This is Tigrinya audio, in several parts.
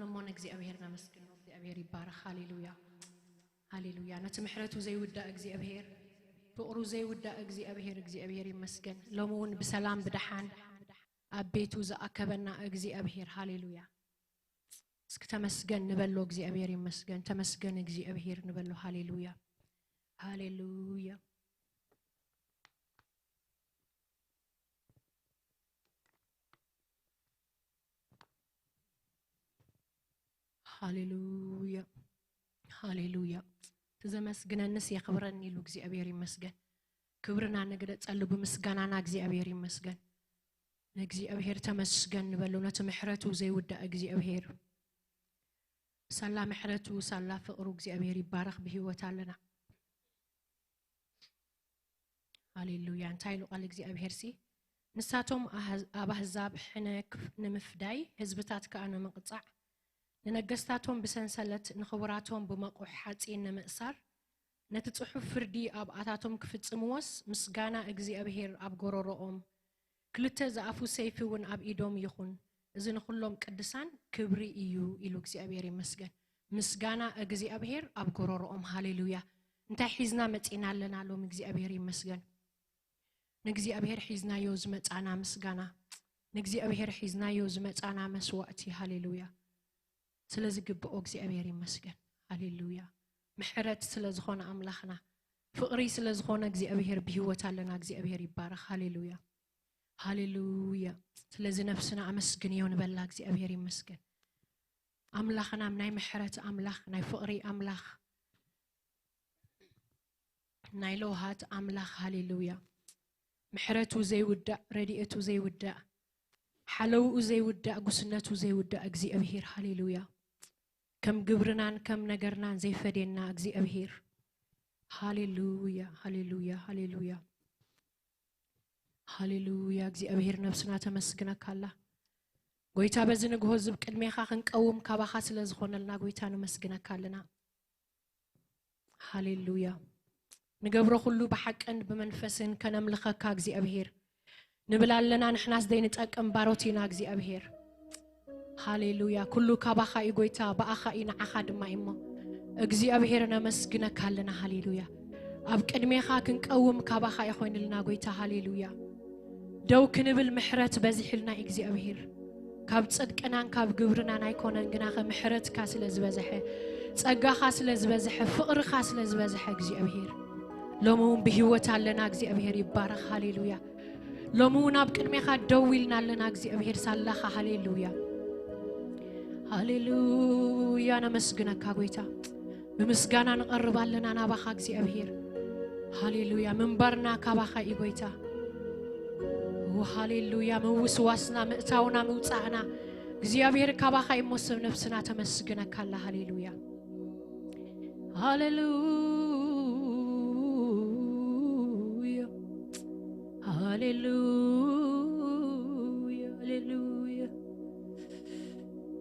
እሞ ንእግዚኣብሔር ነመስግኖ። እግዚኣብሔር ይባረኽ። ሃሌሉያ፣ ሃሌሉያ። ነቲ ምሕረቱ ዘይውዳእ እግዚኣብሔር፣ ፍቕሩ ዘይውዳእ እግዚኣብሔር፣ እግዚኣብሔር ይመስገን። ሎሚ እውን ብሰላም ብደሓን ኣብ ቤቱ ዝኣከበና እግዚኣብሔር፣ ሃሌሉያ። እስኪ ተመስገን ንበሎ፣ እግዚኣብሔር ይመስገን። ተመስገን እግዚኣብሔር ንበሎ። ሃሌሉያ፣ ሃሌሉያ። ሃሌሉያ፣ ሃሌሉያ። እቲ ዘመስግነንስ የኽብረኒ ኢሉ እግዚኣብሔር ይመስገን። ክብርና ንግለጸሉ ብምስጋናና እግዚኣብሔር ይመስገን። ንእግዚኣብሔር ተመስገን ንበሉ፣ ነቲ ምሕረቱ ዘይውዳእ እግዚኣብሔር። ሳላ ምሕረቱ፣ ሳላ ፍቕሩ እግዚኣብሔር ይባረኽ ብህይወት ኣለና። ሃሌሉያ። እንታይ ኢሉ ቃል እግዚኣብሔር ሲ? ንሳቶም ኣህ-፣ ኣብ ኣህዛብ ሕነ ክፍ-፣ ንምፍዳይ፣ ህዝብታት ከኣ ንምቕጻዕ፣ ንነገስታቶም ብሰንሰለት፣ ንኽቡራቶም ብመቑሕ ሓጺን ንምእሳር፣ ነቲ ጽሑፍ ፍርዲ ኣብ ኣታቶም ክፍጽምዎስ፣ ምስጋና እግዚኣብሔር ኣብ ጎረሮኦም፣ ክልተ ዝኣፉ ሰይፊ እውን ኣብ ኢዶም ይኹን፣ እዚ ንኹሎም ቅዱሳን ክብሪ እዩ ኢሉ እግዚኣብሔር ይመስገን። ምስጋና እግዚኣብሔር ኣብ ጎረሮኦም። ሃሌሉያ። እንታይ ሒዝና መጺና ኣለና ሎም እግዚኣብሔር ይመስገን። ንእግዚኣብሔር ሒዝናዮ ዝመጻና ምስጋና፣ ንእግዚኣብሔር ሒዝናዮ ዝመጻና መስዋእቲ። ሃሌሉያ። ስለ ዝግብኦ እግዚኣብሔር ይመስገን። ሃሌሉያ። ምሕረት ስለ ዝኾነ ኣምላኽና፣ ፍቕሪ ስለ ዝኾነ እግዚኣብሔር ብህይወት ኣለና። እግዚኣብሔር ይባረኽ። ሃሌሉያ፣ ሃሌሉያ። ስለዚ ነፍስና ኣመስግንዮ ንበላ። እግዚኣብሔር ይመስገን። ኣምላኽና ናይ ምሕረት ኣምላኽ፣ ናይ ፍቕሪ ኣምላኽ፣ ናይ ለውሃት ኣምላኽ። ሃሌሉያ። ምሕረቱ ዘይውዳእ፣ ረድኤቱ ዘይውዳእ፣ ሓለውኡ ዘይውዳእ፣ ጉስነቱ ዘይውዳእ እግዚኣብሔር። ሃሌሉያ። ከም ግብርናን ከም ነገርናን ዘይፈድየና እግዚኣብሔር። ሃሌሉያ፣ ሃሌሉያ፣ ሃሌሉያ፣ ሃሌሉያ። እግዚኣብሔር ነብስና ተመስግነካ ኣላ። ጎይታ በዚ ንግሆ ዝብ ቅድሜኻ ክንቀውም ካባኻ ስለ ዝኾነልና ጎይታ ንመስግነካ ኣለና። ሃሌሉያ። ንገብሮ ኩሉ ብሓቅን ብመንፈስን ከነምልኸካ እግዚኣብሔር ንብል ኣለና። ንሕናስ ዘይንጠቅም ባሮት ኢና እግዚኣብሔር። ሃሌሉያ። ኩሉ ካባኻ እዩ ጎይታ፣ ብኣኻ እዩ፣ ንዓኻ ድማ እዩ። እሞ እግዚኣብሔር ነመስግነካ ኣለና። ሃሌሉያ። ኣብ ቅድሜኻ ክንቀውም ካባኻ እዩ ኮይንልና ጎይታ። ሃሌሉያ። ደው ክንብል ምሕረት በዚሕልና እግዚኣብሔር። ካብ ጽድቅናን ካብ ግብርናን ኣይኮነን፣ ግናኸ ምሕረትካ ስለ ዝበዝሐ፣ ጸጋኻ ስለ ዝበዝሐ፣ ፍቕርኻ ስለ ዝበዝሐ እግዚኣብሔር፣ ሎሚ እውን ብህይወት ኣለና። እግዚኣብሔር ይባረኽ። ሃሌሉያ። ሎሚ እውን ኣብ ቅድሜኻ ደው ኢልና ኣለና። እግዚኣብሔር ሳላኻ። ሃሌሉያ፣ ሃሌሉያ። ነመስግነካ ጎይታ። ብምስጋና ንቐርብ ኣለና ናባኻ እግዚኣብሔር። ሃሌሉያ። ምንባርና ካባኻ እዩ ጎይታ። ኦ፣ ሃሌሉያ። ምውስዋስና፣ ምእታውና፣ ምውጻእና እግዚኣብሔር ካባኻ እዩ እሞ፣ ሰብ ነፍስና ተመስግነካ ኣላ። ሃሌሉያ፣ ሃሌሉያ፣ ሃሌሉያ፣ ሃሌሉያ።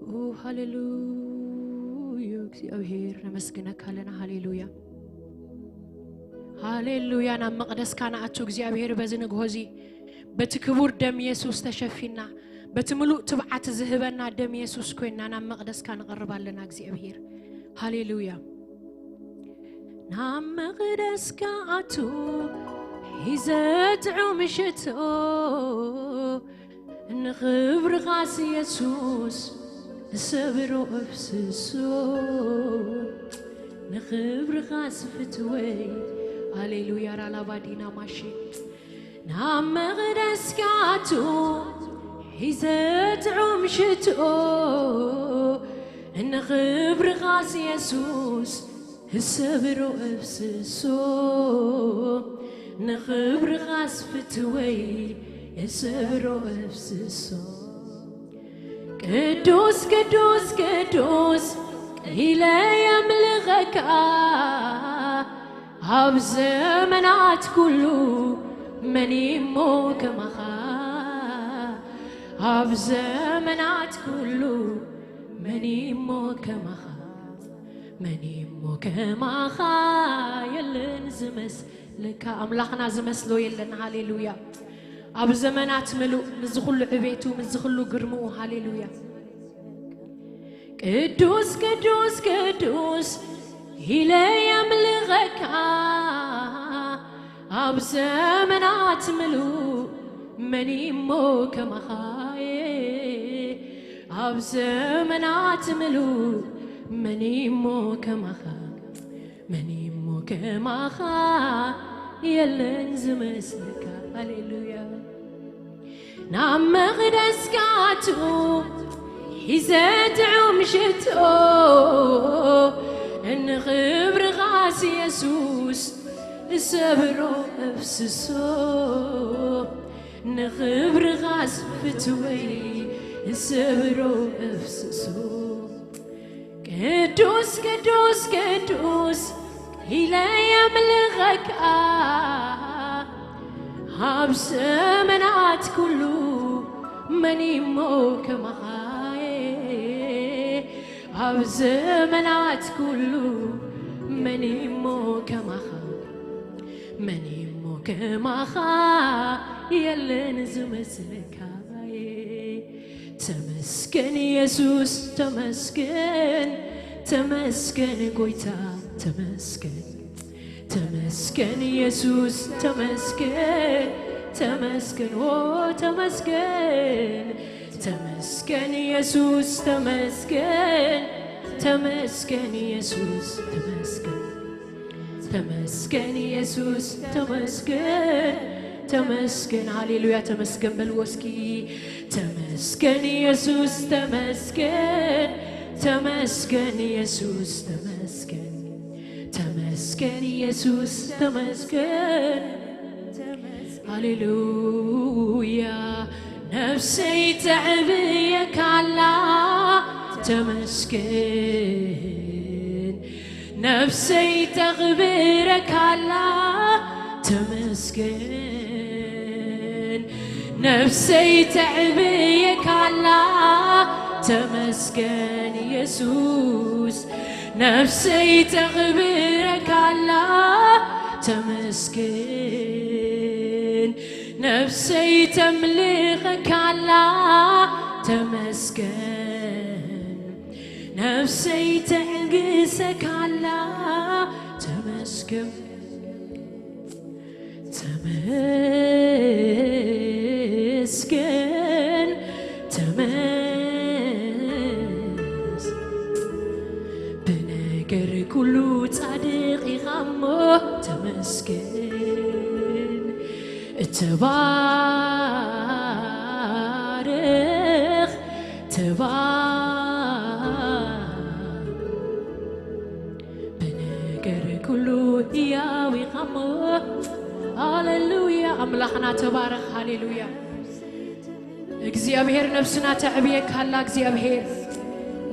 ኦ፣ ሃሌሉያ፣ እግዚኣብሔር ነመስግነካ ኣለና። ሃሌሉያ፣ ሃሌሉያ። ናብ መቕደስካ ንኣቱ እግዚኣብሔር በዚ ንግሆ እዚ በቲ ክቡር ደም የሱስ ተሸፊና፣ በቲ ምሉእ ትብዓት ዝህበና ደም የሱስ ኮይና ናብ መቕደስካ ንቐርብ ኣለና እግዚኣብሔር። ሃሌሉያ። ናብ መቕደስካ ኣቱ ሒዘ ጥዑም ሽቶ፣ ንኽብርኻስ የሱስ እሰብሮ እፍስሶ፣ ንኽብርኻስ ፍትወይ። ሃሌሉያ። ራላባዲና ማሼ ናብ መቕደስካ ኣቱ ሒዘ ጥዑም ሽቶ፣ ንኽብርኻስ የሱስ እሰብሮ እፍስሶ፣ ንኽብርኻስ ፍትወይ እሰብሮ እፍስሶ። ቅዱስ ቅዱስ ቅዱስ ኢለ የምልኸካ፣ ኣብ ዘመናት ኩሉ መን እሞ ከማኻ፣ ኣብ ዘመናት ኩሉ መን እሞ ከማኻ፣ መን እሞ ከማኻ የለን ዝመስለካ። ኣምላኽና ዝመስሎ የለን። ሃሌሉያ። ኣብ ዘመናት ምሉእ፣ ምስዚ ኩሉ ዕቤቱ፣ ምስዚ ኩሉ ግርምኡ። ሃሌሉያ። ቅዱስ ቅዱስ ቅዱስ ኢለ የምልኸካ ኣብ ዘመናት ምሉእ መን እሞ ከማኻየ ኣብ ዘመናት ምሉእ መን እሞ ከማኻ መን እሞ ከማኻ የለን ዝመስለካ። ሃሌሉያ። ናብ መቕደስካ ኣትኡ ሒዘ ጥዑም ሽቶ ንኽብርኻስ የሱስ እሰብሮ እፍስሶ ንኽብርኻስ ፍትወይ እሰብሮ እፍስሶ ቅዱስ ቅዱስ ቅዱስ ኢለ የምልኸካ ኣብ ዘመናት ኩሉ መን እሞ ከማኻየ ኣብ ዘመናት ኩሉ መን እሞ ከማኻ መን እሞ ከማኻ የለን ዝመስለካ ተመስገን የሱስ ተመስገን ተመስገን ጎይታ ተመስገን ተመስገን የሱስ ተመስገን ተመስገን ኦ ተመስገን ተመስገን የሱስ ተመስገን ተመስገን የሱስ ተመስገን ተመስገን የሱስ ተመስገን ተመስገን ሃሌሉያ ተመስገን በልዎ እስኪ ተመስገን የሱስ ተመስገን ተመስገን የሱስ ተመስገን ተመስገን የሱስ ተመስገን ሃሌሉያ ነፍሰይ ተዕብየካላ ተመስገን ነፍሰይ ተኽብረካላ ተመስገን ነፍሰይ ተዕብየካላ ተመስገን የሱስ ነፍሰይ ተኽብረካላ ተመስገን ነፍሰይ ተምልኸካላ ተመስገን ነፍሰይ ተዕግሰካላ ተመስገን ተመስገን ተመስ ብነገር ኩሉ ጻድቕ ኢኻ እሞ ተመስገን ተባረኽ ተባ ብነገር ኩሉ ህያው ኢኻ እሞ ሃሌሉያ ኣምላኽና ተባረኽ ሃሌሉያ እግዚኣብሔር ነብስና ተዕብየካ ኣላ እግዚኣብሔር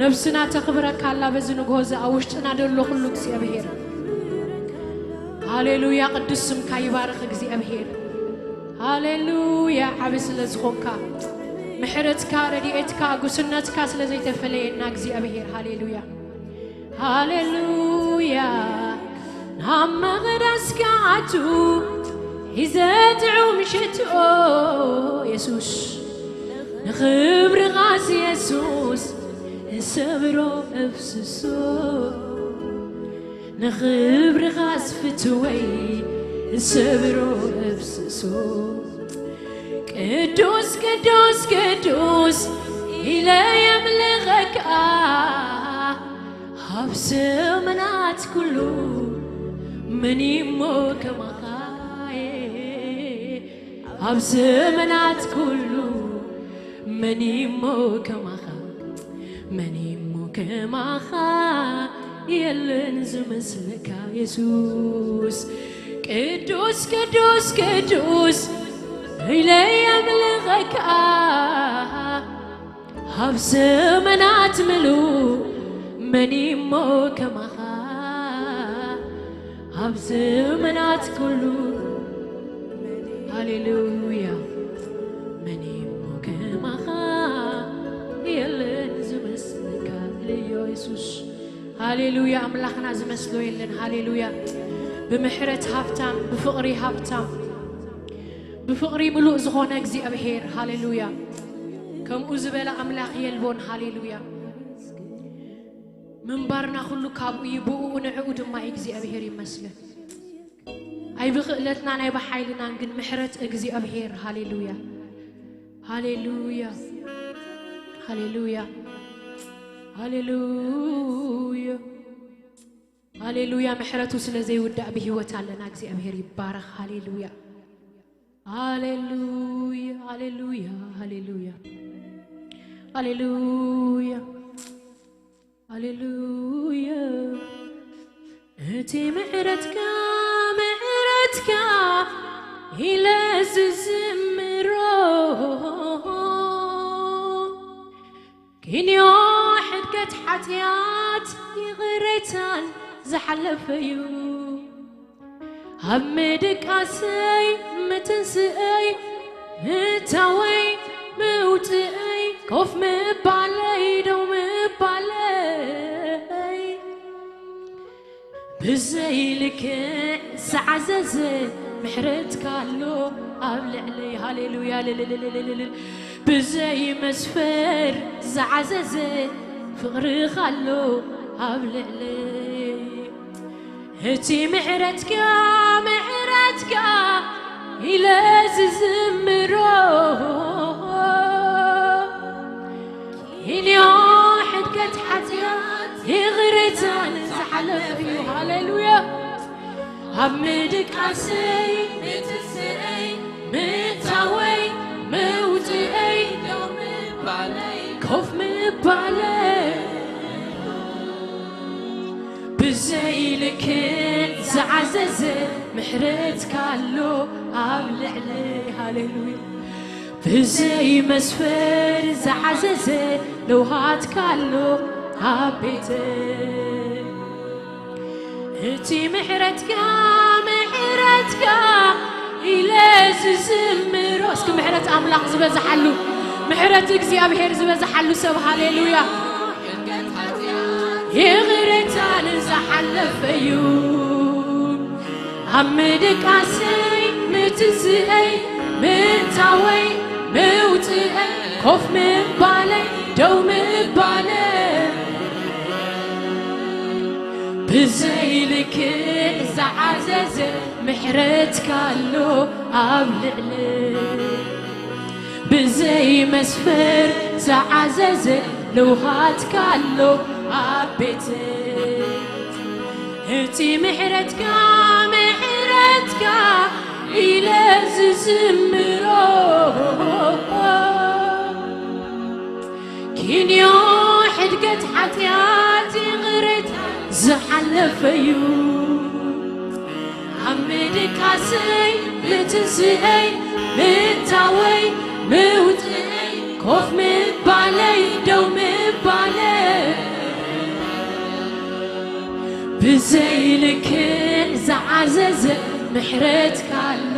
ነብስና ተኽብረካ ኣላ በዚ ንግሆ እዚ ኣብ ውሽጥና ደሎ ኩሉ እግዚኣብሔር ሃሌሉያ ቅዱስ ስምካ ይባርኽ እግዚኣብሔር ሃሌሉያ ዓቢ ስለ ዝኾንካ ምሕረትካ ረድኤትካ ጉስነትካ ስለ ዘይተፈለየና እግዚኣብሔር ሃሌሉያ ሃሌሉያ ናብ መቕደስካ ኣቱ ሒዘ ጥዑም ሽትኦ የሱስ ንኽብርኻስ የሱስ እሰብሮ እፍስሶ ንኽብርኻስ ፍትወይ እሰብሮ እፍስሶ ቅዱስ ቅዱስ ቅዱስ ኢለ የምልኸካ ኣብ ዘመናት ኩሉ መን እሞ ከማኻ ኣብ ዘመናት ኩሉ መን እሞ ከማኻ መን እሞ ከማኻ የለን ዝመስለካ የሱስ ቅዱስ ቅዱስ ቅዱስ ኢለ የምልኸካ ኣብ ዘመናት ምሉእ መን እሞ ከማኻ ኣብ ዘመናት ኩሉ ሃሌሉያ መን እሞ ከማኻ የለን ዝመስለካ ኢለዮ የሱስ ሃሌሉያ ኣምላኽና ዝመስሎ የለን ሃሌሉያ ብምሕረት ሃብታም ብፍቕሪ ሃብታም ብፍቕሪ ምሉእ ዝኾነ እግዚኣብሔር ሃሌሉያ ከምኡ ዝበለ ኣምላኽ የልቦን ሃሌሉያ ምንባርና ኩሉ ካብኡ እዩ፣ ብእኡ ንዕኡ ድማ እዩ። እግዚኣብሔር ይመስገን። ኣይ ብኽእለትናን ኣይ ብሓይልናን ግን ምሕረት እግዚኣብሔር። ሃሌሉያ፣ ሃሌሉያ፣ ሃሌሉያ፣ ሃሌሉያ፣ ሃሌሉያ። ምሕረቱ ስለ ዘይውዳእ ብህይወት ኣለና። እግዚኣብሔር ይባረኽ። ሃሌሉያ፣ ሃሌሉያ፣ ሃሌሉያ፣ ሃሌሉያ፣ ሃሌሉያ፣ ሃሌሉያ። እቲ ምሕረትካ፣ ምሕረትካ ኢለ ዝዝምሮ፣ ኪንዮ ሕድገት ሓጢኣት ይቕሬታን ዝሓለፈ እዩ። ኣብ ምድቃሰይ ምትንስእይ ምታወይ ምውፅእይ ኮፍ ምባለይ ደው ምባለይ ብዘይ ልክዕ ዝዓዘዘ ምሕረትካ ኣሎ ኣብ ልዕለይ። ሃሌሉያ ልልልልልልል ብዘይ መስፈር ዝዓዘዘ ፍቕርኻ ኣሎ ኣብ ልዕለይ። እቲ ምሕረትካ ምሕረትካ ኢለ ዝዝምሮ ኢልዮ ሕድገት ሓጢኣት ይቕሬታን ዝሓለፈ እዩ። ሃሌሉያ። ኣብ ምድቃሰይ ምትንስእይ ምታወይ ምውፅእይ ደው ምባለይ ኮፍ ምባለይ ብዘይ ልክዕ ዝዓዘዘ ምሕረትካ ኣሎ ኣብ ልዕለይ። ሃሌሉያ። ብዘይ መስፈር ዝዓዘዘ ለውሃትካ ኣሎ ኣብ ቤተይ። እቲ ምሕረትካ ምሕረትካ ኢለ ዝዝምሮ እስኪ ምሕረት ኣምላኽ ዝበዝሓሉ ምሕረት እግዚኣብሔር ዝበዝሓሉ ሰብ። ሃሌሉያ። ይቕሬታን ዝሓለፈ እዩ። ኣብ ምድቃሰይ ምትንስእይ ምእታወይ ምውፅእይ ኮፍ ምባለይ ደው ምባለይ ብዘይ ልክዕ ዝዓዘዘ ምሕረትካ ኣሎ ኣብ ልዕለይ። ብዘይ መስፈር ዝዓዘዘ ለውሃትካ ኣሎ ኣብ ቤተይ። እቲ ምሕረትካ ምሕረትካ ኢለ ዝዝምሮ ኪንዮ ሕድገት ሓጢኣት ይቕሬታ ዝሓለፈ እዩ። ኣብ ምድቃሰይ ምትንስእይ ምእታወይ ምውፅእይ ኮፍ ምባለይ ደው ምባለይ ብዘይ ልክዕ ዝዓዘዘ ምሕረትካ ኣሎ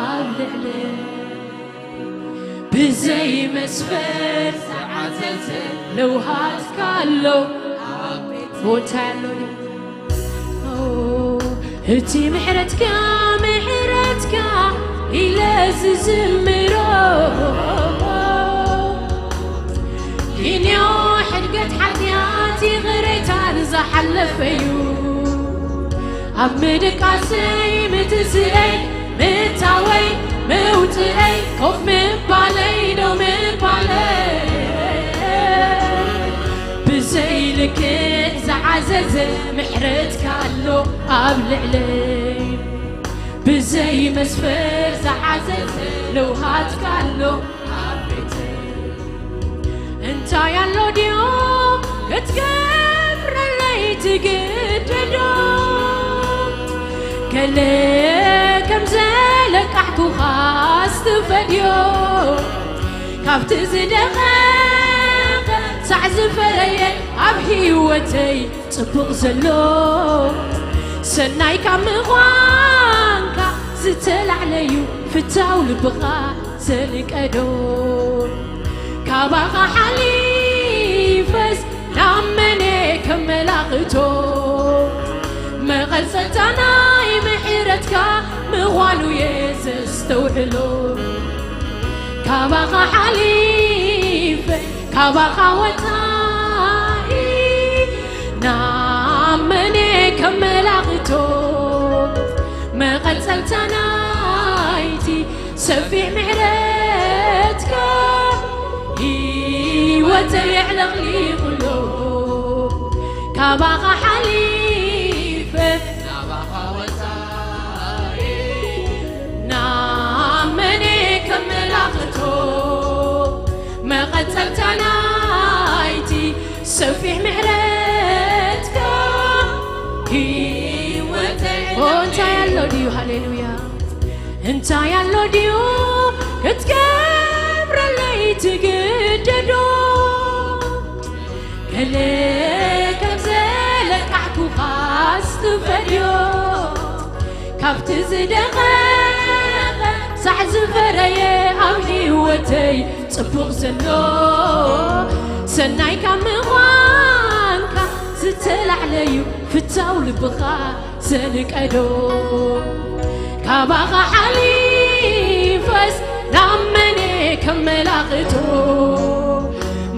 ኣብ ልዕለይ። ብዘይ መስፈር ዝዓዘዘ ለውሃትካ ኣሎ ኣብ ቤት ቦታ ኣሎ። ኦ፣ እቲ ምሕረትካ ምሕረትካ ኢለ ዝዝምሮ ኪንዮ ሕድገት ሓጢኣት ይቕሬታን ዝሓለፈ እዩ። ኣብ ምድቃሰይ ምትንስእይ ምእታወይ ምውፅእይ ኮፍ ምባለይ ደው ምባለይ ብዘይ ልክዕ ዝዓዘዘ ምሕረትካ ኣሎ ኣብ ልዕለይ። ብዘይ መስፈር ዝዓዘዘ ለውሃትካ ኣሎ ኣብ ቤተይ። እንታይ ኣሎ ድዮ ክትገብረለይ ትግደዶ? ገለ ከም ዘለቃሕኩኻ ስትፈድዮ ካብቲ ዝደኸ ሳዕ ዝፈረየ ኣብ ህይወተይ ጽቡቕ ዘሎ ሰናይ ካብ ምዃንካ ዝተላዕለዩ ፍታው ልብኻ ዘንቀዶ ካባኻ ሓሊፈስ ናብ መነ ከመላኽቶ መቐጸልታ ናይ ምሕረትካ ምዃኑ እየ ዘስተውዕሎ ካባኻ ሓሊፈ ካባኻ ወጻኢ ናይቲ ሰፊሕ ምሕረትካ ህይወተይ የዕለቕሊቑሎ። ካባኻ ሓሊፈ ናባኻ ወጻኢ ናብ መን ከመላኽቶ? መቐጸልታ ናይቲ ሰፊሕ ምሕረትካ ህይወተይ ኦ፣ እንታይ ኣሎ ድዩ? ሃሌሉያ። እንታይ ኣሎ ድዩ ክትገብረለይ ትግደዶ? ገለ ከም ዘለቃዕኩኻስ ትፈድዮ። ካብቲ ዝደቐቐ ሳዕ ዝፈረየ ኣብ ህይወተይ ጽቡቕ ዘሎ፣ ሰናይ ካብ ምዃንካ ዝተላዕለዩ ፍታው ልብኻ ዘንቀዶ። ካባኻ ሓሊፈስ ናብ መን ከመላኽቶ?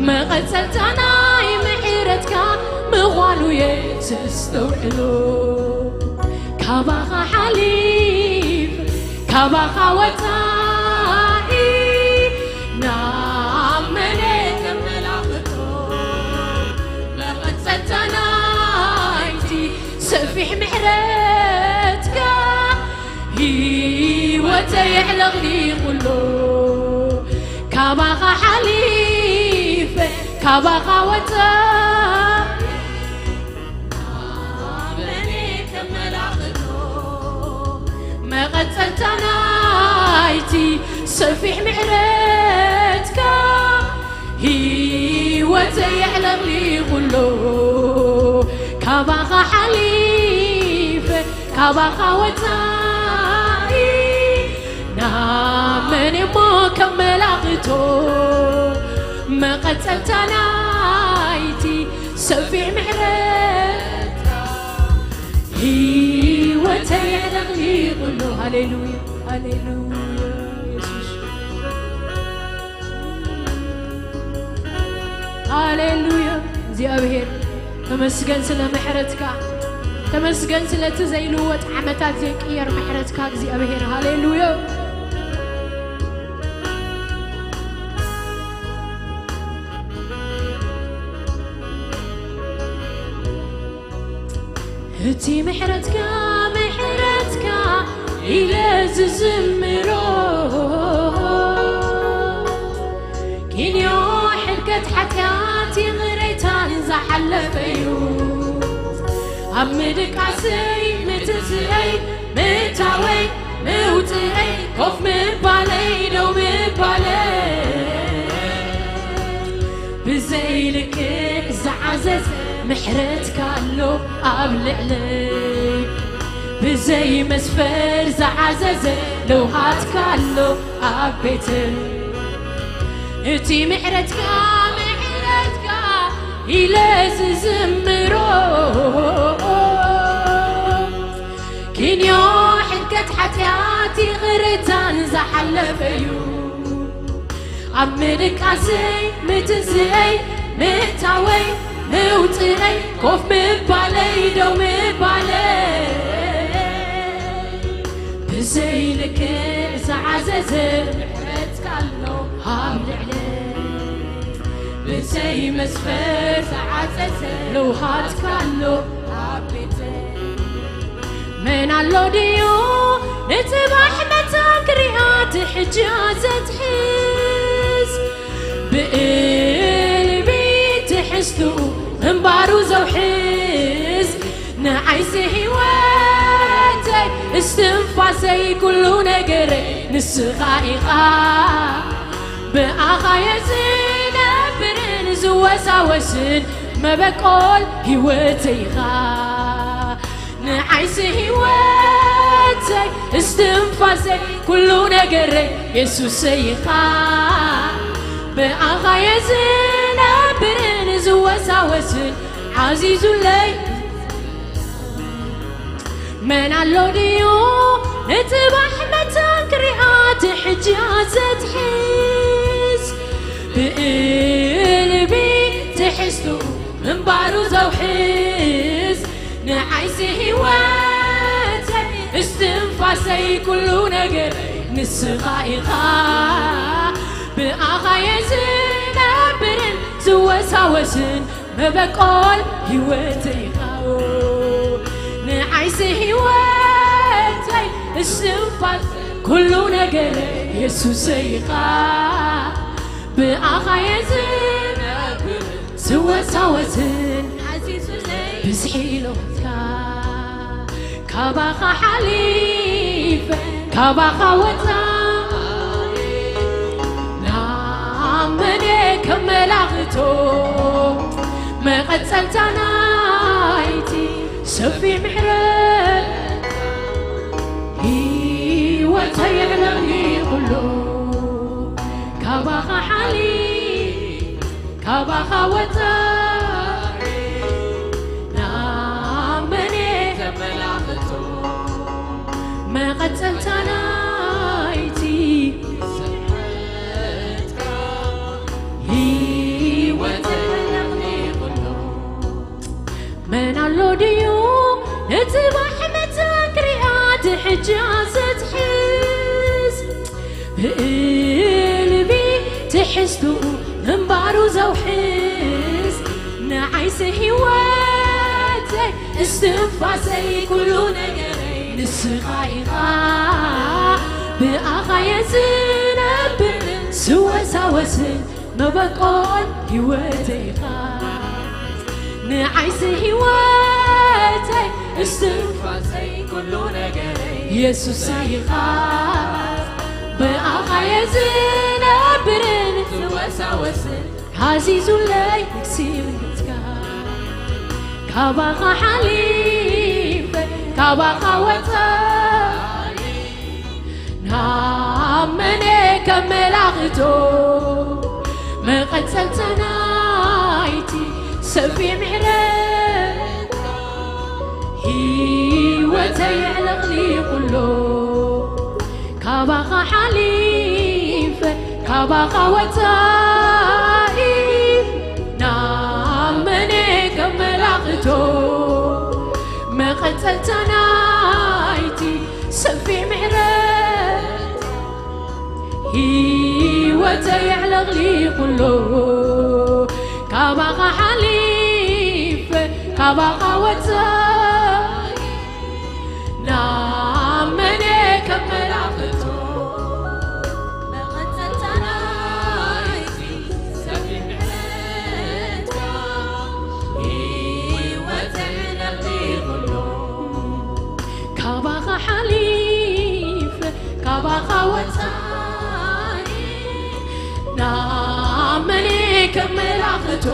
መቐጸልታ ናይ ምሕረትካ ምዃኑየ ዘስተውዕሎ። ካባኻ ሓሊፍ፣ ካባኻ ወጻኢ ናብ መን ከመላኽቶ? መቐጸልታ ናይቲ ሰፊሕ ምሕረትካ ህይወተይ የዕለቕሊቑሎ። ካባኻ ሓሊፈ፣ ካባኻ ወጻኢ መቐጸልታ ናይቲ ሰፊሕ ምሕረትካ ህይወተይ የዕለቕሊቑሎ። ካባኻ ሓሊፈ፣ ካባኻ ወጻኢ ናብ መን እሞ ከመላኽቶ? መቐጸልታ ናይቲ ሰፊሕ ምሕረትካ ህይወተይ የዕለቕሊቑሎ። ሃሌሉያ፣ ሃሌሉያ፣ የሱስ። ሃሌሉያ። እግዚኣብሔር ተመስገን ስለ ምሕረትካ፣ ተመስገን ስለቲ ዘይልወጥ ዓመታት ዘይቅየር ምሕረትካ እግዚኣብሔር። ሃሌሉያ። እቲ ምሕረትካ፣ ምሕረትካ ኢለ ዝዝምሮ፣ ኪንዮ ሕልከት ሓጢኣት ይቕሬታን ዝሓለፈዩ። ኣብ ምድቃሰይ፣ ምትንስኣይ፣ ምእታወይ፣ ምውፅኣይ፣ ኮፍ ምባለይ፣ ደው ምባለይ፣ ብዘይ ልክዕ ዝዓዘዘ ምሕረትካ ኣሎ ኣብ ልዕለይ። ብዘይ መስፈር ዝዓዘዘ ለውሃትካ ኣሎ ኣብ ቤተይ። እቲ ምሕረትካ፣ ምሕረትካ ኢለ ዝዝምሮ፣ ኪንዮ ሕልከት ሓጢኣት ይቕሬታን ዝሓለፈዩ። ኣብ ምድቃሰይ፣ ምትንስኣይ፣ ምእታወይ፣ ምውፅኣይ፣ ኮፍ ምባለይ፣ ደው ምባለይ፣ ብዘይ ልክዕ ዝዓዘዘ ምሕረትካ ኣሎ ኣብ ልዕለይ። ብዘይ መስፈር ዝዓዘዘ ለውሃትካ ኣሎ ኣብ ቤተይ። መን ኣሎ ድዩ ንጽባሕ መታን ክሪኣ ትሕጂ ዘትሕዝ? ብእልቢ ትሕዝትኡ ምንባሩ ዘውሕዝ። ንዓይሲ ህይወተይ እስትንፋሰይ ኩሉ ነገረይ ንስኻ ኢኻ። ብኣኻ እየ ዝነብርን ዝወሳወስን መበቆል ህይወተይ ኢኻ። ንዓይሲ ህይወተይ እስትንፋሰይ ኩሉ ነገረይ የሱሰይ ኢኻ። ብኣኻ እየ ዝነብርን ዝወሳወስን ዓዚዙለይ። መን ኣሎ ድዩ ንጽባሕ መታን ክሪኣ ትሕጂ ዘትሕዝ? ብእልቢ ትሕዝቱ ምንባሩ ዘውሕዝ። ንዓይሲ ህይወተይ እስትንፋሰይ ኩሉ ነገር ንስኻ ኢኻ። ብኣኻ እየ ዝነብርን ዝወሳወስን፣ መበቆል ህይወተይ ኢኻ። ንዓይሲ ህይወተይ እስትንፋስ ኩሉ ነገር የሱሰይ ኢኻ። ብኣኻ እየ ዝነብር ዝወሳወስን፣ ብዝሒ ለውጥካ ካባኻ ሓሊፈ፣ ካባኻ ወፃኢ ናብ መን ከመላኽቶ? መቐፀልታ ናይቲ ሰፊሕ ምሕረት ህይወተይ የዕለምኒ ኩሉ። ካባኻ ሓሊ፣ ካባኻ ወፃኢ ናብ መን ከመላኽቶ? መቐፀልታ ናይቲ ህይወተይ መን ኣሎ ድዩ ነቲ ባሕመታ ክሪኣ ድሕጃ ዘትሕዝ? ብእልቢ ትሕዝቱ ምንባሩ ዘውሕዝ፣ ንዓይሲ ህይወተይ እስትንፋሰይ ኩሉ ነገረይ ንስኻ ኢኻ። ብኣኻ እየ ዝነብር ዝወሳወስን፣ መበቆል ህይወተይ ኢኻ። ንዓይሲ ህይወተይ እስትንፋሰይ ኩሉ ነገረይ የሱሰይ ኢኻ። ብኣኻ እየ ዝነብርን ዝወሳወስን፣ ሃዚዙለይ ንግስነትካ። ካባኻ ሓሊፈ፣ ካባኻ ወፃኢ ናብ መን ከመላኽቶ? መቐፀልታ ናይቲ ሰፊሕ ምሕረት ህይወተይ የዕለቕሊቑሎ። ካባኻ ሓሊፈ፣ ካባኻ ወፃኢ ናብ መን ከመላኽቶ? መቐፀልታ ናይቲ ሰፊሕ ምሕረት ህይወተይ የዕለቕሊቑሎ። ካባኻ ሓሊፈ፣ ካባኻ ወፃኢ ናብ መን ከመላኽቶ? መቐፀልታ ናይቲ ሰፊሕ ምሕረትካ ህይወተይ ነቒሉሎ። ካባኻ ሓሊፈ፣ ካባኻ ወፃኢ ናብ መን ከመላኽቶ?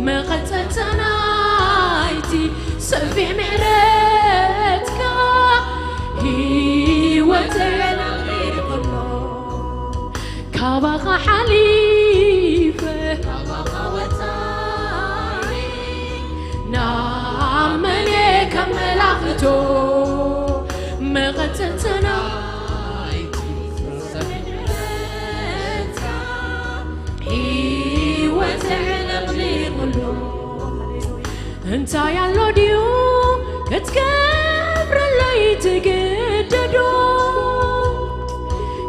መቐፀልታ ናይቲ ሰፊሕ ምሕረትካ ህይወተይ ነቒሉሎ። ካባኻ ሓሊፈ፣ ካባኻ ወፃኢ ናብ መን ከመላኽቶ? መቐፀልታ ናይቲ ሰፊሕ ምሕረትካ ህይወተይ ነቒሉሎ። እንታይ ኣሎ ድዩ ክትገብረለይ ትግደዶ?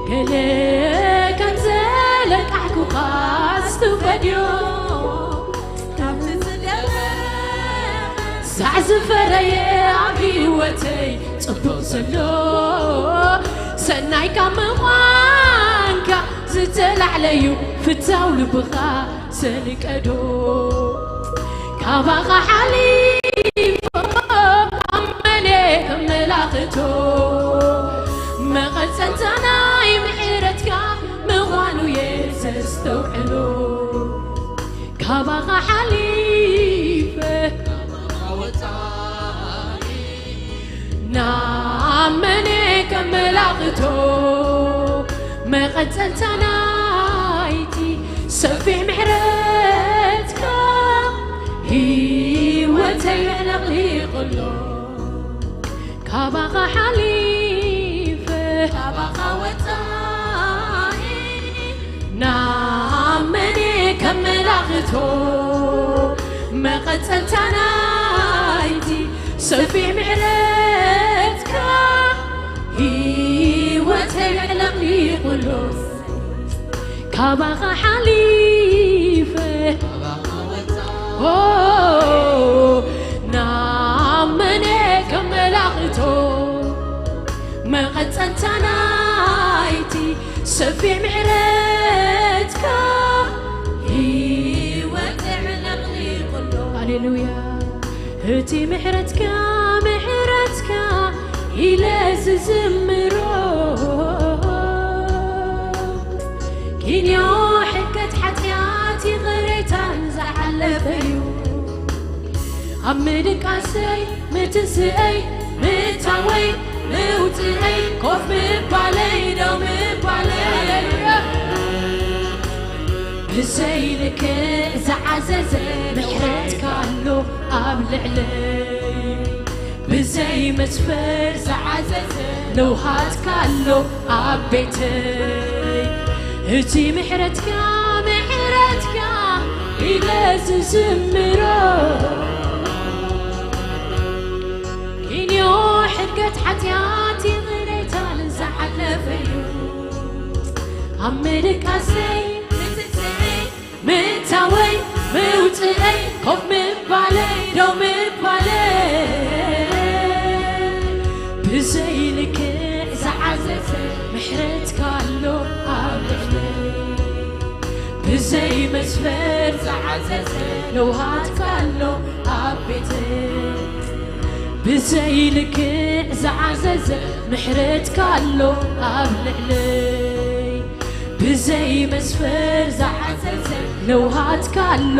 ገለ ከም ዘለቃሕኩኻስ ትፈድዮ። ካብቲ ዝደለ ሳዕ ዝፈረየ ኣብ ህይወተይ ጽቡቕ ዘሎ፣ ሰናይ ካብ ምዃንካ ዝተላዕለዩ ፍታው ልብኻ ሰንቀዶ። ካባኻ ሓሊፎ ኣብ መን ከመላኽቶ? መቐጸልታ ናይ ምሕረትካ ምዃኑ እየ ዘስተውዕሎ። ካባኻ ሓሊፈ ናብ መን ከመላኽቶ? መቐጸልታ ናይቲ ሰፊሕ ምሕረትካ ህይወተይ ኣዕለቕሊቑሎ። ካባኻ ሓሊፈ፣ ካባኻ ወጻኢ ናብ መን ከመላኽቶ? መቐጸልታ ናይቲ ሰፊሕ ምሕረት ሎስ ካባኻ ሓሊፈ ኦ፣ ናብ መን ከመላኽቶ መቐጸልታ ናይቲ ሰፊሕ ምሕረትካ ህይወት ዕለቕሊቑሎ። ሃሌሉያ። እቲ ምሕረትካ፣ ምሕረትካ ኢለ ዝዝምሮ ኪንዮ ሕድገት ሓጢኣት ይቕሬታን ዝሓለፈ እዩ። ኣብ ምድቃሰይ ምትንስእይ ምእታወይ ምውፅእይ ኮፍ ምባለይ ደው ምባለይ ሃሌሉያ። ብዘይ ልክዕ ዝዓዘዘ ምሕረትካ ኣሎ ኣብ ልዕለይ። ብዘይ መስፈር ዝዓዘዘ ለውሃትካ ኣሎ ኣብ ቤተይ። እቲ ምሕረትካ ምሕረትካ ኢለ ዝዝምሮ ኪንዮ ሕድገት ሓጢኣት ይቕሬታን ዝሓለፈ እዩ። ኣብ ምድቃሰይ ምትንስእይ ምእታወይ ምውፅእይ ኮፍ ምባለይ ደው ምባለይ ብዘይ ልክዕ ዝዓዘዘ ምሕረትካ ኣሎ ኣብ ልዕለይ። ብዘይ መስፈር ዝዓዘዘ ለውሃትካ ኣሎ ኣብ ቤተይ። ብዘይ ልክዕ ዝዓዘዘ ምሕረትካ ኣሎ ኣብ ልዕለይ። ብዘይ መስፈር ዝዓዘዘ ለውሃትካ ኣሎ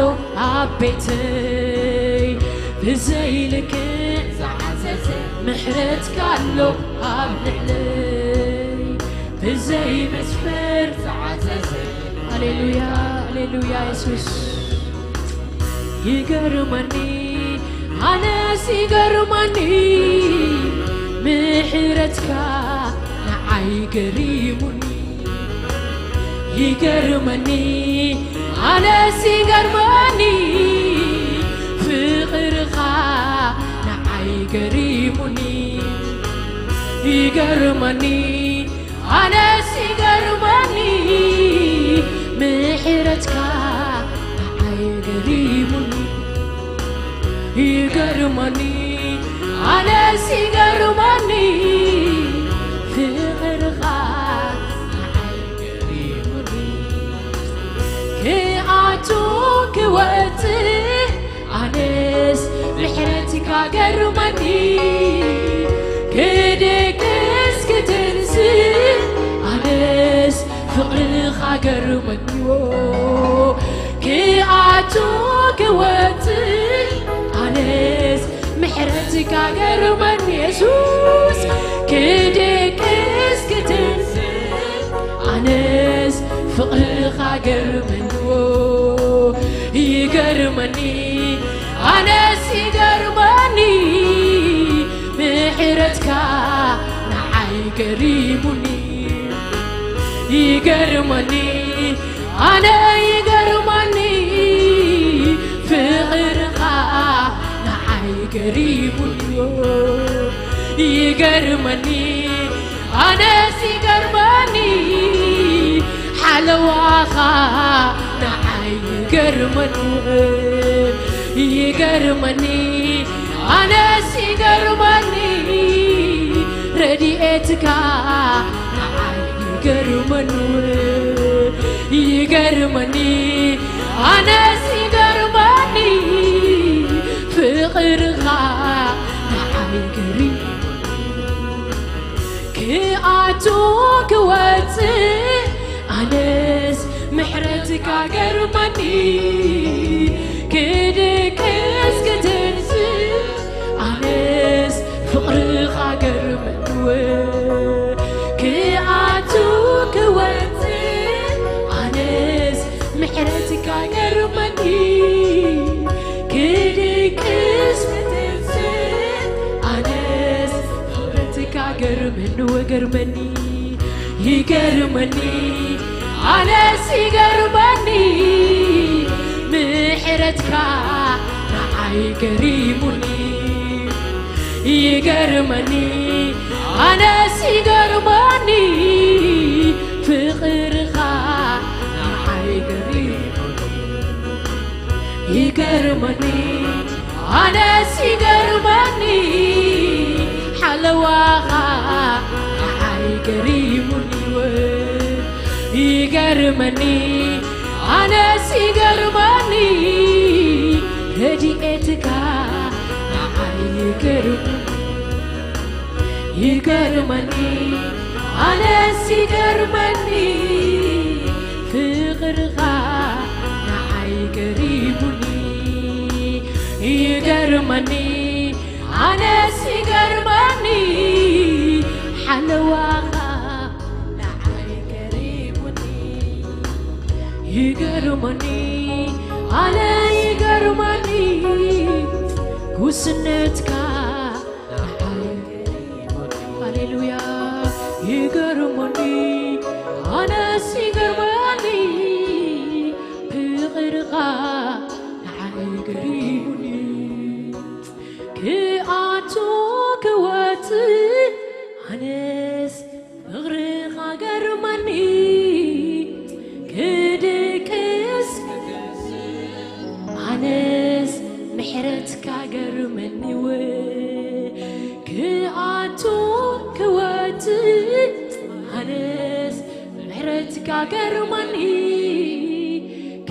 ኣብ ቤተይ። ብዘይ ልክዕ ዝዓዘዘ ምሕረትካ ኣሎ ኣብ ልዕለይ። ብዘይ መስፈር ዝዓዘዘ ሃሌሉያ፣ ሃሌሉያ የሱስ። ይገርመኒ፣ ኣነስ ይገርመኒ፣ ምሕረትካ ንዓይ ገሪሙኒ። ይገርመኒ፣ ኣነስ ይገርመኒ፣ ፍቕርኻ ንዓይ ገሪሙኒ። ይገርመኒ፣ ኣነስ ይገርመኒ፣ ምሕረትካ ንዓይ ገሪሙኒ። ይገርመኒ፣ ኣነስ ይገርመኒ፣ ፍቕርኻ ንዓይ ገሪሙኒ። ክኣቱ ክወጽእ ኣነስ ምሕረትካ ገርመኒ። ክድቅስ ክትንስእ ኣነስ ፍቕርኻ ገርመኒ። ክኣቱ ክወጽእ ኣነስ ምሕረትካ ገርመኒ የሱስ። ክድቅስ ክትንስእ ኣነስ ፍቕርኻ ገርመኒ። ይገርመኒ ኣነስ ይገርመኒ ምሕረትካ ንዓይ ገሪሙኒ። ይገርመኒ ኣነ ይገርመኒ ፍቕርኻ ንዓይ ገሪሙኒ። ይገርመኒ ኣነስ ይገርመኒ ሓለዋኻ ንዓይ ይገርመኒ። ይገርመኒ ኣነስ ይገርመኒ ረድኤትካ ንዓይ ይገርመኒ። ይገርመኒ ኣነስ ይገርመኒ ፍቕርኻ ንዓይ ገሪሙኒ። ክኣቱ ክወጽእ ኣነስ ምሕረትካ ገርመኒ። ክድቅስ ክትንስእ ኣነስ ፍቕርኻ ገርመኒ። ክኣቱ ክወጽእ ኣነስ ምሕረትካ ገርመኒ። ክድቅስ ክትንስእ ኣነስ ምሕረትካ ገርመኒ ወገርመኒ። ይገርመኒ ኣነስ ይገርመኒ ምሕረትካ ንዓይ ገሪሙኒ። ይገርመኒ ኣነስ ይገርመኒ ገርመኒ ኣነስ ይገርመኒ ሓለዋኻ ንዓይ ገሪሙኒ ይገርመኒ ኣነስ ይገርመኒ ረድኤትካ ንዓይ ይገርመኒ ይገርመኒ ኣነስ ይገርመኒ ፍቕርኻ ንዓይ ገሪሙኒ ይገርመኒ ኣነስ ይገርመኒ ሓለዋኻ ንዓይ ገሪሙኒ ይገርመኒ ኣነ ይገርመኒ ጉስነትካ ንዓይ ሃሌሉያ ይገርመኒ ኣነስ ይገርመኒ ፍቕርኻ ንዓይ ገሪሙኒ ክኣቱ ክወፅእ ኣነስ ፍቕርኻ ገርመኒ ክድቅስ ኣነስ ምሕረትካ ገርመኒ ክኣቱ ክወፅእ ኣነስ ምሕረትካ ገርመኒ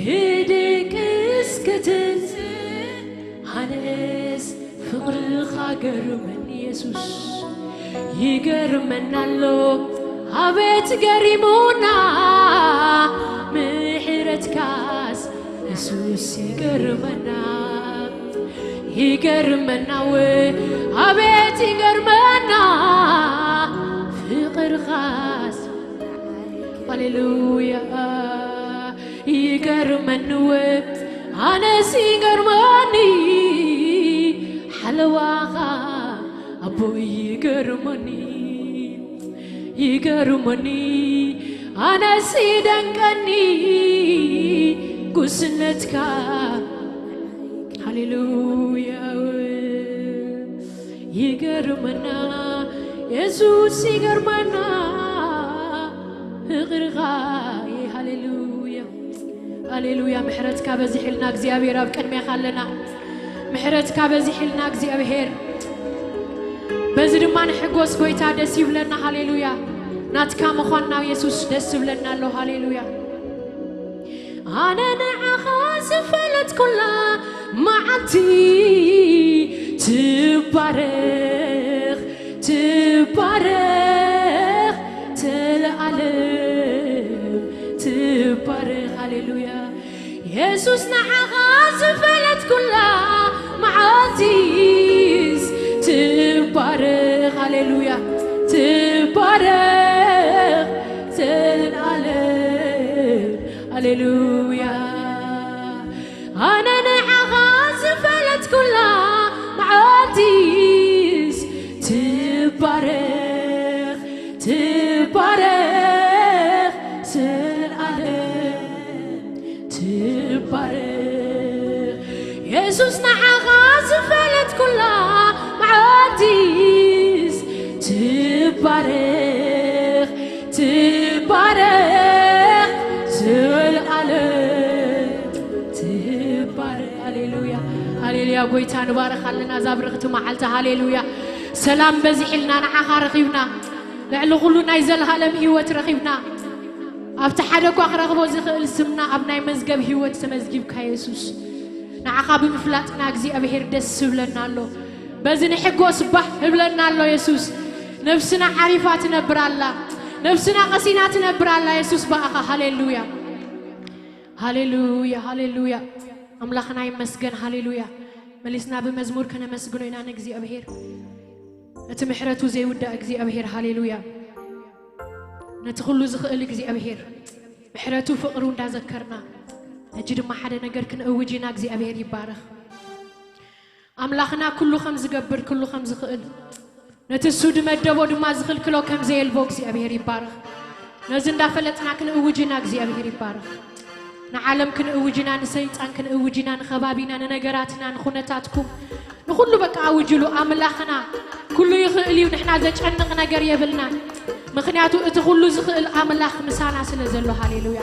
ክድቅስ ክትንስእ ኣነስ ፍቕርኻ ገርመኒ የሱስ ይገርመና ኣሎ ኣቤት ገሪሙና ምሕረትካስ የሱስ ይገርመና ይገርመና ው ኣቤት ይገርመና ፍቕርኻስ ሃሌሉያ ይገርመኒ ው ኣነስ ይገርመኒ ሓለዋኻ ኣቦይ ይገርመኒ ይገርመኒ ኣነስ ይደንቀኒ ጉስነትካ ሃሌሉያ ይገርመና የሱስ ይገርመና ፍቕርኻ ሃሌሉያ ሃሌሉያ ምሕረትካ በዚሕልና እግዚኣብሔር ኣብ ቅድሜኻ ኣለና ምሕረትካ በዚሕልና እግዚኣብሔር በዚ ድማ ንሕጎስ ጎይታ ደስ ይብለና ሃሌሉያ ናትካ ምዃንና የሱስ ደስ ይብለና ኣሎ ሃሌሉያ ኣነ ንዓኻ ዝፈለጥኩላ መዓልቲ ትባረኽ ትባረኽ ትለዓለም ትባረኽ ሃሌሉያ የሱስ ንዓኻ ዝፈለጥኩላ መዓልቲስ ትባረኽ ሃሌሉያ ትባረኽ ዘልኣለም ሃሌሉያ ኣነ ንዓኻ ዝፈለጥኩላ መዓልቲስ ትባረኽ ትባረኽ ዘልኣለም ትባረኽ የሱስ ንዓኻ ዝፈለጥኩላ መዓልቲስ ትባረኽ ትባረኽ ዘልኣለም ትባረኽ ሃሌሉያ ሃሌሉያ ጎይታ ንባረኽ ኣለና እዛ ብርኽቲ መዓልቲ ሃሌሉያ ሰላም በዚሕልና ንዓኻ ረኺብና ልዕሊ ኩሉ ናይ ዘልሃለም ህይወት ረኺብና ኣብቲ ሓደ እኳ ክረኽቦ ዝኽእል ስምና ኣብ ናይ መዝገብ ህይወት ተመዝጊብካ የሱስ ንዓኻ ብምፍላጥና እግዚኣብሄር ደስ ይብለና ኣሎ በዚ ንሕጎስ ባህ ይብለና ኣሎ የሱስ ነብስና ዓሪፋ ትነብር ኣላ ነብስና ቀሲና ትነብር ኣላ የሱስ ብኣኻ ሃሌሉያ ሃሌሉያ ሃሌሉያ ኣምላኽና ይመስገን ሃሌሉያ መሊስና ብመዝሙር ከነመስግኖ ኢና ንእግዚኣብሄር እቲ ምሕረቱ ዘይውዳእ እግዚኣብሄር ሃሌሉያ ነቲ ኩሉ ዝኽእል እግዚኣብሄር ምሕረቱ ፍቕሩ እንዳዘከርና ሕጂ ድማ ሓደ ነገር ክንእውጅ ኢና እግዚኣብሄር ይባረኽ ኣምላኽና ኩሉ ከም ዝገብር ኩሉ ከም ዝኽእል ነቲ እሱ ድመደቦ ድማ ዝኽልክሎ ከም ዘየልቦ እግዚኣብሄር ይባረኽ ነዚ እንዳፈለጥና ክንእውጅ ኢና እግዚኣብሄር ይባረኽ ንዓለም ክንእውጅና ንሰይጣን ክንእውጅና ንኸባቢና ንነገራትና ንኹነታትኩም ንኹሉ በቃ ኣውጅሉ ኣምላኽና ኩሉ ይኽእል እዩ ንሕና ዘጨንቕ ነገር የብልና ምኽንያቱ እቲ ኩሉ ዝኽእል ኣምላኽ ምሳና ስለ ዘሎ ሃሌሉያ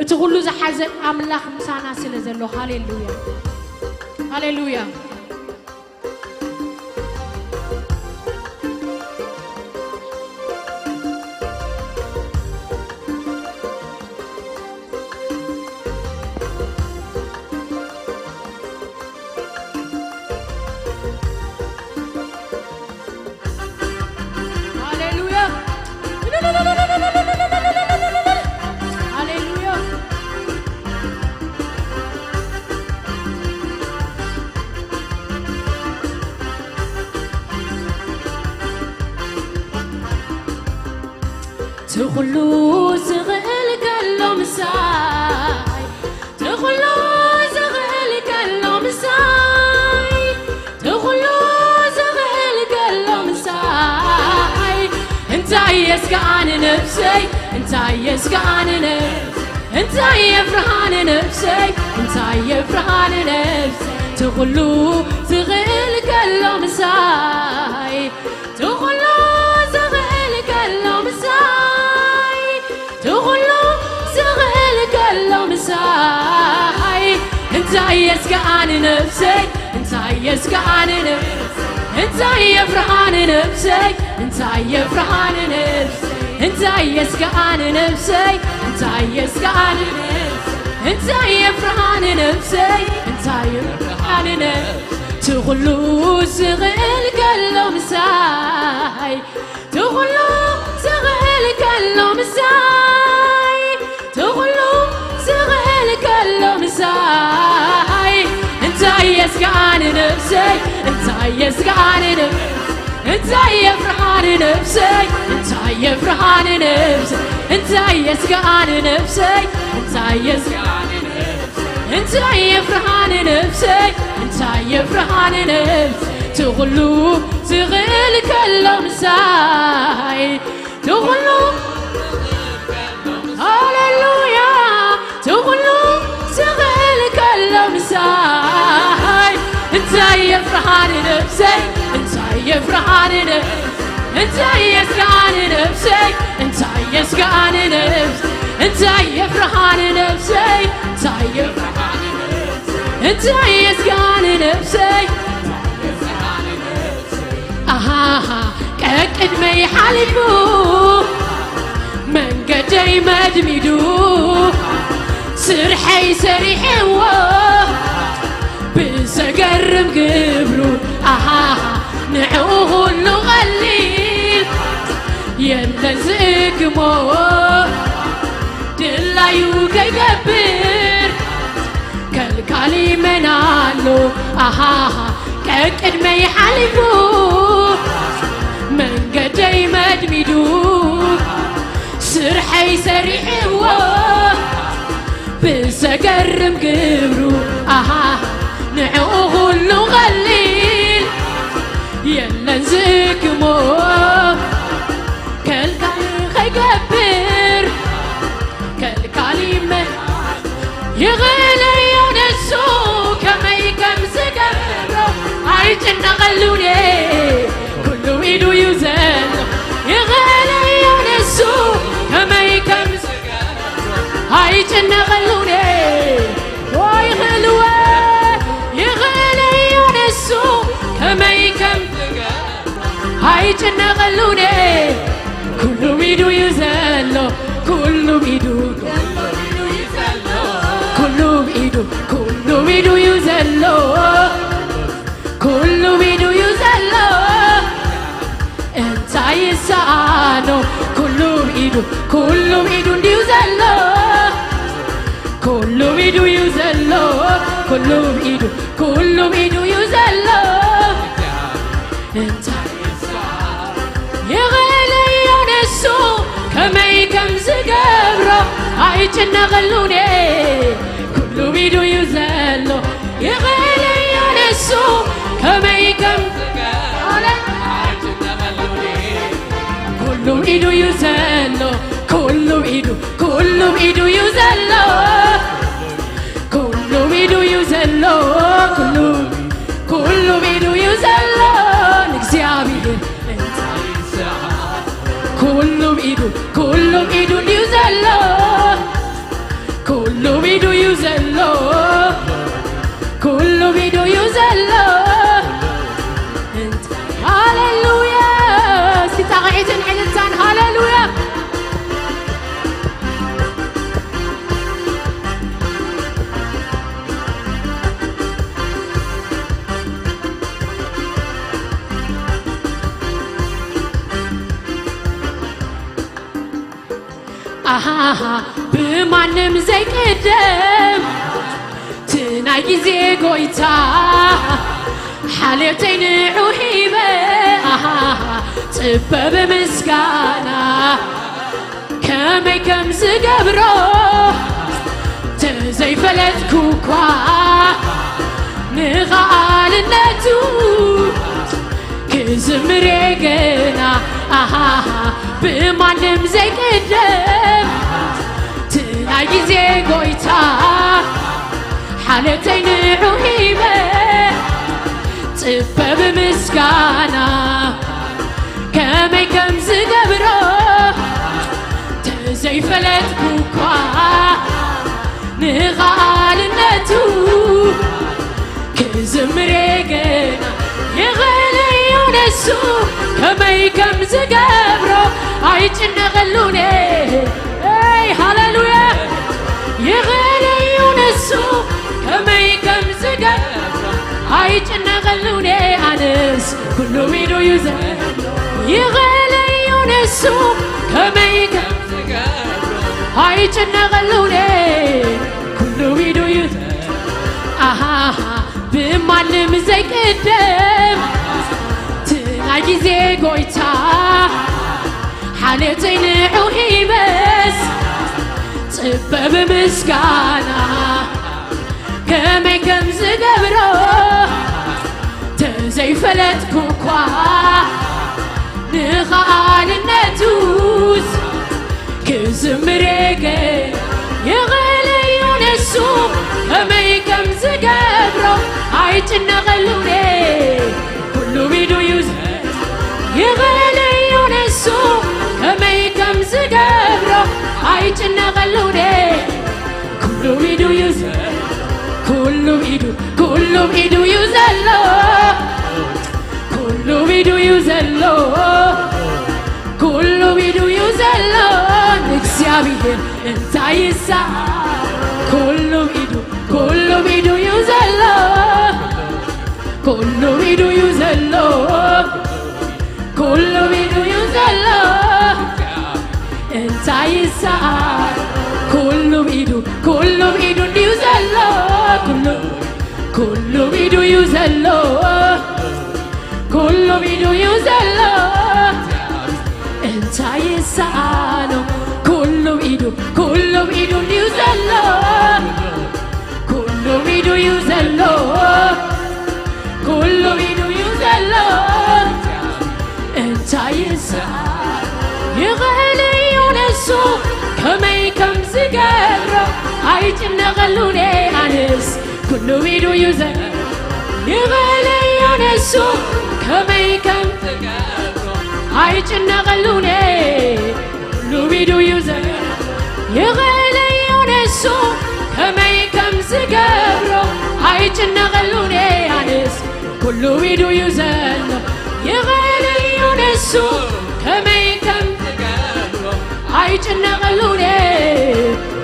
እቲ ኩሉ ዝሓዘ ኣምላኽ ምሳና ስለ ዘሎ ሃሌሉያ ሃሌሉያ። ሃሌሉያ። ሃሌሉያ። ትኹሉ ዝኽእል ከሎ ምሳይ፣ ትኹሉ ዝኽእል ከሎ ምሳይ፣ ትኹሉ ዝኽእል ከሎ ምሳይ፣ እንታይ የስግኣኒ ነፍሰይ፣ እንታይ የስግኣኒ ነፍሰይ፣ እንታይ የፍርሃኒ ነፍሰይ፣ እንታይ የፍርሃኒ ነፍሰይ፣ ትኹሉ ዝኽእል ከሎ ምሳይ፣ ትኹሉ ዝኽእል ከሎ ምሳይ፣ ትኹሉ ዝኽእል ከሎ ምሳይ፣ እንታይ የስግኣኒ ነፍሰይ፣ እንታይ የስግኣኒ ነፍሰይ፣ እንታይ የፍርሃኒ ነፍሰይ፣ እንታይ የፍርሃኒ ነፍሰይ፣ እንታይ የስግኣኒ ነፍሰይ፣ እንታይ የስግኣኒ ነፍሰይ፣ እንታይ የፍርሃኒ ነፍሰይ፣ እንታይ የፍርሃኒ ነፍሰይ፣ ትኹሉ ዝኽእል ከሎ ምሳይ፣ ትኹሉ ዝኽእል ከሎ ምሳይ፣ ትኹሉ ዝኽእል ከሎ ምሳይ፣ እንታይ የስግኣኒ ነፍሰይ፣ እንታይ የስግኣኒ ነፍሰይ፣ እንታይ የፍርሃኒ ነፍሰይ፣ እንታይ የፍርሃኒ ነፍሰይ፣ እንታይ የስግኣኒ ነፍሰይ፣ እንታይ የስግኣኒ ነፍሰይ፣ እንታይ የፍርሃኒ ነፍሰይ፣ እንታይ የፍርሃኒ ነፍሰይ፣ ትኹሉ ዝኽእል ከሎ ምሳይ፣ ትኹሉ፣ ሃሌሉያ፣ ትኹሉ ዝኽእል ከሎ ምሳይ፣ እንታይ የፍርሃኒ ነፍሰይ፣ እንታይ የፍርሃኒ ነፍሰይ፣ እንታይ የስግኣኒ ነፍሰይ፣ እንታይ የስግኣኒ ነፍሰይ፣ እንታይ የፍርሃኒ ነፍሰይ፣ እንታይ የፍርሃኒ ነፍሰይ፣ እንታይ የስግኣኒ ነፍሰይ፣ ኣሃሃ፣ ቀቅድመይ ሓሊፉ፣ መንገደይ መድሚዱ፣ ስርሐይ ሰሪሕዎ፣ ብዘገርም ግብሩ፣ ኣሃሃ፣ ንዕኡ ኩሉ ቀሊል፣ የለን ዝእግሞ፣ ድላዩ ከይገብር፣ ከልካሊ መን ኣሎ? ኣሃሃ፣ ቀቅድመይ ሓሊፉ፣ መንገደይ መድሚዱ፣ ስርሐይ ሰሪሕዎ፣ ብዘገርም ግብሩ፣ ኣሃ፣ ንዕኡ ኩሉ ቀሊል፣ የለን ዝእግሞ፣ ከልካሊ ከይገብር፣ ከልካሊ መ-፣ ይኽእለዮ ንሱ ከመይ ከም ዝገብሮ ኣይጭነቐሉን እየ፣ ኩሉ ኢዱ እዩ ዘሎ። ይኽእለዮ ንሱ ከመይ ከም ዝገብሮ ኣይጭነቐሉን እየ። ኦ ይኽእልዎ፣ ይኽእለዮ ንሱ ከመይ ከም ኣይጭነቐሉን እየ። ኩሉ ኢዱ እዩ ዘሎ፣ ኩሉ ኢዱ፣ ኩሉ ኢዱ፣ ኩሉ ኢዱ እዩ ዘሎ፣ ኩሉ ኢዱ እዩ ዘሎ። እንታይ ይሰኣኖ? ኩሉ ኢዱ፣ ኩሉ ኢዱ እንድዩ ዘሎ፣ ኩሉ ኢዱ እዩ ዘሎ፣ ኩሉ ኢዱ፣ ኩሉ ኢዱ እዩ ዘሎ። እንታይ ይኽእለዮ ንሱ ከመይ ከም ዝገብሮ ኣይጭነቐሉን እየ። ኩሉ ኢዱ እዩ ዘሎ። ይኽእለዮ ንሱ ከመይ ከም ዝገብሮ ኩሉ ኢዱ እዩ ዘሎ። ኩሉ ኢዱ፣ ኩሉ ኢዱ እዩ ዘሎ። ኩሉ ኢዱ እዩ ዘሎ፣ ኩሉ፣ ኩሉ ኢዱ እዩ ዘሎ ንእግዚኣብሔር። ኩሉ ኢዱ፣ ኩሉ ኢዱ እዩ ዘሎ፣ ኩሉ ኢዱ እዩ ዘሎ፣ ኩሉ ቢዱ እዩ ዘሎ። ሃሌሉያ። እስቲ ጣቕዒትን ዕልልታን። ሃሌሉያ። ኣሃ፣ ብማንም ዘይቅደም፣ እቲ ናይ ግዜ ጎይታ፣ ሓልዮተይ ንዑ ሂበ። ኣሃ፣ ጽበብ ምስጋና፣ ከመይ ከም ዝገብሮ ተዘይፈለጥኩ እኳ፣ ንኸኣልነቱ ክዝምር ገና። ኣሃ፣ ብማንም ዘይቅደም፣ እቲ ናይ ግዜ ጎይታ፣ ሓልዮተይ ንዑ ሂበ። ጽበብ ምስጋና፣ ከመይ ከም ዝገብሮ ተዘይፈለጥኩ እኳ፣ ንኸኣልነቱ ክዝምር ገና። ይኽእል እዩ ንሱ፣ ከመይ ከም ዝገብሮ ኣይጭነቐሉን። ኤይ፣ ሃሌሉያ። ይኽእል እዩ ንሱ፣ ከመይ ከም ዝገብሮ ኣይጭነቐሉን። ኣነስ ኩሉ ኢዱ እዩ ዘ-፣ ይኽእል እዩ ንሱ፣ ከመይ ከም ኣይጭነቐሉን። ኩሉ ኢዱ እዩ። ኣሃ፣ ብማንም ዘይቅደም፣ እቲ ናይ ግዜ ጎይታ፣ ሓልዮተይ ንዑ ሂበስ፣ ጽበብ ምስጋና፣ ከመይ ከም ዝገብሮ ተዘይፈለጥኩ እኳ፣ ንኸኣልነቱስ ክዝምር ገና። ይኽእል እዩ ንሱ፣ ከመይ ከም ዝገብሮ ኣይጭነቐሉን። ኩሉ ኢዱ እዩ ዘ-፣ ይኽእል እዩ ንሱ፣ ከመይ ከም ዝገብሮ ኣይጭነቐሉን። ኩሉ ኢዱ እዩ ዘ-፣ ኩሉ ኢዱ፣ ኩሉ ኢዱ እዩ ዘሎ። ኩሉ ኢዱ እዩ ዘሎ። ኩሉ ኢዱ እዩ ዘሎ። ንእግዚኣብሔር እንታይ ይሳ-፣ ኩሉ ኢዱ፣ ኩሉ ኢዱ እዩ ዘሎ። ኩሉ ኢዱ እዩ ዘሎ። ኩሉ ኢዱ እዩ ዘሎ። እንታይ ይሰኣል? ኩሉ ኢዱ፣ ኩሉ ኢዱ እንድዩ ዘሎ። ኩሉ፣ ኩሉ ኢዱ እዩ ዘሎ። ኩሉ ኢዱ እዩ ዘሎ። እንታይ ይሰኣሎ? ኩሉ ኢዱ፣ ኩሉ ኢዱ እንድዩ ዘሎ። ኩሉ ኢዱ እዩ ዘሎ። ኩሉ ኢዱ እዩ ዘሎ። እንታይ ይስኣል? ይኽእል እዩ ንሱ ከመይ ከም ዝገብሮ ኣይጭነቐሉን ኣነስ። ኩሉ ኢዱ እዩ ዘ-፣ ይኽእል እዩ ንሱ ከመይ ከም ዝገብሮ ኣይጭነቐሉን። ኩሉ ኢዱ እዩ ዘ-፣ ይኽእል እዩ ንሱ ከመይ ከም ዝገብሮ ኣይጭነቐሉን ኣነስ። ኩሉ ኢዱ እዩ ዘሎ። ይኽእል እዩ ንሱ ከመይ ከም ዝገብሮ ኣይጭነቐሉን።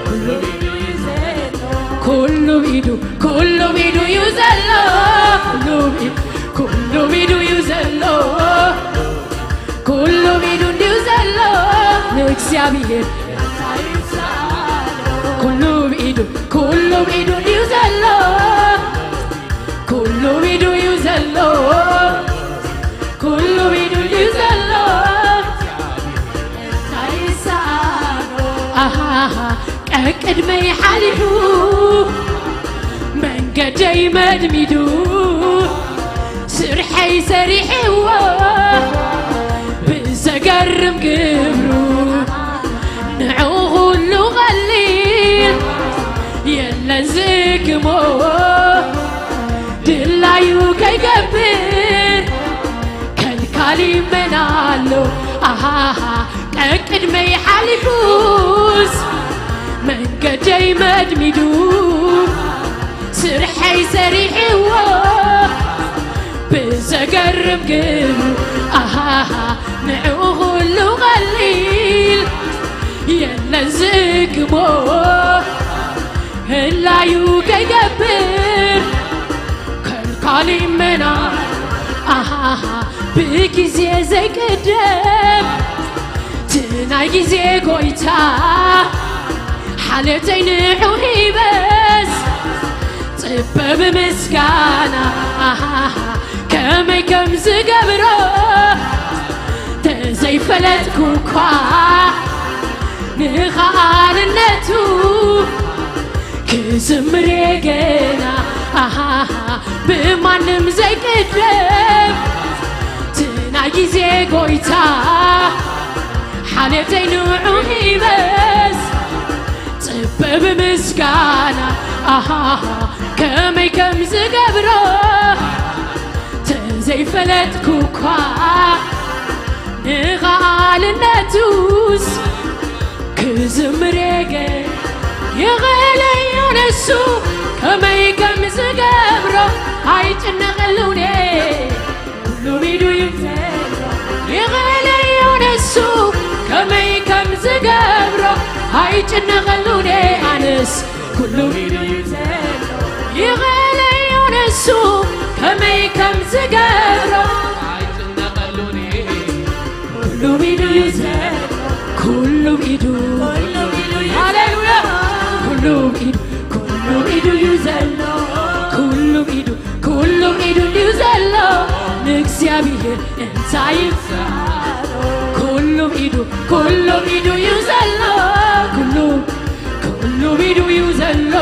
ኩሉ ኢዱ እዩ ዘሎ። ኩሉ ኢዱ፣ ኩሉ ኢዱ እዩ ዘሎ። ኩሉ ኢዱ፣ ኩሉ ኢዱ እዩ ዘሎ። ኩሉ ኢዱ እንድዩ ዘሎ ንእግዚኣብሔር። ኩሉ ኢዱ፣ ኩሉ ኢዱ እንድዩ ዘሎ። ኩሉ ኢዱ እዩ ዘሎ። ኩሉ ኢዱ እዩ ዘሎ። እንታይ ይሰኣኖ? ኣሃ፣ ቀቅድመይ ሓሊፉ መንገደይ መድሚዱ ስርሐይ ሰሪሕዎ ብዘገርም ግብሩ ንዕኡ ኩሉ ቀሊል የለን ዝግሞ ድላዩ ከይገብር ከልካሊ መን ኣሎ? ኣሃሃ ቀቅድመይ ሓሊፉስ መንገደይ መድሚዱ ስርሐ ኣይሰሪሕዎ ብዘገርም ግን ኣሃሃ ንዕኡ ኩሉ ቀሊል የለን ዝእክቦ ህላዩ ከይገብር ከልካሊ መና ኣሃሃ ብግዜ ዘይቅደም ትናይ ግዜ ጎይታ ሓልዮተይ ንዑ ሂበስ ጽበብ ምስጋና ኣሃሃ ከመይ ከም ዝገብሮ ተዘይፈለጥኩ እኳ ንኸኣልነቱ ክዝምር ገና ኣሃሃ ብማንም ዘይቅደም ትናይ ግዜ ጎይታ ሓልዮተይ ንዑ ሂበስ ጽበብ ምስጋና ኣሃሃ ከመይ ከም ዝገብሮ ተዘይፈለጥኩ እኳ ንቓልነቱስ ክዝምር የገ ይኽእል እዩ ንሱ ከመይ ከም ዝገብሮ ኣይጭነቐሉን ኩሉ ኢዱ እዩ ዘሎ ይኽእል እዩ ንሱ ከመይ ከም ዝገብሮ ኣይጭነቐሉን ኣነስ ኩሉ ኢዱ እዩ ዘሎ ይኽእል እዩ ንሱ ከመይ ከም ዝገብሮ ኣይጭነቐሉን ኩሉ ኢዱ እዩ ዘሎ ኩሉ ኢዱ ሃሌሉያ ኩሉ ኢዱ ኩሉ ኢዱ እዩ ዘሎ ኩሉ ኢዱ ኩሉ ኢዱ እዩ ዘሎ ንእግዚኣብሔር እንታይ ኩሉ ኢዱ ኩሉ ኢዱ እዩ ዘሎ ኩሉ ኩሉ ኢዱ እዩ ዘሎ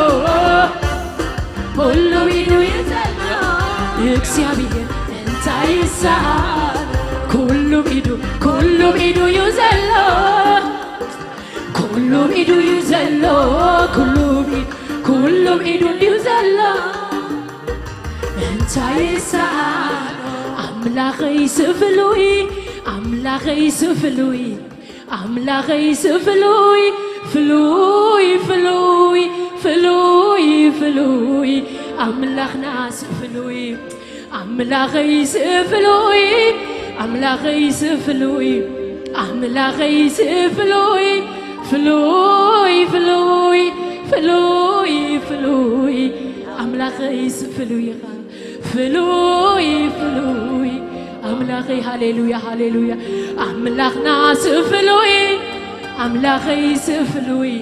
ኩሉ ኢዱ እዩ ዘሎ እግዚኣብሔር እንታይ ይሳኖ ኩሉ ኢዱ ኩሉ ኢዱ እዩ ዘሎ ኩሉ ኢዱ እዩ ዘሎ ኩሉ ኢዱ ኩሉ ኢዱ እዩ ዘሎ እንታይ ይሳኖ ኣምላኸይ ስፍሉይ ኣምላኸይ ስፍሉይ ኣምላኸይ ስፍሉይ ፍሉይ ፍሉይ ፍሉይ ፍሉይ ኣምላኽና ስፍሉይ ኣምላኸይ ስፍሉይ ኣምላኸይ ስፍሉይ ኣምላኸይ ስፍሉይ ፍሉይ ፍሉይ ፍሉይ ፍሉይ ኣምላኸይ ስፍሉይ ኢኻ ፍሉይ ፍሉይ ኣምላኸይ ሃሌሉያ ሃሌሉያ ኣምላኽና ስፍሉይ ኣምላኸይ ስፍሉይ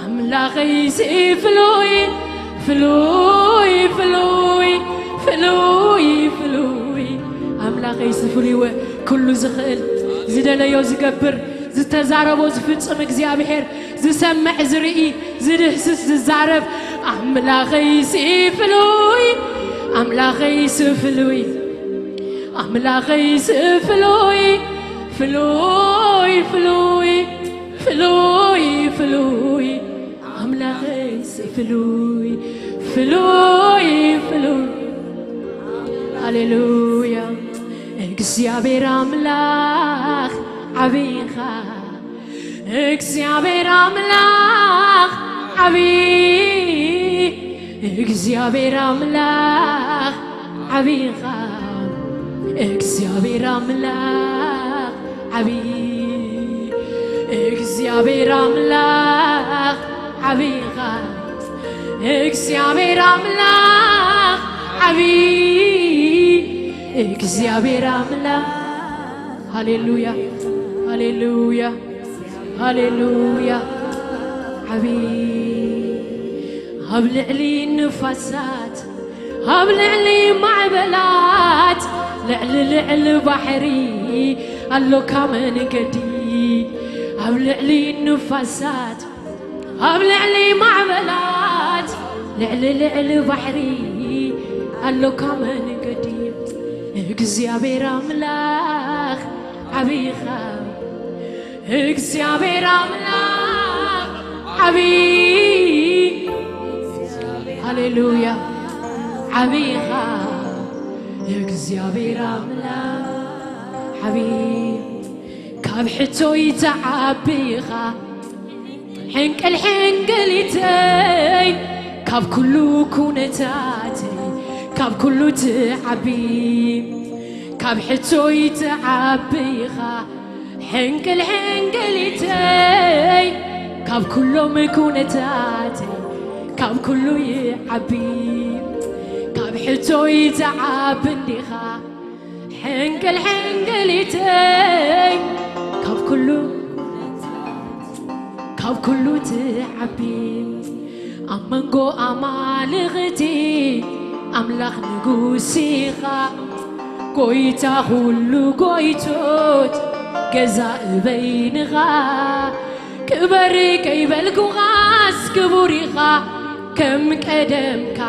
ኣምላኸይ ስፍሉይ ፍሉይ ፍሉይ ፍሉይ ፍሉይ ኣምላኸይ ስፍሉይ ወ ኩሉ ዝኽእል ዝደለዮ ዝገብር ዝተዛረቦ ዝፍጽም እግዚኣብሔር ዝሰምዕ ዝርኢ ዝድህስስ ዝዛረብ ኣምላኸይ ስፍሉይ ኣምላኸይ ስፍሉይ ኣምላኸይ ስፍሉይ ፍሉይ ፍሉይ ፍሉይ ፍሉይ ኣምላኸይ ስፍሉይ ፍሉይ ፍሉይ ሃሌሉያ እግዚኣብሔር ኣምላኽ ዓብይኻ እግዚኣብሔር ኣምላኽ ዓብዪ እግዚኣብሔር ኣምላኽ ዓብይኻ እግዚኣብሔር ኣምላኽ ዓብዪ እግዚኣብሔር ኣምላኽ ዓብይኻ እግዚኣብሔር ኣምላኽ ዓብዪ እግዚኣብሔር ኣምላኽ ሃሌሉያ ሃሌሉያ ሃሌሉያ ዓብዪ ኣብ ልዕሊ ንፋሳት ኣብ ልዕሊ ማዕበላት ልዕሊ ልዕሊ ባሕሪ ኣሎካ መንገዲ ኣብ ልዕሊ ንፋሳት ኣብ ልዕሊ ማዕበላት ልዕሊ ልዕሊ ባሕሪ ኣሎካ መንገዲ እግዚኣብሔር ኣምላኽ ዓብይኻ እግዚኣብሔር ኣምላኽ ዓብዪ ሃሌሉያ ዓብይኻ እግዚኣብሔር ኣምላኽ ዓብዪ ካብ ሕቶይ ትዓቢ ኢኻ ሕንቅል ሕንቅሊተይ ካብ ኩሉ ኩነታ ካብ ኩሉ ትዓቢ፣ ካብ ሕቶይ ትዓቢ ኢኻ። ሕንቅል ሕንቅሊተይ ካብ ኩሎም ኩነታተይ ካብ ኩሉ ይዓቢ። ካብ ሕቶይ ትዓቢ እንዲኻ። ሕንቅል ሕንቅሊተይ ካብ ኩሉ ካብ ኩሉ ትዓቢ። ኣብ መንጎ ኣማልኽቲ ኣምላኽ ንጉስ ኢኻ። ጎይታ ኩሉ ጎይቶት ገዛኢ በይንኻ። ክበር ከይበልኩኻስ ክቡር ኢኻ ከም ቀደምካ።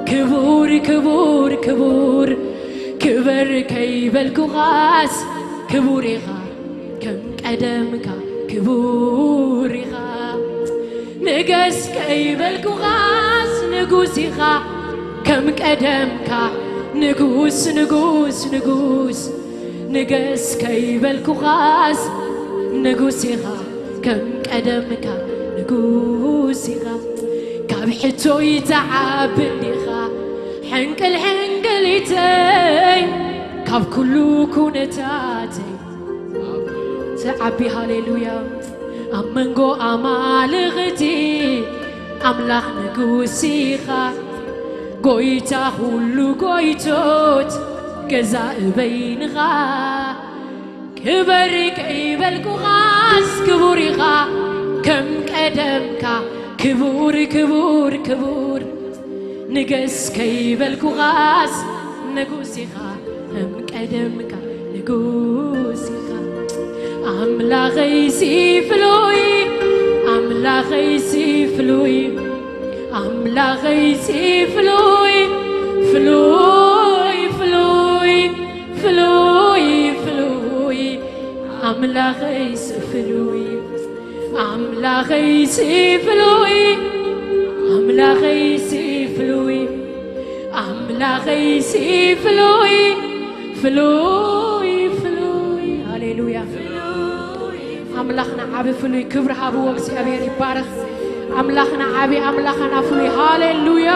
ክቡር ክቡር ክቡር ክበር ከይበልኩኻስ ክቡር ኢኻ ከም ቀደምካ። ክቡር ኢኻ ንገስ ከይበልኩኻስ ንጉስ ኢኻ ከም ቀደምካ። ንጉስ ንጉስ ንጉስ ንገስ ከይበልኩኻስ ንጉስ ኢኻ ከም ቀደምካ። ንጉስ ኢኻ ካብ ሕቶይ ትዓቢ እንዲኻ። ሕንቅል ሕንቅሊተይ ካብ ኩሉ ኩነታተይ ትዓቢ። ሃሌሉያ። ኣብ መንጎ ኣማልኽቲ ኣምላኽ ንጉስ ኢኻ። ጎይታ ኩሉ ጎይቶት ገዛኢ በይንኻ። ክበር ከይበልኩኻስ ክቡር ኢኻ ከም ቀደምካ። ክቡር ክቡር ክቡር ንገስ ከይበልኩኻስ ንጉስ ኢኻ ከም ቀደምካ። ንጉስ ኢኻ ኣምላኸይ ሲ ፍሉይ፣ ኣምላኸይ ሲ ፍሉይ፣ ኣምላኸይ ሲ ፍሉይ፣ ፍሉይ፣ ፍሉይ፣ ፍሉይ፣ ፍሉይ፣ ኣምላኸይ ሲ ፍሉይ፣ ኣምላኸይ ሲ ፍሉይ፣ ኣምላኸይ ሲ ፍሉይ፣ ኣምላኸይ ሲ ፍሉይ፣ ፍሉይ፣ ፍሉይ። ሃሌሉያ። ኣምላኽና ዓቢ ፍሉይ። ክብሪ ሃብዎ፣ እግዚኣብሔር ይባረኽ። ኣምላኽና ዓቢ፣ ኣምላኽና ፍሉይ። ሃሌሉያ።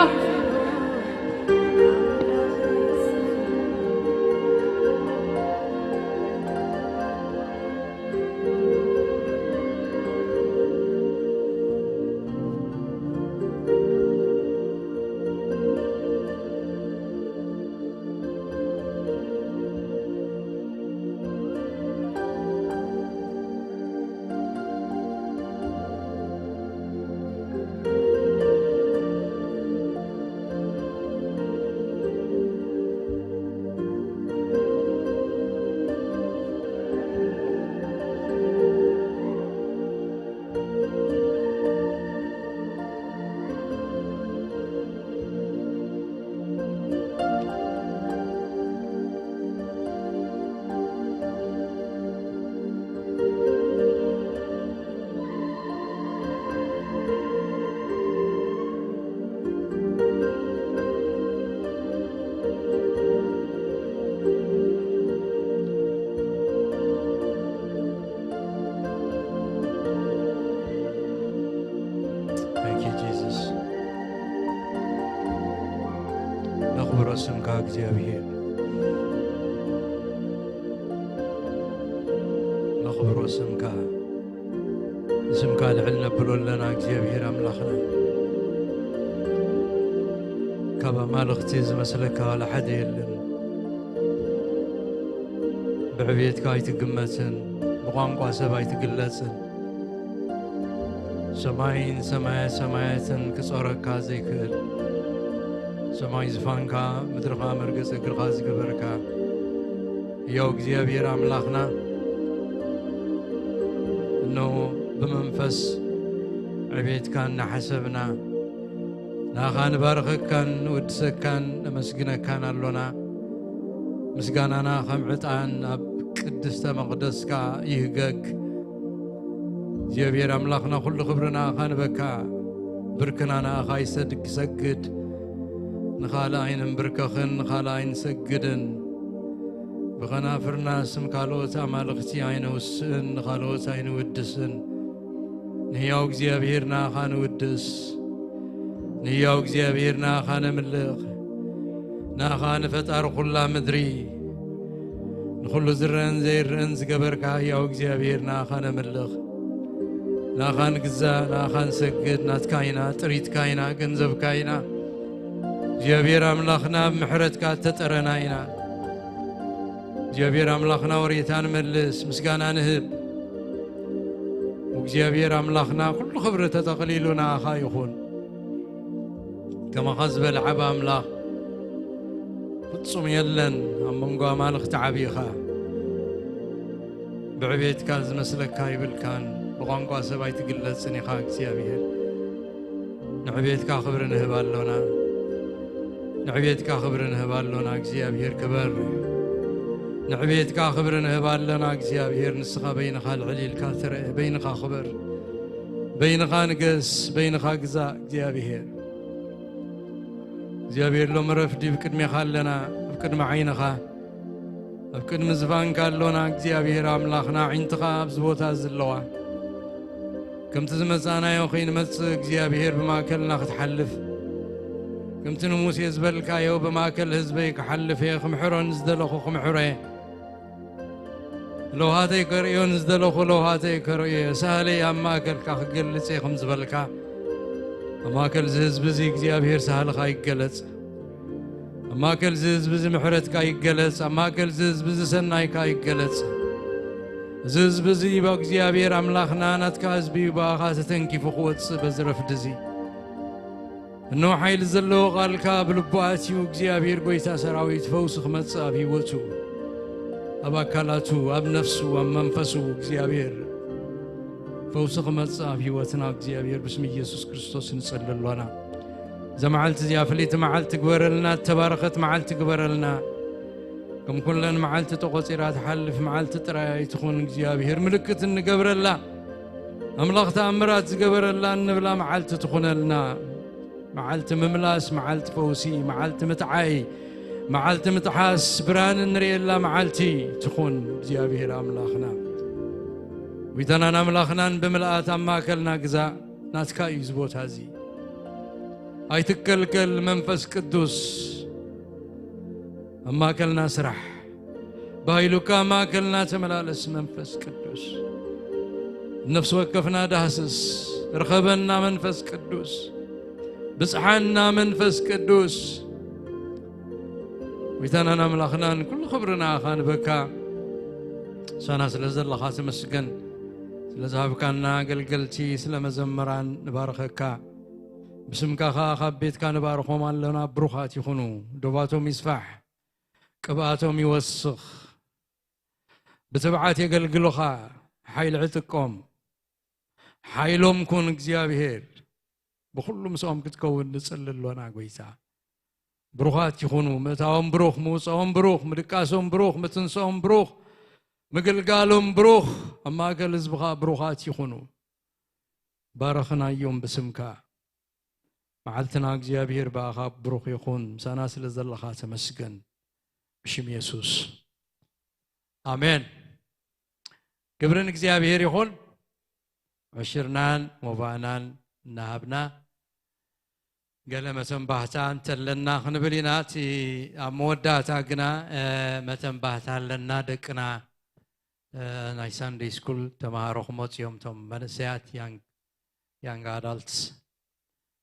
Thank you, Jesus. ነኽብሮ ስምካ እግዚኣብሔር፣ ነኽብሮ ስምካ። ንስምካ ልዕል ነብሎ ኣለና እግዚኣብሔር ኣምላኽና። ካብ ኣማልኽቲ ዝመስለካ ዋላ ሓደ የለን። ብዕብየትካ ኣይትግመትን፣ ብቋንቋ ሰብ ኣይትግለጽን። ሰማይን ሰማያ ሰማያትን ክጾረካ ዘይክእል፣ ሰማይ ዝፋንካ፣ ምድርኻ መርገጺ እግርኻ ዝገበርካ፣ ሕያው እግዚኣብሔር ኣምላኽና፣ እነሆ ብመንፈስ ዕቤትካ እናሓሰብና፣ ንኣኻ ንባርኸካን ንወድሰካን ነመስግነካን ኣሎና። ምስጋናና ከም ዕጣን ኣብ ቅድስተ መቕደስካ ይህገግ። እግዚኣብሔር ኣምላኽና፣ ኩሉ ክብሪ ንኣኻ ንበካ። ብርክና ንኣኻ ይሰድ-፣ ይሰግድ። ንኻልእ ኣይንንብርከኽን፣ ንኻልእ ኣይንሰግድን። ብኸናፍርና ስም ካልኦት ኣማልኽቲ ኣይነውስእን፣ ንኻልኦት ኣይንውድስን። ንህያው እግዚኣብሔር ንኣኻ ንውድስ። ንህያው እግዚኣብሔር ንኣኻ ነምልኽ። ንኣኻ ንፈጣሪ ኩላ ምድሪ፣ ንኹሉ ዝረአን ዘይረአን ዝገበርካ ህያው እግዚኣብሔር ንኣኻ ነምልኽ። ንኣኻ ንግዛእ፣ ንኣኻ ንሰግድ፣ ናትካ ኢና፣ ጥሪትካ ኢና፣ ገንዘብካ ኢና። እግዚኣብሔር ኣምላኽና ብምሕረትካ እተጠረና ኢና። እግዚኣብሔር ኣምላኽና ወሬታ ንመልስ፣ ምስጋና ንህብ። እግዚኣብሔር ኣምላኽና ኩሉ ክብሪ ተጠቕሊሉ ንኣኻ ይኹን። ከማኻ ዝበለ ዓቢ ኣምላኽ ፍጹም የለን። ኣብ መንጎ ኣማልኽቲ ዓቢ ኢኻ። ብዕቤትካ ዝመስለካ ይብልካን፣ ብቋንቋ ሰብ ኣይትግለጽን ኢኻ እግዚኣብሔር። ንዕቤትካ ክብሪ ንህብ ኣሎና። ንዕቤትካ ክብሪ ንህብ ኣሎና እግዚኣብሔር ክበር። ንዕቤትካ ክብሪ ንህብ ኣሎና እግዚኣብሔር። ንስኻ በይንኻ ልዕል ኢልካ ትረአ፣ በይንኻ ክበር፣ በይንኻ ንገስ፣ በይንኻ ግዛእ እግዚኣብሔር። እግዚኣብሔር ሎሚ ረፍዲ ብቅድሜኻ ኣለና፣ ኣብ ቅድሚ ዓይንኻ ኣብ ቅድሚ ዝፋንካ ኣሎና እግዚኣብሔር ኣምላኽና። ኣዒንትኻ ኣብዚ ቦታ እዚ ኣለዋ። ከምቲ ዝመጻእናዮ ከይንመጽእ እግዚኣብሔር ብማእከልና ክትሓልፍ፣ ከምቲ ንሙሴ ዝበልካዮ ብማእከል ህዝበይ ክሓልፍ እየ፣ ክምሕሮ ንዝደለኹ ክምሕሮ እየ። ለውሃተይ ከርእዮ ንዝደለኹ ለውሃተይ ከርእዮ እየ። ሳህለይ ኣብ ማእከልካ ክገልጽ እየ ከም ዝበልካ፣ ኣብ ማእከል እዚ ህዝቢ እዚ እግዚኣብሔር ሳህልኻ ይገለጽ። ኣብ ማእከል እዚ ህዝቢ እዚ ምሕረትካ ይገለጽ። ኣብ ማእከል እዚ ህዝቢ እዚ ሰናይካ ይገለጽ። እዚ ህዝቢ እዚ ብእግዚኣብሔር ኣምላኽና ናትካ ህዝቢ እዩ፣ ብኣኻ ተተንኪፉ ክወጽእ በዚ ረፍዲ እዚ። እነሆ ሓይሊ ዘለዎ ቃልካ ኣብ ልቡ ኣትዩ፣ እግዚኣብሔር ጐይታ ሰራዊት ፈውሲ ክመጽእ ኣብ ህይወቱ፣ ኣብ ኣካላቱ፣ ኣብ ነፍሱ፣ ኣብ መንፈሱ እግዚኣብሔር ፈውሲ ክመጽእ ኣብ ህይወትና እግዚኣብሔር ብስም ኢየሱስ ክርስቶስ ንጸሊ ኣሎና። እዛ መዓልቲ እዚኣ ፍልይቲ መዓልቲ ግበረልና፣ እተባረኸት መዓልቲ ግበረልና። ከም ኩለን መዓልቲ ተቖጺራ ትሓልፍ መዓልቲ ጥራይ ኣይትኹን እግዚኣብሔር፣ ምልክት እንገብረላ፣ ኣምላኽ ተኣምራት ዝገበረላ እንብላ መዓልቲ ትኹነልና። መዓልቲ ምምላስ፣ መዓልቲ ፈውሲ፣ መዓልቲ ምጥዓይ፣ መዓልቲ ምጥሓስ፣ ብርሃን እንርእየላ መዓልቲ ትኹን እግዚኣብሔር ኣምላኽና። ጐይታናን ኣምላኽናን ብምልኣት ኣብ ማእከልና ግዛእ፣ ናትካ እዩ እዚ ቦታ እዚ። ኣይትከልከል መንፈስ ቅዱስ፣ ኣብ ማእከልና ስራሕ። ብሃይሉካ ኣብ ማእከልና ተመላለስ መንፈስ ቅዱስ። ነፍሲ ወከፍና ዳህስስ፣ ርኸበና መንፈስ ቅዱስ። ብጽሓና መንፈስ ቅዱስ። ጐይታናን ኣምላኽናን ኩሉ ክብሪ ንኣኻ ንበካ። ሳና ስለ ዘለኻ ተመስገን። ስለ ዝሃብካና ኣገልገልቲ፣ ስለ መዘምራን ንባርኸካ። ብስምካ ኸኣ ካብ ቤትካ ንባርኾም ኣለና። ብሩኻት ይኹኑ። ዶባቶም ይስፋሕ፣ ቅብኣቶም ይወስኽ። ብትብዓት የገልግሉኻ። ሓይሊ ዕጥቆም፣ ሓይሎም ኩን እግዚኣብሔር። ብኹሉ ምስኦም ክትከውን ንጽሊ ኣሎና ጐይታ። ብሩኻት ይኹኑ። ምእታዎም ብሩኽ፣ ምውጻኦም ብሩኽ፣ ምድቃሶም ብሩኽ፣ ምትንስኦም ብሩኽ፣ ምግልጋሎም ብሩኽ። ኣብ ማእከል ህዝብኻ ብሩኻት ይኹኑ። ባረኽናዮም ብስምካ። መዓልትና እግዚኣብሔር ብኣኻ ብሩኽ ይኹን። ምሳና ስለ ዘለኻ ተመስገን። ብሽም የሱስ። ኣሜን። ክብሪ ንእግዚኣብሔር ይኹን። ዕሽርናን ሞባእናን እናሃብና ገለ መተንባህታ እንተለና ክንብል ኢና። እቲ ኣብ መወዳእታ ግና፣ እ፣ መተንባህታ ኣለና። ደቅና፣ እ፣ ናይ ሳንደይ ስኩል ተማሃሮ ክመጹ እዮም። እቶም መንእሰያት፣ ያንግ፣ ያንግ ኣዳልትስ፣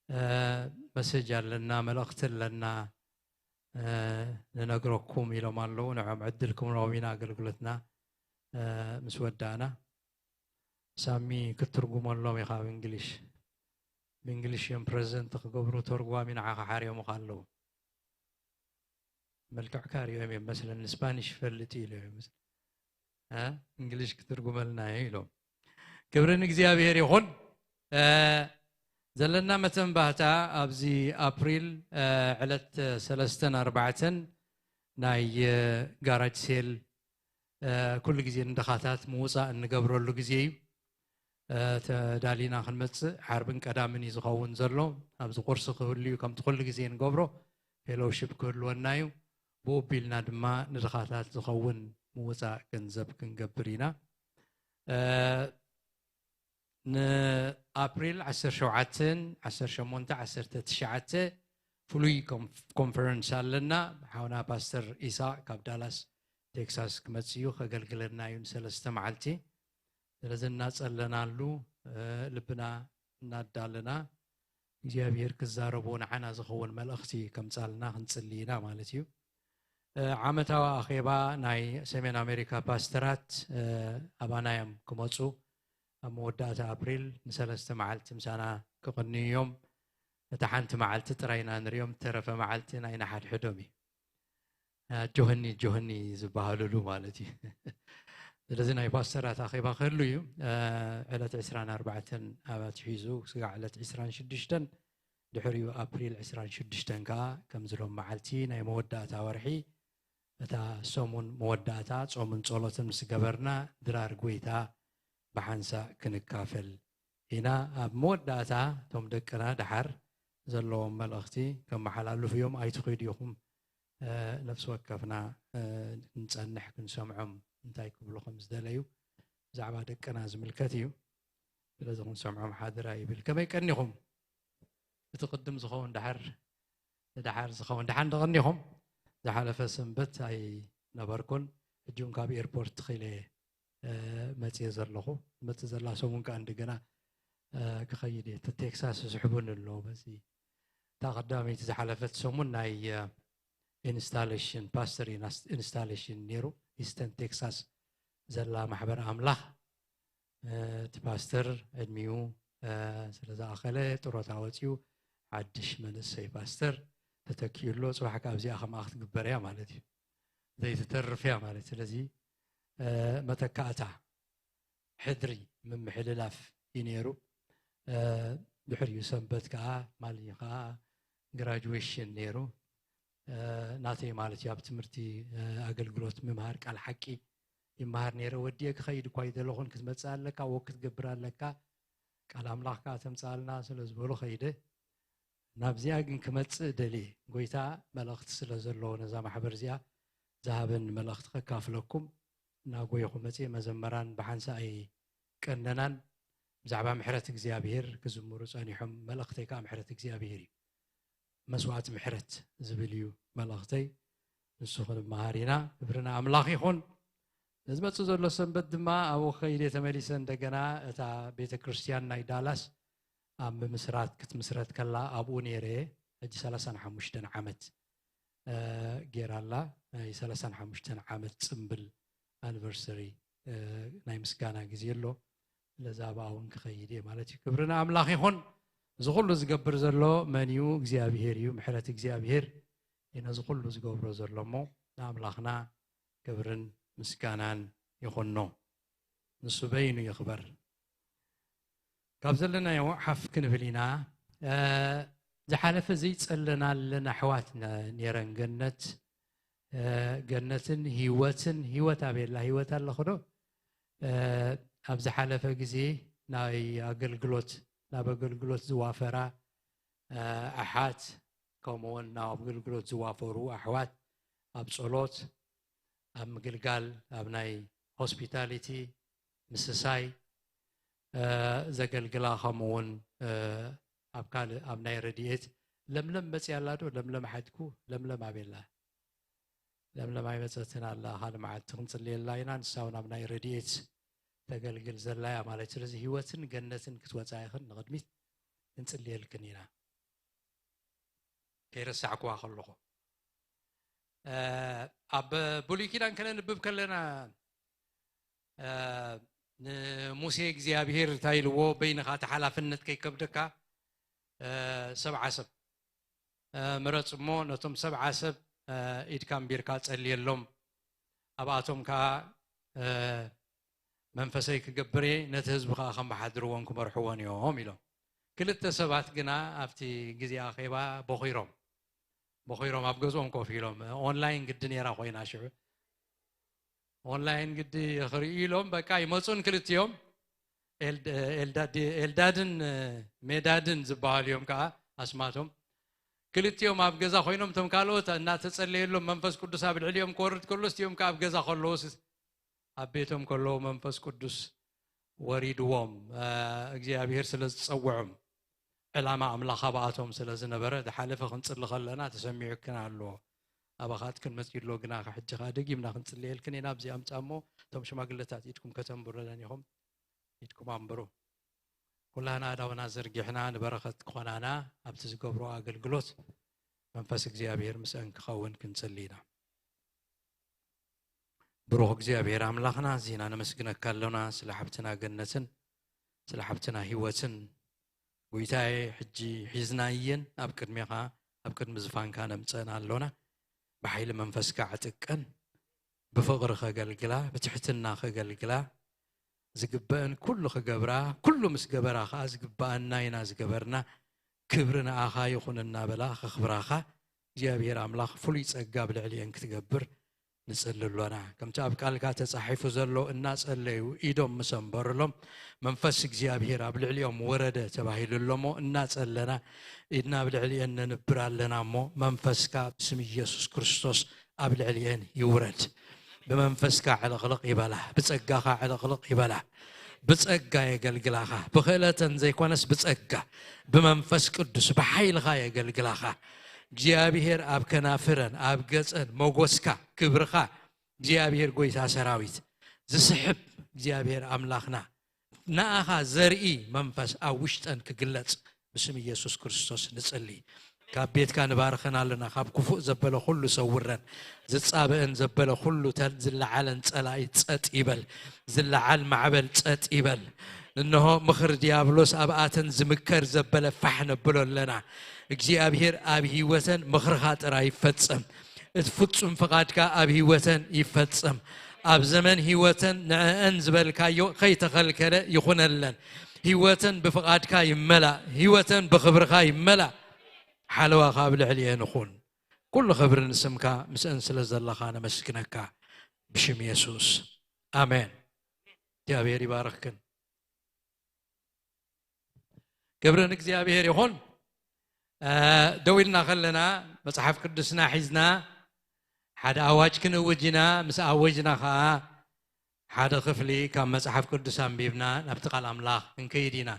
እ፣ መሰጅ ኣለና፣ መልእኽቲ ኣለና፣ እ፣ ንነግረኩም ኢሎም ኣለዉ። ንዕኦም ዕድል ክንህቦም ኢና ኣገልግሎትና፣ እ፣ ምስ ወዳእና። ሳሚ ክትትርጉመሎም ኢኻ ኣብ እንግሊሽ። ብእንግሊሽ እዮም ፕረዘንት ክገብሩ፣ ተርጓሚ ንዓኻ ሓርዮምኻ ኣለዉ። መልክዕካ ሪኦም እዮም መስለኒ፣ ስፓኒሽ ይፈልጥ እዩ ኢሉ እዮም። እ? እንግሊሽ ክትርጉመልና እዩ ኢሎም። ክብሪ ንእግዚኣብሔር ይኹን። እ፣ ዘለና መተንባህታ ኣብዚ ኣፕሪል፣ እ፣ ዕለት ሰለስተን ኣርባዕተን ናይ፣ እ፣ ጋራጅ ሴል፣ እ፣ ኩሉ ግዜ ንድኻታት ምውጻእ እንገብረሉ ግዜ እዩ። እ፣ ተዳሊና ክንመጽእ ዓርብን ቀዳምን እዩ ዝኸውን ዘሎ። ኣብዚ ቁርሲ ክህሉ እዩ፣ ከምቲ ኩሉ ግዜ ንገብሮ ፌሎውሺፕ ክህልወና እዩ። ብኡ ኣቢልና ድማ ንድኻታት ዝኸውን ምውጻእ ገንዘብ ክንገብር ኢና። እ፣ ንኣፕሪል ዓሰርተ ሸውዓተን፣ ዓሰርተ ሸሞንተ፣ ዓሰርተ ትሽዓተ ፍሉይ ኮንፈረንስ ኣለና። ሓውና ፓስተር ኢሳቅ ካብ ዳላስ ቴክሳስ ክመጽእ እዩ፣ ከገልግለና እዩ ንሰለስተ መዓልቲ። ስለዚ እናጸለናሉ፣ ልብና እናዳለና እግዚኣብሔር ክዛረቦ ንዓና ዝኸውን መልእኽቲ ከምጻልና ክንጽሊ ኢና ማለት እዩ። ዓመታዊ ኣኼባ ናይ ሰሜን ኣሜሪካ ፓስተራት ኣባና እዮም ክመፁ። ኣብ መወዳእታ ኣፕሪል ንሰለስተ መዓልቲ ምሳና ክቕንዩ እዮም። እታ ሓንቲ መዓልቲ ጥራይ ኢና ንሪኦም፣ ተረፈ መዓልቲ ናይ ንሓድሕዶም እዩ። ጆሀኒ ጆሀኒ ዝበሃሉሉ ማለት እዩ። ስለዚ ናይ ፓስተራት ኣኼባ ክህሉ እዩ። ዕለት ዕስራን ኣርባዕተን ኣብ ኣትሒዙ ስጋዕ ዕለት ዕስራን ሽዱሽተን፣ ድሕሪኡ ኣፕሪል ዕስራን ሽዱሽተን ከዓ ከምዚ ሎም መዓልቲ ናይ መወዳእታ ወርሒ እታ ሰሙን መወዳእታ ጾምን ጸሎትን ምስ ገበርና ድራር ጐይታ ብሓንሳእ ክንካፈል ኢና። ኣብ መወዳእታ እቶም ደቅና ደሓር ዘለዎም መልእኽቲ ከመሓላልፉ እዮም። ኣይትኺዱ ኢኹም፣ ነፍሲ ወከፍና ክንጸንሕ ክንሰምዖም እንታይ ክብሉ ከም ዝደለዩ ብዛዕባ ደቅና ዝምልከት እዩ። ስለዚ ክንሰምዖም ሓደራ ይብል። ከመይ ቀኒኹም? እቲ ቅድም ዝኸውን ደሓር ደሓር ዝኸውን ደሓን ደቐኒኹም? ዝሓለፈ ሰንበት ኣይነበርኩን። ሕጂ እውን ካብ ኤርፖርት ትኺለ መፅየ ዘለኹ። መፅእ ዘላ ሰሙን ከዓ እንደገና ክኸይድ እየ። እቲ ቴክሳስ ዝስሕቡን ኣሎ። በዚ እታ ቀዳመይቲ ዝሓለፈት ሰሙን ናይ ኢንስታሌሽን፣ ፓስተር ኢንስታሌሽን ነይሩ። ኢስተን ቴክሳስ ዘላ ማሕበር ኣምላኽ፣ እቲ ፓስተር ዕድሚኡ ስለ ዝኣኸለ ጥሮታ ወፂኡ፣ ሓድሽ መንእሰይ ፓስተር ተተኪኡ ኣሎ። ፅባሕ ካብዚኣ ከምኣ ክትግበር እያ ማለት እዩ። ዘይትተርፍ እያ ማለት። ስለዚ መተካእታ ሕድሪ ምምሕልላፍ እዩ ነይሩ። ድሕሪኡ ሰንበት ከዓ ማሊ ከዓ ግራጁዌሽን ነይሩ። ናተይ ማለት እዩ። ኣብ ትምህርቲ ኣገልግሎት ምምሃር ቃል ሓቂ ይመሃር ነይረ። ወዲኤ ክኸይድ እኳ ይደለኹን ክትመፅእ ኣለካ፣ ወክ ክትገብር ኣለካ፣ ቃል ኣምላኽ ከዓ ተምፅኣልና ስለ ዝበሉ ኸይደ። ናብዚኣ ግን ክመፅእ ደልየ። ጎይታ መልእኽቲ ስለ ዘለዎ ነዛ ማሕበር እዚኣ ዝሃበኒ መልእኽቲ ከካፍለኩም እናጎየኹ መፅየ። መዘመራን ብሓንሳእ ኣይቀነናን። ብዛዕባ ምሕረት እግዚኣብሔር ክዝምሩ ጸኒሖም። መልእኽተይ ከዓ ምሕረት እግዚኣብሔር እዩ። መስዋዕቲ ምሕረት ዝብል እዩ መልእኽተይ። ንሱ ክንመሃር ኢና። ክብሪ ንኣምላኽ ይኹን። ንዝመጽእ ዘሎ ሰንበት ድማ ኣብኡ ከይደ ተመሊሰ እንደገና እታ ቤተ ክርስቲያን ናይ ዳላስ ኣብ ምምስራት ክትምስረት ከላ ኣብኡ ነይረ። ሕጂ ሰላሳን ሓሙሽተን ዓመት ጌራ ኣላ። ናይ ሰላሳን ሓሙሽተን ዓመት ጽምብል ኣኒቨርሰሪ ናይ ምስጋና ግዜ ኣሎ። ለዛ ኣብኣ እውን ክኸይድ እየ ማለት እዩ። ክብሪ ንኣምላኽ ይኹን። እዚ ኩሉ ዝገብር ዘሎ መን እዩ? እግዚኣብሄር እዩ። ምሕረት እግዚኣብሄር እዩ ነዚ ኩሉ ዝገብሮ ዘሎ እሞ ንኣምላኽና ክብርን ምስጋናን ይኹኖ። ንሱ በይኑ ይኽበር። ካብ ዘለናዮ ሓፍ ክንብል ኢና። ዝሓለፈ ዘይጸለናለን ኣሕዋት ነረን ገነት ገነትን ህይወትን። ህይወት ኣበየላ? ህይወት ኣለኹ ዶ? ኣብ ዝሓለፈ ግዜ ናይ ኣገልግሎት ናብ ኣገልግሎት ዝዋፈራ ኣሓት ከምኡውን ናብ ኣገልግሎት ዝዋፈሩ ኣሕዋት ኣብ ጸሎት ኣብ ምግልጋል ኣብ ናይ ሆስፒታሊቲ ምስሳይ ዘገልግላ ከምኡውን ኣብ ካልእ ኣብ ናይ ረድኤት ለምለም መፅያ ኣላ ዶ? ለምለም ሓትኩ ለምለም ኣበየላ? ለምለም ኣይመፀትን ኣላ። ካልእ መዓልቲ ክንፅልየላ ኢና። ንሳ እውን ኣብ ናይ ረድኤት ተገልግል ዘላ እያ ማለት። ስለዚ ህይወትን ገነትን ክትወፃ ኢኽን ንቕድሚት ክንፅልየልክን ኢና። ከይረሳዕኩዋ ከለኹ ኣብ ብሉይ ኪዳን ከነንብብ ከለና ንሙሴ እግዚኣብሄር እንታይ ኢልዎ? በይንኻ እቲ ሓላፍነት ከይከብደካ ሰብዓ ሰብ ምረፅ እሞ ነቶም ሰብዓ ሰብ ኢድካ ኣንቢርካ ጸልየሎም፣ ኣብኣቶም ከዓ መንፈሰይ ክገብር እየ፣ ነቲ ህዝቢ ከዓ ከመሓድርዎን ክመርሕዎን እዮም ኢሎም። ክልተ ሰባት ግና ኣብቲ ግዜ ኣኼባ ቦኺሮም ቦኺሮም ኣብ ገዝኦም ኮፍ ኢሎም። ኦንላይን ግዲ ነይራ ኮይና ሽዑ ኦንላይን ግዲ ክርእዩ ኢሎም በቃ ይመፁን ክልቲኦም ኤልዳድን ሜዳድን ዝበሃሉ እዮም ከዓ ኣስማቶም። ክልቲኦም ኣብ ገዛ ኮይኖም እቶም ካልኦት እናተፀለየሎም መንፈስ ቅዱስ ኣብ ልዕሊኦም ክወርድ ከሎ እቲኦም ከዓ ኣብ ገዛ ከለዎስ ኣብ ቤቶም ከለዉ መንፈስ ቅዱስ ወሪድዎም እግዚኣብሔር ስለ ዝፀውዖም ዕላማ ኣምላኽ ኣብኣቶም ስለ ዝነበረ፣ ዝሓለፈ ክንጽሊ ከለና ተሰሚዑክን ኣለዎ። ኣባኻትክን መጺኡ ኣሎ፣ ግና ሕጂ ኸኣ ደጊምና ክንጽልየልክን ኢና። ኣብዚ ኣምጻ እሞ፣ እቶም ሽማግለታት ኢድኩም ከተንብሩለን ኢኹም፣ ኢድኩም ኣንብሩ። ኩላና ኣእዳውና ዘርጊሕና ንበረኸት ክኾናና ኣብቲ ዝገብሮ ኣገልግሎት መንፈስ እግዚኣብሔር ምስአን ክኸውን ክንጽሊ ኢና። ብሩኽ እግዚኣብሔር ኣምላኽና፣ እዚና ነመስግነካ ኣሎና ስለ ሓብትና ገነትን ስለ ሓብትና ህይወትን። ጎይታዬ፣ ሕጂ ሒዝናየን ኣብ ቅድሜኻ፣ ኣብ ቅድሚ ዝፋንካ ነምጸን ኣሎና። ብሓይሊ መንፈስካ ዕጥቀን፣ ብፍቕሪ ከገልግላ፣ ብትሕትና ከገልግላ፣ ዝግበአን ኩሉ ክገብራ፣ ኩሉ ምስ ገበራ ኸኣ ዝግበኣና ኢና ዝገበርና፣ ክብሪ ንኣኻ ይኹን እናበላ ከኽብራኻ እግዚኣብሔር ኣምላኽ ፍሉይ ጸጋ ኣብ ልዕሊኤን ክትገብር ንጽሊ ኣሎና። ከምቲ ኣብ ቃልካ ተጻሒፉ ዘሎ፣ እናጸለዩ ኢዶም ምስ ኣንበሩሎም መንፈስ እግዚኣብሔር ኣብ ልዕሊኦም ወረደ ተባሂሉ ኣሎ እሞ፣ እናጸለና ኢድና ኣብ ልዕሊኤን ነንብር ኣለና እሞ፣ መንፈስካ ብስም ኢየሱስ ክርስቶስ ኣብ ልዕሊኤን ይውረድ። ብመንፈስካ ዕልቕልቕ ይበላ፣ ብጸጋኻ ዕልቕልቕ ይበላ። ብጸጋ የገልግላኻ፣ ብኽእለተን ዘይኮነስ ብጸጋ፣ ብመንፈስ ቅዱስ፣ ብሓይልኻ የገልግላኻ። እግዚኣብሔር ኣብ ከናፍረን፣ ኣብ ገጸን ሞጎስካ፣ ክብርኻ፣ እግዚኣብሔር ጎይታ ሰራዊት፣ ዝስሕብ እግዚኣብሔር ኣምላኽና፣ ንኣኻ ዘርኢ መንፈስ ኣብ ውሽጠን ክግለጽ ብስም ኢየሱስ ክርስቶስ ንጽሊ። ካብ ቤትካ ንባርኸን ኣለና፣ ካብ ክፉእ ዘበለ ኩሉ ሰውረን፣ ዝጻበአን ዘበለ ኩሉ፣ ተ-፣ ዝለዓለን ጸላኢ ጸጥ ይበል፣ ዝለዓል ማዕበል ጸጥ ይበል። እንሆ ምኽሪ ዲያብሎስ ኣብኣተን ዝምከር ዘበለ ፋሕ ነብሎ ኣለና። እግዚኣብሔር ኣብ ህይወተን ምኽርኻ ጥራይ ይፈጸም። እቲ ፍጹም ፍቓድካ ኣብ ህይወተን ይፈጸም። ኣብ ዘመን ህይወተን ንዕአን ዝበልካዮ ከይተኸልከለ ይኹነለን። ህይወተን ብፍቓድካ ይመላእ። ህይወተን ብኽብርኻ ይመላእ። ሓለዋኻ ኣብ ልዕሊኤን ይኹን። ኩሉ ክብሪ ንስምካ፣ ምስአን ስለ ዘለኻ ነመስግነካ። ብሽም የሱስ። ኣሜን። እግዚኣብሔር ይባርኽክን። ክብሪ ንእግዚኣብሔር ይኹን። እ፣ ደው ኢልና ከለና መጽሓፍ ቅዱስና ሒዝና ሓደ ኣዋጅ ክንእውጅ ኢና። ምስ ኣወጅና ኸኣ ሓደ ክፍሊ ካብ መጽሓፍ ቅዱስ ኣንቢብና ናብቲ ቃል ኣምላኽ ክንከይድ ኢና።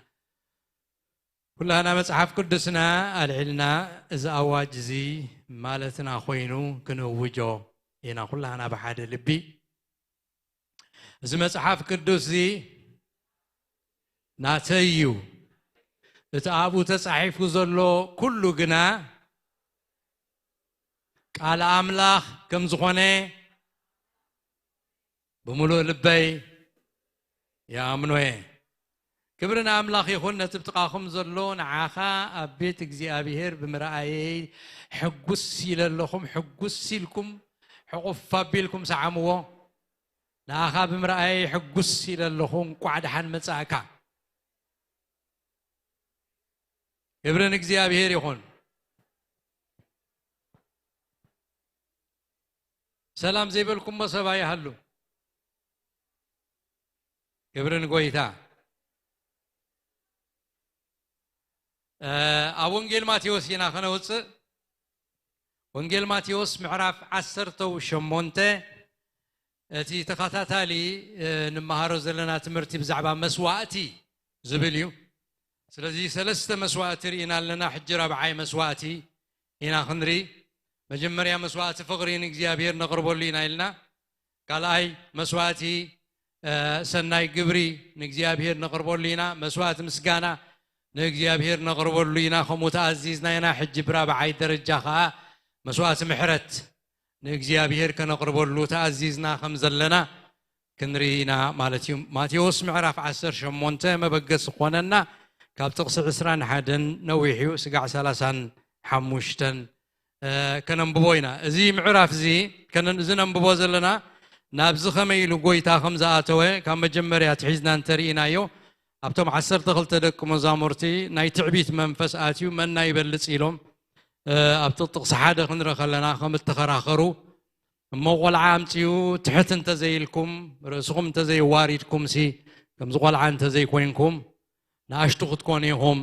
ኩላና መጽሓፍ ቅዱስና ኣልዒልና እዚ ኣዋጅ እዚ ማለትና ኮይኑ ክንእውጆ ኢና፣ ኩላና ብሓደ ልቢ። እዚ መጽሓፍ ቅዱስ እዚ ናተይ እዩ። እቲ ኣብኡ ተጻሒፉ ዘሎ ኩሉ ግና ቃል ኣምላኽ ከም ዝኾነ ብምሉእ ልበይ ይኣምኖ እየ። ክብሪ ንኣምላኽ ይኹን። ነቲ ብጥቓኹም ዘሎ ንዓኻ ኣብ ቤት እግዚኣብሔር ብምርኣየይ ሕጉስ ኢለ ኣለኹም። ሕጉስ ኢልኩም ሕቑፍ ኣቢልኩም ሰዓምዎ። ንኣኻ ብምርኣየይ ሕጉስ ኢለ ኣለኹ። እንቋዕ ደሓን መጻእካ። ክብሪ ንእግዚኣብሔር ይኹን። ሰላም ዘይበልኩሞ ሰብ ኣይሃሉ። ክብሪ ንጎይታ። እ፣ ኣብ ወንጌል ማቴዎስ ኢና ከነውፅእ። ወንጌል ማቴዎስ ምዕራፍ ዓሰርተ ሸሞንተ፣ እቲ ተኸታታሊ፣ እ፣ ንመሃሮ ዘለና ትምህርቲ ብዛዕባ መስዋእቲ ዝብል እዩ። ስለዚ ሰለስተ መስዋእቲ ርኢና ኣለና። ሕጂ ራብዓይ መስዋእቲ ኢና ክንርኢ። መጀመርያ መስዋእቲ ፍቕሪ ንእግዚኣብሔር ነቕርበሉ ኢና ኢልና። ካልኣይ መስዋእቲ፣ እ፣ ሰናይ ግብሪ ንእግዚኣብሔር ነቕርበሉ ኢና። መስዋእቲ ምስጋና ንእግዚኣብሔር ነቕርበሉ ኢና። ከምኡ ተኣዚዝና ኢና። ሕጂ ብራብዓይ ደረጃ ኸኣ መስዋእቲ ምሕረት ንእግዚኣብሔር ከነቕርበሉ ተኣዚዝና ከም ዘለና ክንርኢ ኢና ማለት እዩ። ማቴዎስ ምዕራፍ ዓሰርተ ሸሞንተ መበገሲ ክኾነና ካብ ጥቕሲ ዕስራን ሓደን ነዊሕ እዩ፣ ስጋዕ ሰላሳን ሓሙሽተን፣ እ፣ ከነንብቦ ኢና። እዚ ምዕራፍ እዚ ከነ-፣ እዚ ነንብቦ ዘለና ናብዚ ከመይ ኢሉ ጎይታ ከም ዝኣተወ ካብ መጀመርያ ትሒዝና እንተርኢናዮ፣ ኣብቶም ዓሰርተ ክልተ ደቂ መዛሙርቲ ናይ ትዕቢት መንፈስ ኣትዩ፣ "መና ይበልጽ?" ኢሎም፣ እ፣ ኣብቲ ጥቕሲ ሓደ ክንርኢ ከለና ከም እተኸራኸሩ፣ እሞ ቆልዓ ኣምጽኡ ትሕት እንተዘይልኩም፣ ርእስኹም እንተዘይዋሪድኩምሲ፣ ከምዚ ቆልዓ እንተዘይኮይንኩም፣ ንኣሽቱ ክትኮኑ ኢኹም።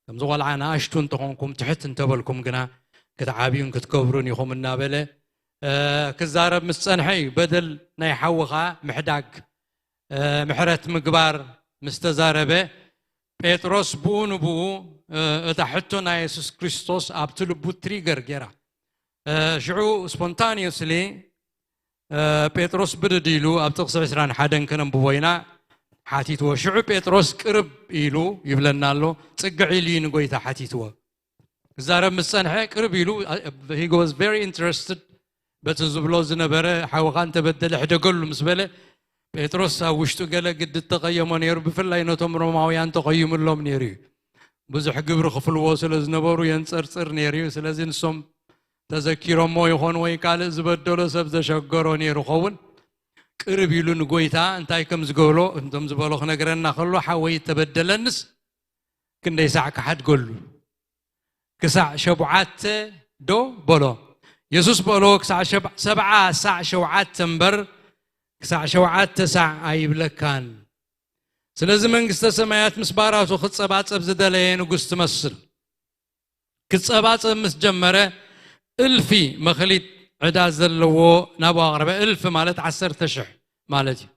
ከምዚ ቆልዓ ንኣሽቱ እንተኾንኩም፣ ትሕት እንተበልኩም ግና፣ ክትዓብዩን ክትከብሩን ኢኹም እናበለ፣ እ፣ ክዛረብ ምስ ጸንሐ እዩ። በደል ናይ ሓውኻ ምሕዳግ፣ እ፣ ምሕረት ምግባር ምስ ተዛረበ፣ ጴጥሮስ ብኡ ንብኡ እታ ሕቶ ናይ የሱስ ክርስቶስ ኣብቲ ልቡ ትሪገር ገይራ። ሽዑ ስፖንታኒየስሊ ጴጥሮስ ብድድ ኢሉ ኣብ ጥቕሲ ዕስራን ሓደን ከነንብቦ ኢና። ሓቲትዎ። ሽዑ ጴጥሮስ ቅርብ ኢሉ ይብለና ኣሎ። ጽግዕ ኢሉ እዩ ንጎይታ ሓቲትዎ። ክዛረብ ምስ ጸንሐ ቅርብ ኢሉ፣ he was very interested በቲ ዝብሎ ዝነበረ። ሓውኻ እንተበደለ ሕደገሉ ምስ በለ፣ ጴጥሮስ ኣብ ውሽጡ ገለ ግዲ ተቐየሞ ነይሩ። ብፍላይ ነቶም ሮማውያን ተቐይሙሎም ነይሩ እዩ። ብዙሕ ግብሪ ክፍልዎ ስለ ዝነበሩ የንጸርጽር ነይሩ እዩ። ስለዚ ንሶም ተዘኪሮሞ ይኾን ወይ ካልእ ዝበደሎ ሰብ ዘሸገሮ ነይሩ ኸውን። ቅርብ ኢሉ ንጎይታ እንታይ ከም ዝገበሎ፣ እንቶም ዝበሎ ክነግረና ከሎ፣ ሓወይ ተበደለንስ ክንደይ ሳዕ ክሓድገሉ? ክሳዕ ሸቡዓተ ዶ በሎ? የሱስ በሎ፣ ክሳዕ ሸብ-፣ ሰብዓ ሳዕ ሸውዓተ እምበር፣ ክሳዕ ሸውዓተ ሳዕ ኣይብለካን። ስለዚ መንግስተ ሰማያት ምስ ባራቱ ክጸባጸብ ዝደለየ ንጉስ ትመስል። ክጸባጸብ ምስ ጀመረ፣ እልፊ መኽሊት ዕዳ ዘለዎ ናብኡ ኣቕረበ። እልፊ ማለት ዓሰርተ ሽሕ ማለት እዩ።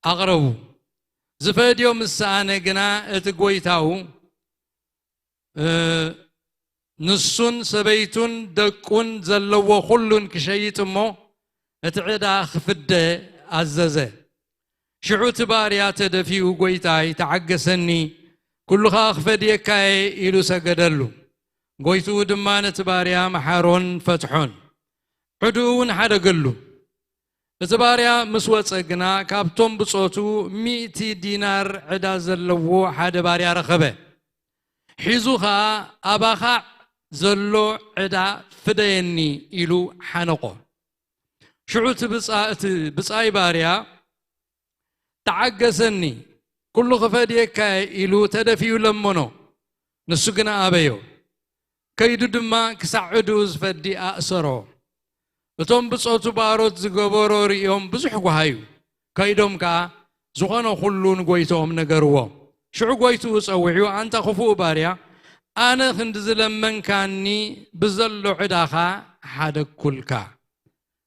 ኣቕረቡ። ዝፈድዮ ምስ ሰኣነ ግና፣ እቲ ጎይታኡ፣ እ፣ ንሱን ሰበይቱን ደቁን ዘለዎ ኩሉን ክሸይጥ እሞ፣ እቲ ዕዳ ክፍደ ኣዘዘ። ሽዑ እቲ ባርያ ተደፊኡ፣ "ጎይታይ፣ ተዓገሰኒ፣ ኩሉ ኸኣ ክፈድየካ እየ" ኢሉ ሰገደሉ። ጎይትኡ ድማ ነቲ ባርያ መሓሮን ፈትሖን፣ ዕድኡ እውን ሓደገሉ። እቲ ባርያ ምስ ወጸ ግና፣ ካብቶም ብጾቱ ሚእቲ ዲናር ዕዳ ዘለዎ ሓደ ባርያ ረኸበ። ሒዙ ኸኣ፣ "ኣባኻ ዘሎ ዕዳ ፍደየኒ" ኢሉ ሓነቆ። ሽዑ እቲ ብጻ-፣ እቲ ብጻይ ባርያ፣ "ተዓገሰኒ፣ ኩሉ ክፈድየካ እየ" ኢሉ ተደፊኡ ለመኖ። ንሱ ግና ኣበዮ። ከይዱ ድማ ክሳዕ ዕድኡ ዝፈዲ ኣእሰሮ። እቶም ብጾቱ ባሮት ዝገበሮ ርእዮም ብዙሕ ጓሃዩ። ከይዶም ከኣ ዝኾነ ኩሉ ንጎይትኦም ነገርዎ። ሽዑ ጎይትኡ ጸዊዑ፣ "ኣንታ ክፉእ ባርያ፣ ኣነ ክንዲ ዝለመንካኒ ብዘሎ ዕዳኻ ሓደግኩልካ።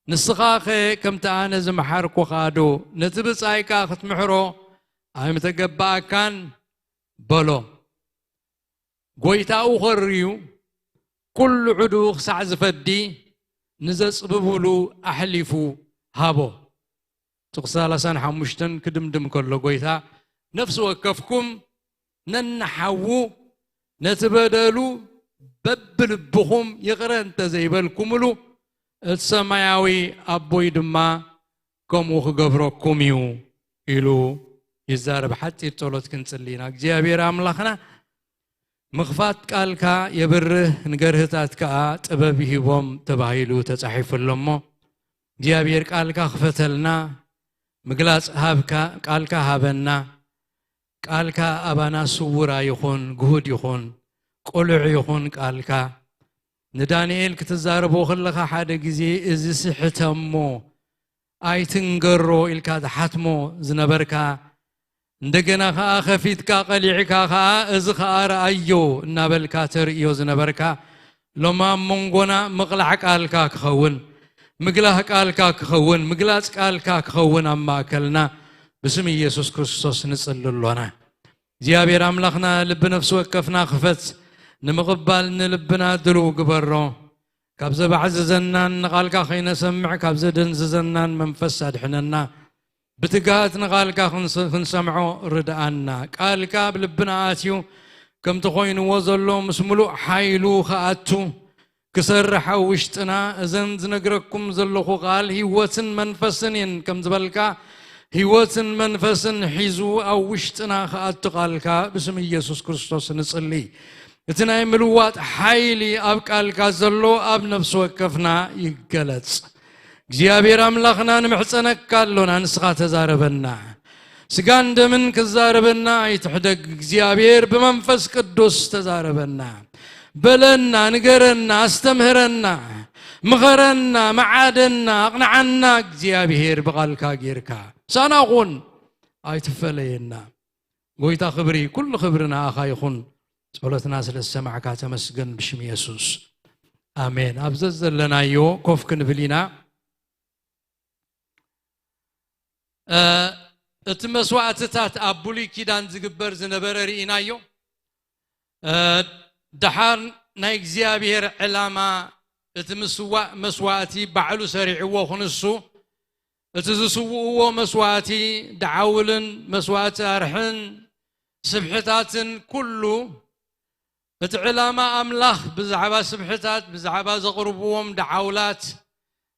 ንስኻኸ ከምቲ ኣነ ዝመሓርኩኻዶ ነቲ ብጻይካ ክትምሕሮ ኣይምተገባኣካን?" በሎ። ጎይታኡ ኸርዩ፣ ኩሉ ዕድኡ ክሳዕ ዝፈዲ ንዘጽብብሉ ኣሕሊፉ ሃቦ። ጥቕሲ ሰላሳን ሓሙሽተን ክድምድም ከሎ ጎይታ፣ "ነፍሲ ወከፍኩም ነንሓዉ ነቲ በደሉ በብልብኹም ይቕረ እንተ ዘይበልኩምሉ፣ እቲ ሰማያዊ ኣቦይ ድማ ከምኡ ክገብረኩም እዩ" ኢሉ ይዛረብ። ሓጺር ጸሎት ክንጽሊ ኢና። እግዚኣብሔር ኣምላኽና፣ "ምኽፋት ቃልካ የብርህ፣ ንገርህታት ከኣ ጥበብ ይሂቦም" ተባሂሉ ተጻሒፉ ኣሎ እሞ፣ እግዚኣብሔር ቃልካ ክፈተልና፣ ምግላጽ ሃብካ፣ ቃልካ ሃበና። ቃልካ ኣባና ስውር ኣይኹን፣ ግሁድ ይኹን፣ ቅሉዕ ይኹን ቃልካ። ንዳንኤል ክትዛረቦ ከለኻ ሓደ ግዜ፣ "እዚ ስሕተሞ ኣይትንገሮ" ኢልካ ትሓትሞ ዝነበርካ፣ እንደገና ኸኣ ከፊትካ ቀሊዕካ ኸኣ፣ "እዚ ኸኣ ረኣዮ" እናበልካ ተርእዮ ዝነበርካ፣ ሎሚ ኣብ መንጎና ምቕላዕ ቃልካ ክኸውን፣ ምግላህ ቃልካ ክኸውን፣ ምግላጽ ቃልካ ክኸውን ኣብ ማእከልና ብስም ኢየሱስ ክርስቶስ ንጽሊ ኣሎና። እግዚኣብሔር ኣምላኽና፣ ልቢ ነፍሲ ወከፍና ክፈት፣ ንምቕባል ንልብና ድሉው ግበሮ። ካብ ዘባዕዝዘናን ንቓልካ ከይነሰምዕ ካብ ዘደንዝዘናን መንፈስ ኣድሕነና። ብትግሃት ንቓልካ ክንስ-፣ ክንሰምዖ ርድኣና። ቃልካ ኣብ ልብና ኣትዩ ከምቲ ኮይንዎ ዘሎ ምስ ምሉእ ሓይሉ ክኣቱ ክሰርሕ ኣብ ውሽጥና፣ እዘን ዝነግረኩም ዘለኹ ቃል ህይወትን መንፈስን እየን ከም ዝበልካ፣ ህይወትን መንፈስን ሒዙ ኣብ ውሽጥና ክኣቱ ቃልካ ብስም ኢየሱስ ክርስቶስ ንጽሊ። እቲ ናይ ምልዋጥ ሓይሊ ኣብ ቃልካ ዘሎ ኣብ ነፍሲ ወከፍና ይገለጽ። እግዚኣብሔር ኣምላኽና፣ ንምሕጸነካ ኣሎና፣ ንስኻ ተዛረበና። ስጋን ደምን ክዛረበና ኣይትሕደግ። እግዚኣብሔር ብመንፈስ ቅዱስ ተዛረበና። በለና፣ ንገረና፣ ኣስተምህረና፣ ምኸረና፣ መዓደና፣ ኣቕንዓና። እግዚኣብሔር ብቓልካ ጌርካ ምሳና ኹን፣ ኣይትፈለየና። ጎይታ ክብሪ፣ ኩሉ ክብሪ ንኣኻ ይኹን። ጸሎትና ስለ ዝሰማዕካ ተመስገን ብሽም የሱስ። ኣሜን። ኣብ ዘዘለናዮ ኮፍ ክንብል ኢና። እ፣ እቲ መስዋእትታት ኣብ ብሉይ ኪዳን ዝግበር ዝነበረ ርኢናዮ። እ፣ ደሓር ናይ እግዚኣብሔር ዕላማ እቲ ምስዋእ መስዋእቲ ባዕሉ ሰሪዕዎ ክንሱ፣ እቲ ዝስውእዎ መስዋእቲ ደዓውልን መስዋእቲ ኣርሕን ስብሕታትን ኩሉ፣ እቲ ዕላማ ኣምላኽ ብዛዕባ ስብሕታት፣ ብዛዕባ ዘቕርብዎም ደዓውላት፣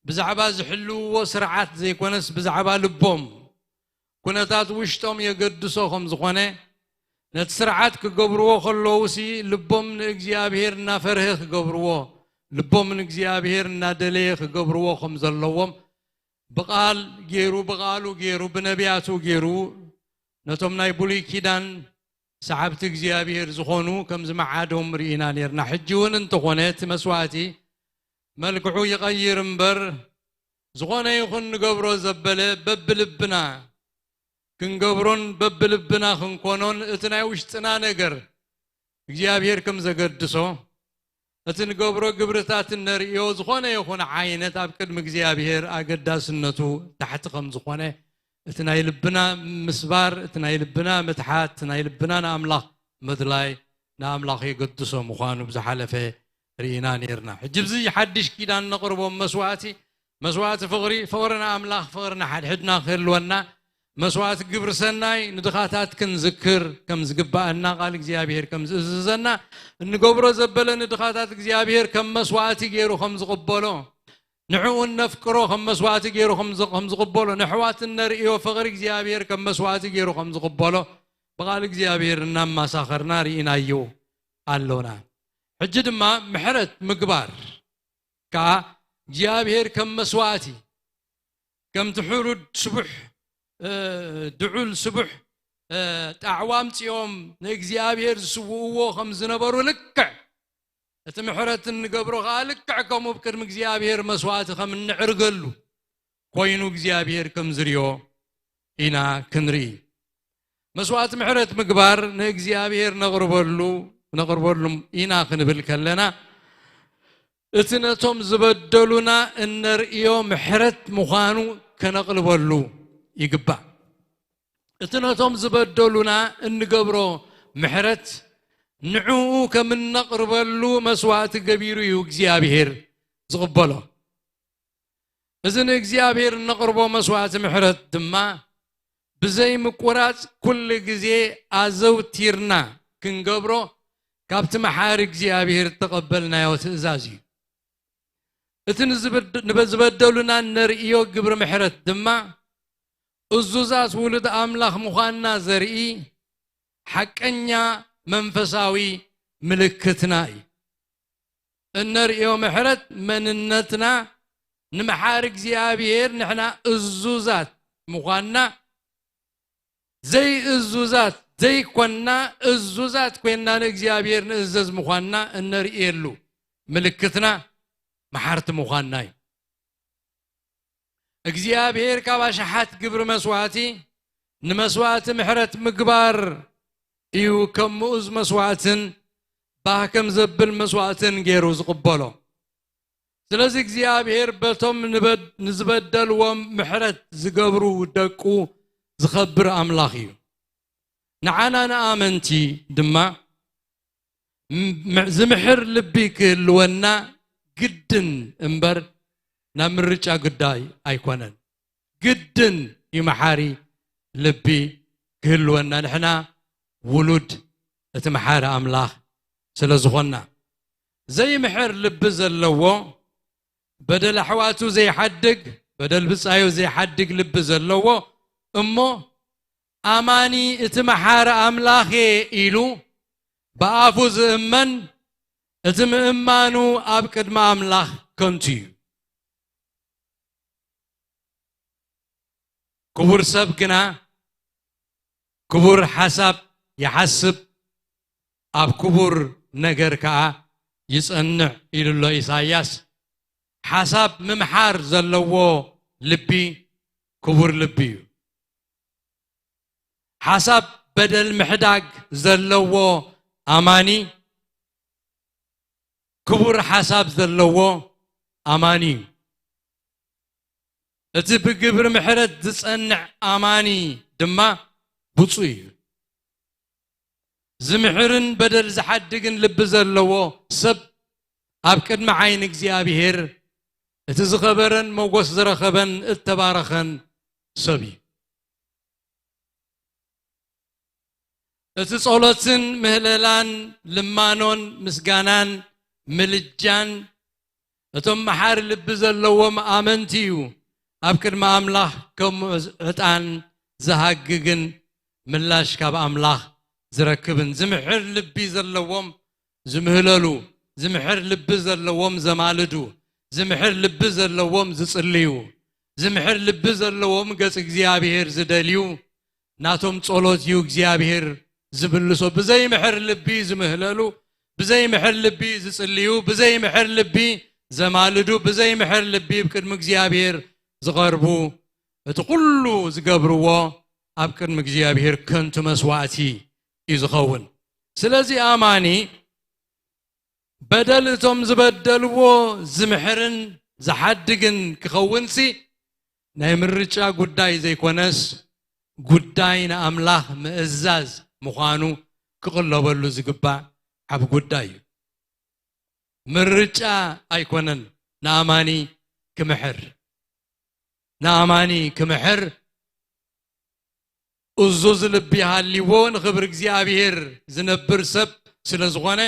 ብዛዕባ ዝሕልውዎ ስርዓት ዘይኮነስ ብዛዕባ ልቦም፣ ኩነታት ውሽጦም የገድሶ ከም ዝኾነ፣ ነቲ ስርዓት ክገብርዎ ከለዉሲ ልቦም ንእግዚኣብሔር እናፈርሀ ክገብርዎ፣ ልቦም ንእግዚኣብሔር እናደለየ ክገብርዎ ከም ዘለዎም ብቓል ገይሩ፣ ብቓሉ ገይሩ፣ ብነቢያቱ ገይሩ ነቶም ናይ ብሉይ ኪዳን ሰዓብቲ እግዚኣብሔር ዝኾኑ ከም ዝመዓዶም ርኢና ነርና። ሕጂ እውን እንተኾነ እቲ መስዋእቲ መልክዑ ይቐይር እምበር፣ ዝኾነ ይኹን ንገብሮ ዘበለ በብልብና ክንገብሮን በብልብና ክንኮኖን እቲ ናይ ውሽጥና ነገር እግዚኣብሔር ከም ዘገድሶ፣ እቲ ንገብሮ ግብርታት እነርእዮ ዝኾነ ይኹን ዓይነት ኣብ ቅድሚ እግዚኣብሔር ኣገዳስነቱ ታሕቲ ከም ዝኾነ፣ እቲ ናይ ልብና ምስባር፣ እቲ ናይ ልብና ምትሓት፣ እቲ ናይ ልብና ንኣምላኽ ምድላይ ንኣምላኽ የገድሶ ምዃኑ ብዝሓለፈ ርኢና ነርና። ሕጂ ብዚ ሓድሽ ኪዳን ነቕርቦም መስዋእቲ፣ መስዋእቲ ፍቕሪ፣ ፍቕሪ ንኣምላኽ፣ ፍቕሪ ንሓድሕድና ክህልወና፣ መስዋእቲ ግብሪ ሰናይ ንድኻታት ክንዝክር ከም ዝግባኣና ቃል እግዚኣብሔር ከም ዝእዝዘና፣ እንገብሮ ዘበለ ንድኻታት እግዚኣብሔር ከም መስዋእቲ ገይሩ ከም ዝቕበሎ፣ ንዕኡ እነፍቅሮ ከም መስዋእቲ ገይሩ ከም ዝ-፣ ከም ዝቕበሎ፣ ንኣሕዋት እነርእዮ ፍቕሪ እግዚኣብሔር ከም መስዋእቲ ገይሩ ከም ዝቕበሎ ብቓል እግዚኣብሔር እናማሳኸርና ርኢናዮ ኣሎና። ሕጂ ድማ ምሕረት ምግባር ከኣ እግዚኣብሔር ከም መስዋእቲ፣ ከምቲ ሕሩድ ስቡሕ፣ እ፣ ድዑል ስቡሕ፣ እ፣ ጣዕዋ ኣምጺኦም ንእግዚኣብሔር ዝስውእዎ ከም ዝነበሩ ልክዕ፣ እቲ ምሕረት እንገብሮ ከኣ ልክዕ ከምኡ ኣብ ቅድሚ እግዚኣብሔር መስዋእቲ ከም እንዕርገሉ ኮይኑ እግዚኣብሔር ከም ዝርዮ ኢና ክንርኢ። መስዋእቲ ምሕረት ምግባር ንእግዚኣብሔር ነቕርበሉ፣ ነቕርበሉ ኢና ክንብል ከለና፣ እቲ ነቶም ዝበደሉና እነርእዮ ምሕረት ምዃኑ ከነቕልበሉ ይግባእ። እቲ ነቶም ዝበደሉና እንገብሮ ምሕረት፣ ንዕኡ ከም እነቕርበሉ መስዋእቲ ገቢሩ እዩ እግዚኣብሔር ዝቕበሎ። እዚ ንእግዚኣብሔር እነቕርቦ መስዋእቲ ምሕረት ድማ፣ ብዘይ ምቁራጽ ኩሉ ግዜ ኣዘውቲርና ክንገብሮ ካብቲ መሓሪ እግዚኣብሔር እተቐበልናዮ ትእዛዝ እዩ። እቲ ንዝብድ-፣ ንበ-፣ ዝበደሉና እነርእዮ ግብሪ ምሕረት ድማ፣ እዙዛት ውሉድ ኣምላኽ ምዃንና ዘርኢ ሓቀኛ መንፈሳዊ ምልክትና እዩ። እነርእዮ ምሕረት መንነትና፣ ንመሓሪ እግዚኣብሔር ንሕና እዙዛት ምዃንና፣ ዘይእዙዛት ዘይኮንና፣ እዙዛት ኮይንና ንእግዚኣብሔር ንእዘዝ ምዃንና እነርእየሉ ምልክትና መሓርቲ ምዃንና እዩ። እግዚኣብሔር ካብ ኣሽሓት ግብሪ መስዋእቲ ንመስዋእቲ ምሕረት ምግባር እዩ ከም ምኡዝ መስዋእትን ባህ ከም ዘብል መስዋእትን ገይሩ ዝቕበሎ። ስለዚ እግዚኣብሔር በቶም ንበድ-፣ ንዝበደልዎም ምሕረት ዝገብሩ ደቁ ዝኸብር ኣምላኽ እዩ። ንዓና ንኣመንቲ ድማ ም-፣ ዝምሕር ልቢ ክህልወና ግድን እምበር፣ ናብ ምርጫ ጉዳይ ኣይኮነን። ግድን እዩ መሓሪ ልቢ ክህልወና፣ ንሕና ውሉድ እቲ መሓሪ ኣምላኽ ስለ ዝኾንና። ዘይምሕር ልቢ ዘለዎ፣ በደል ኣሕዋቱ ዘይሓድግ፣ በደል ብጻዩ ዘይሓድግ ልቢ ዘለዎ፣ እሞ ኣማኒ እቲ መሓሪ ኣምላኽ እየ ኢሉ ብኣፉ ዝእመን፣ እቲ ምእማኑ ኣብ ቅድሚ ኣምላኽ ከንቱ እዩ። ክቡር ሰብ ግና ክቡር ሓሳብ ይሓስብ፣ ኣብ ክቡር ነገር ከኣ ይጸንዕ ኢሉ ኣሎ ኢሳይያስ። ሓሳብ ምምሓር ዘለዎ ልቢ ክቡር ልቢ እዩ። ሓሳብ በደል ምሕዳግ ዘለዎ ኣማኒ ክቡር ሓሳብ ዘለዎ ኣማኒ እዩ። እቲ ብግብሪ ምሕረት ዝጸንዕ ኣማኒ ድማ ብፁዕ እዩ። ዝምሕርን በደል ዝሓድግን ልቢ ዘለዎ ሰብ ኣብ ቅድሚ ዓይኒ እግዚኣብሔር እቲ ዝኸበረን ሞጎስ ዝረኸበን እተባረኸን ሰብ እዩ። እቲ ጸሎትን ምህለላን ልማኖን ምስጋናን ምልጃን እቶም መሓሪ ልቢ ዘለዎም ኣመንቲ እዩ ኣብ ቅድሚ ኣምላኽ ከም ዕጣን ዝሃግግን ምላሽ ካብ ኣምላኽ ዝረክብን። ዝምሕር ልቢ ዘለዎም ዝምህለሉ፣ ዝምሕር ልቢ ዘለዎም ዘማልዱ፣ ዝምሕር ልቢ ዘለዎም ዝጽልዩ፣ ዝምሕር ልቢ ዘለዎም ገጽ እግዚኣብሔር ዝደልዩ ናቶም ጸሎት እዩ እግዚኣብሔር ዝምልሶ። ብዘይ ምሕር ልቢ ዝምህለሉ፣ ብዘይ ምሕር ልቢ ዝጽልዩ፣ ብዘይ ምሕር ልቢ ዘማልዱ፣ ብዘይ ምሕር ልቢ ብቅድሚ እግዚኣብሔር ዝቐርቡ፣ እቲ ኩሉ ዝገብርዎ ኣብ ቅድሚ እግዚኣብሔር ከንቱ መስዋእቲ እዩ ዝኸውን። ስለዚ ኣማኒ በደል እቶም ዝበደልዎ ዝምሕርን ዝሓድግን ክኸውንሲ ናይ ምርጫ ጉዳይ ዘይኮነስ ጉዳይ ንኣምላኽ ምእዛዝ ምዃኑ ክቕለበሉ ዝግባእ ዓብ ጉዳይ እዩ። ምርጫ ኣይኮነን ንኣማኒ ክምሕር። ንኣማኒ ክምሕር እዙዝ ልቢ ሃልይዎ ንኽብሪ እግዚኣብሔር ዝነብር ሰብ ስለ ዝኾነ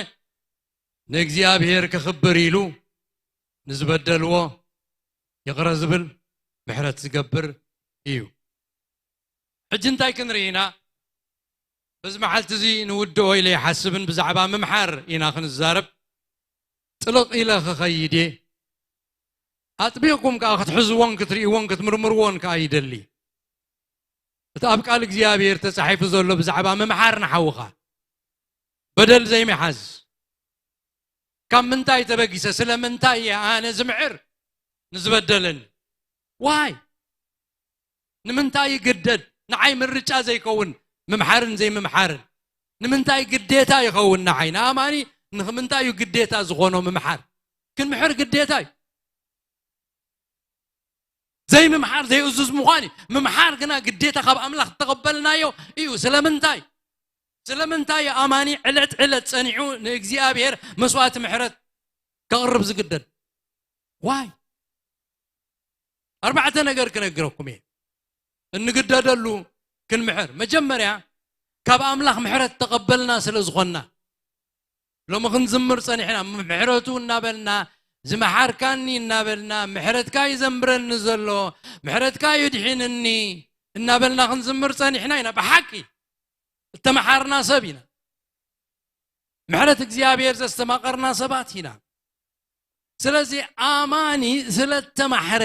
ንእግዚኣብሔር ክኽብር ኢሉ ንዝበደልዎ ይቕረ ዝብል ምሕረት ዝገብር እዩ። ሕጂ እንታይ ክንርኢ ኢና? በዚ መዓልቲ እዚ ንውድኦ ኢለ ይሓስብን ብዛዕባ ምምሓር ኢና ክንዛረብ። ጥልቕ ኢለ ክኸይድ እየ። ኣጥቢቕኩም ከኣ ክትሕዝዎን ክትርእይዎን ክትምርምርዎን ከኣ ይደሊ። እቲ ኣብ ቃል እግዚኣብሔር ተጻሒፉ ዘሎ ብዛዕባ ምምሓር ንሓውኻ በደል ዘይምሓዝ ካብ ምንታይ ተበጊሰ ስለምንታይ እየ ኣነ ዝምዕር ንዝበደለኒ ዋይ ንምንታይ ይግደድ ንዓይ ምርጫ ዘይከውን ምምሓርን ዘይምምሓርን ንምንታይ ግዴታ ይኸውን ንዓይ ንኣማኒ ንምንታይ እዩ ግዴታ ዝኾኖ ምምሓር ክንምሕር ግዴታ እዩ ዘይምምሓር ዘይእዙዝ ምዃን እዩ ምምሓር ግና ግዴታ ካብ ኣምላኽ ዝተቐበልናዮ እዩ ስለምንታይ ስለምንታይ እዩ ኣማኒ ዕለት ዕለት ጸኒዑ ንእግዚኣብሔር መስዋእቲ ምሕረት ከቕርብ ዝግደድ ዋይ ኣርባዕተ ነገር ክነግረኩም እየ እንግደደሉ ክንምሕር መጀመርያ ካብ ኣምላኽ ምሕረት ተቐበልና ስለ ዝኾንና ሎሚ ክንዝምር ጸኒሕና ምሕረቱ እናበልና ዝመሓርካኒ እናበልና ምሕረትካ ይዘምረኒ ዘሎ ምሕረትካ ይድሒንኒ እናበልና ክንዝምር ጸኒሕና ኢና ብሓቂ እተመሓርና ሰብ ኢና ምሕረት እግዚኣብሔር ዘስተማቐርና ሰባት ኢና ስለዚ ኣማኒ ስለ እተማሕረ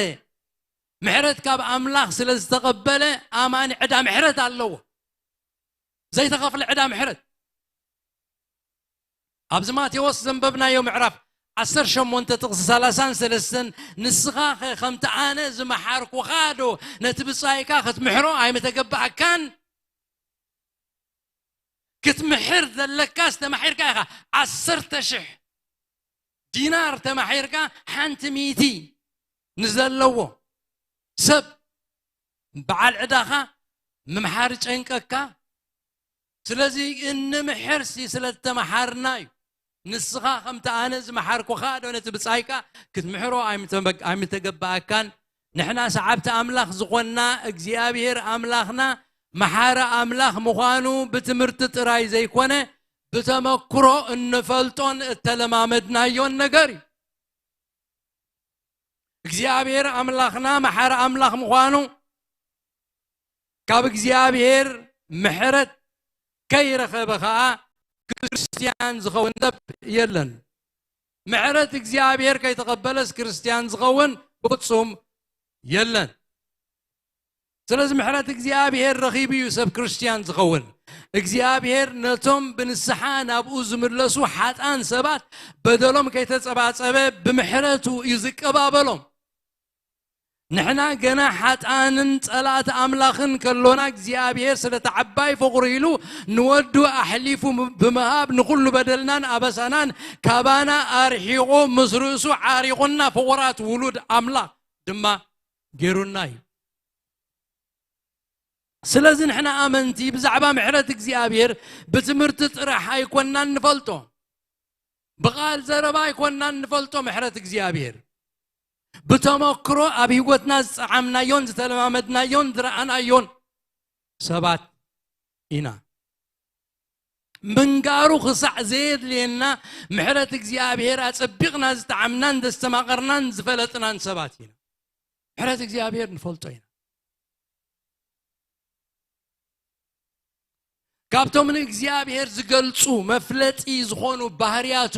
ምሕረት ካብ ኣምላኽ ስለ ዝተቐበለ ኣማኒ ዕዳ ምሕረት ኣለዎ ዘይተኸፍለ ዕዳ ምሕረት ኣብዚ ማቴዎስ ዘንበብናዮ ምዕራፍ ዓሰርተ ሸሞንተ ጥቕሲ ሰላሳን ሰለስተን ንስኻ ኸ ከምቲ ኣነ ዝመሓርኩኻ ዶ ነቲ ብጻይካ ክትምሕሮ ኣይምተገባእካን ክትምሕር ዘለካስ ተማሒርካ ኢኻ ዓሰርተ ሽሕ ዲናር ተማሒርካ ሓንቲ ሚእቲ ንዘለዎ ሰብ በዓል ዕዳኻ ምምሓር ጨንቀካ ስለዚ እንምሕርሲ ስለ ዝተመሓርና እዩ ንስኻ ከምቲ ኣነ ዝመሓርኩኻ ዶ ነቲ ብጻይካ ክትምሕሮ ኣይምተገባኣካን ንሕና ሰዓብቲ ኣምላኽ ዝኾንና እግዚኣብሔር ኣምላኽና መሓሪ ኣምላኽ ምዃኑ ብትምህርቲ ጥራይ ዘይኮነ ብተመክሮ እንፈልጦን እተለማመድናዮን ነገር እዩ እግዚኣብሔር ኣምላኽና መሓሪ ኣምላኽ ምዃኑ ካብ እግዚኣብሔር ምሕረት ከይረኸበ ኸዓ ክርስትያን ዝኸውን ሰብ የለን ምሕረት እግዚኣብሔር ከይተቐበለስ ክርስትያን ዝኸውን ብፍጹም የለን ስለዚ ምሕረት እግዚኣብሔር ረኺቡ እዩ ሰብ ክርስትያን ዝኸውን እግዚኣብሔር ነቶም ብንስሓ ናብኡ ዝምለሱ ሓጣን ሰባት በደሎም ከይተጸባጸበ ብምሕረቱ እዩ ዝቀባበሎም ንሕና ገና ሓጣንን ጸላእቲ ኣምላኽን ከሎና እግዚኣብሔር ስለቲ ዓባይ ፍቕሩ ኢሉ ንወዱ ኣሕሊፉ ብምሃብ ንኹሉ በደልናን ኣበሳናን ካባና ኣርሒቑ ምስ ርእሱ ዓሪቑና ፍቑራት ውሉድ ኣምላኽ ድማ ገይሩና እዩ ስለዚ ንሕና ኣመንቲ ብዛዕባ ምሕረት እግዚኣብሔር ብትምህርቲ ጥራሕ ኣይኮናን ንፈልጦ፣ ብቓል ዘረባ ኣይኮናን ንፈልጦ። ምሕረት እግዚኣብሔር ብተመክሮ ኣብ ህይወትና ዝጸዓምናዮን ዝተለማመድናዮን ዝረኣናዮን ሰባት ኢና። ምንጋሩ ክሳዕ ዘየድልየና፣ ምሕረት እግዚኣብሔር ኣጸቢቕና ዝጠዓምናን ዘስተማቐርናን ዝፈለጥናን ሰባት ኢና። ምሕረት እግዚኣብሔር ንፈልጦ ኢና። ካብቶም ንእግዚኣብሔር ዝገልጹ መፍለጢ ዝኾኑ ባህርያቱ፣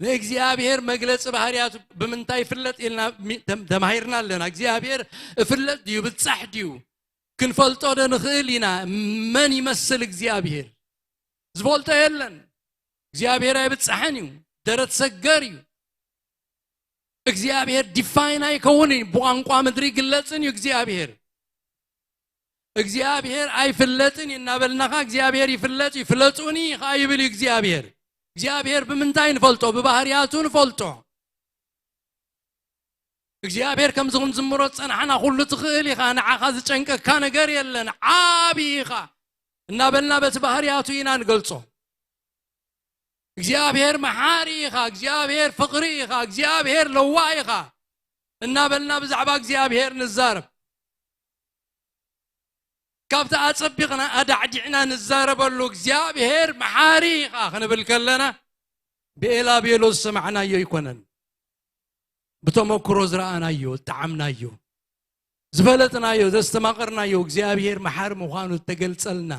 ንእግዚኣብሔር መግለጺ ባህርያቱ ብምንታይ ይፍለጥ ኢልና ሚ-፣ ተም-፣ ተማሂርና ኣለና። እግዚኣብሔር እፍለጥ ድዩ፣ ብጻሕ ድዩ? ክንፈልጦ ዶ ንኽእል ኢና? መን ይመስል እግዚኣብሔር? ዝፈልጦ የለን። እግዚኣብሔር ኣይብጻሕን እዩ፣ ደረት ሰገር እዩ። እግዚኣብሔር ዲፋይን ኣይከውንን እዩ፣ ብቋንቋ ምድሪ ይግለጽን እዩ እግዚኣብሔር። እግዚኣብሔር ኣይፍለጥን እዩ እናበልናኻ፣ እግዚኣብሔር ይፍለጥ እዩ፣ ፍለጡኒ ኸዓ ይብል እዩ እግዚኣብሔር። እግዚኣብሔር ብምንታይ ንፈልጦ? ብባህርያቱ ንፈልጦ። እግዚኣብሔር ከምዚ ክንዝምሮ ዝጸናሕና፣ ኩሉ ትኽእል ኢኻ፣ ንዓኻ ዝጨንቀካ ነገር የለን፣ ዓቢ ኢኻ እናበልና በቲ ባህርያቱ ኢና ንገልጾ። እግዚኣብሔር መሓሪ ኢኻ፣ እግዚኣብሔር ፍቕሪ ኢኻ፣ እግዚኣብሔር ለዋህ ኢኻ እናበልና ብዛዕባ እግዚኣብሔር ንዛረብ። ካብቲ ኣጸቢቕና ኣዳዕዲዕና ንዛረበሉ እግዚኣብሔር መሓሪ ኢኻ ክንብል ከለና፣ ብኤላ ቤሎ ዝሰማዕናዮ ኣይኮነን። ብተመክሮ ዝረኣናዮ፣ ዝጠዓምናዮ፣ ዝፈለጥናዮ፣ ዘስተማቐርናዮ እግዚኣብሔር መሓሪ ምዃኑ ዝተገልጸልና፣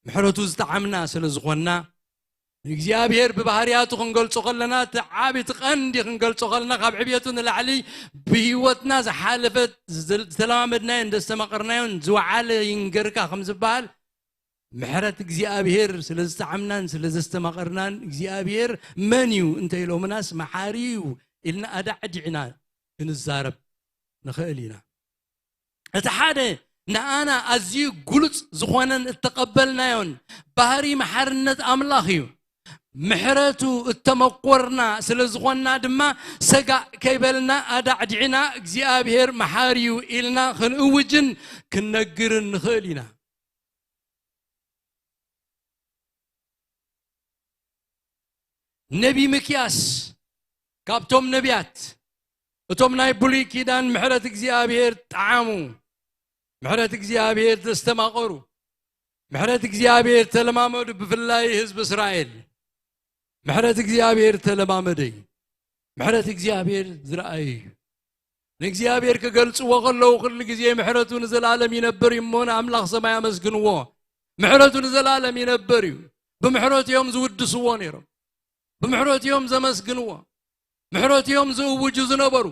ምሕረቱ ዝጠዓምና ስለ ዝኾንና፣ ንእግዚኣብሔር ብባህርያቱ ክንገልጾ ከለና፣ እቲ ዓቢ፣ እቲ ቀንዲ ክንገልጾ ከለና፣ ካብ ዕብየቱ ንላዕሊ ብህይወትና ዝሓለፈ፣ ዝተለማመድናዮን ዘስተማቐርናዮን ዝወዓለ ይንገርካ ከም ዝበሃል፣ ምሕረት እግዚኣብሔር ስለ ዝጠዓምናን ስለ ዘስተማቐርናን፣ እግዚኣብሔር መን እዩ እንተ ኢሎምናስ፣ መሓሪ እዩ ኢልና ኣዳዕዲዕና ክንዛረብ ንኽእል ኢና። እቲ ሓደ ንኣና ኣዝዩ ግሉጽ ዝኾነን እተቐበልናዮን ባህሪ መሓርነት ኣምላኽ እዩ። ምሕረቱ እተመኮርና ስለ ዝኾንና ድማ፣ ሰጋእ ከይበልና ኣዳዕዲዕና እግዚኣብሔር መሓሪ እዩ ኢልና ክንእውጅን ክንነግርን ንኽእል ኢና። ነቢ ሚክያስ ካብቶም ነቢያት፣ እቶም ናይ ብሉይ ኪዳን ምሕረት እግዚኣብሔር ጠዓሙ፣ ምሕረት እግዚኣብሔር ዘስተማቐሩ፣ ምሕረት እግዚኣብሔር ተለማመዱ፣ ብፍላይ ህዝቢ እስራኤል። ምሕረት እግዚኣብሔር ተለማመደ እዩ። ምሕረት እግዚኣብሔር ዝረኣየ እዩ። ንእግዚኣብሔር ክገልጽዎ ከለዉ፣ ኩሉ ግዜ ምሕረቱ ንዘለኣለም ይነብር እዩ እሞ፣ ንኣምላኽ ሰማይ ኣመስግንዎ። ምሕረቱ ንዘለኣለም ይነብር እዩ። ብምሕረቱ እዮም ዝውድስዎ ነይሮም። ብምሕረቱ እዮም ዘመስግንዎ። ምሕረቱ እዮም ዝእውጁ ዝነበሩ።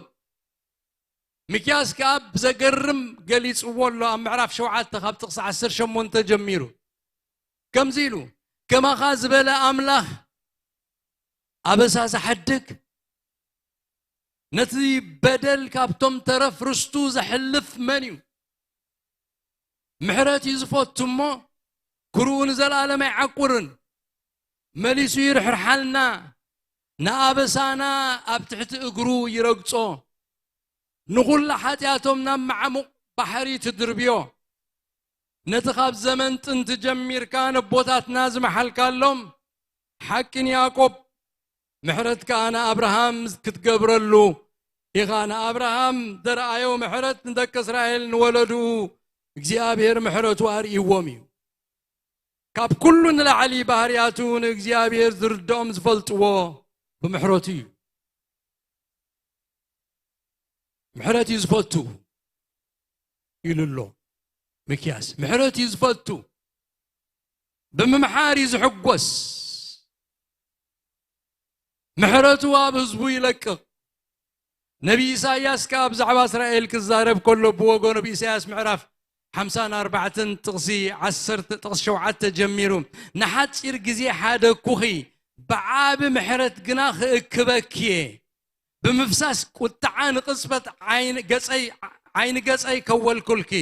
ሚክያስ ከኣ ብዘገርም ገሊጽዎ ኣሎ፣ ኣብ ምዕራፍ ሸውዓተ ካብ ጥቕሲ ዓሰርተ ሸሞንተ ጀሚሩ። ከምዚ ኢሉ፣ "ከማኻ ዝበለ ኣምላኽ ኣበሳ ዝሓድግ፣ ነቲ በደል ካብቶም ተረፍ ርስቱ ዘሕልፍ መን እዩ? ምሕረት እዩ ዝፈቱ እሞ፣ ክርኡ ንዘለኣለም ኣይዓቁርን። መሊሱ ይርሕርሓልና፣ ንኣበሳና ኣብ ትሕቲ እግሩ ይረግጾ። ንኹላ ሓጢኣቶም ናብ መዓሙቕ ባሕሪ ትድርብዮ። ነቲ ካብ ዘመን ጥንቲ ጀሚርካ ነቦታትና ዝመሓልካሎም ሓቂ ንያዕቆብ፣ ምሕረት ከኣ ንኣብርሃም ክትገብረሉ ኢኻ። ንኣብርሃም ዘርኣዮ ምሕረት ንደቂ እስራኤል ንወለድኡ እግዚኣብሔር ምሕረቱ ኣርእይዎም እዩ። ካብ ኩሉ ንላዕሊ ባህርያቱ ንእግዚኣብሔር ዝርድኦም ዝፈልጥዎ ብምሕረቱ እዩ። ምሕረት እዩ ዝፈቱ" ኢሉ ኣሎ ሚክያስ። ምሕረት እዩ ዝፈቱ፣ ብምምሓር እዩ ዝሕጎስ፣ ምሕረቱ ኣብ ህዝቡ ይለቅቕ። ነቢ ኢሳይያስ ከኣ ብዛዕባ እስራኤል ክዛረብ ከሎ፣ ብወገኑ፣ ብኢሳይያስ ምዕራፍ ሓምሳን ኣርባዕተን ጥቕሲ ዓሰርተ፣ ጥቕሲ ሸውዓተ ጀሚሩ፣ "ንሓጺር ግዜ ሓደግኩኺ፣ ብዓቢ ምሕረት ግና ክእክበኪ እየ። ብምፍሳስ ቁጥዓ ንቕጽበት ዓይኒ ገጸይ፣ ዓይኒ ገጸይ ከወልኩልኪ፣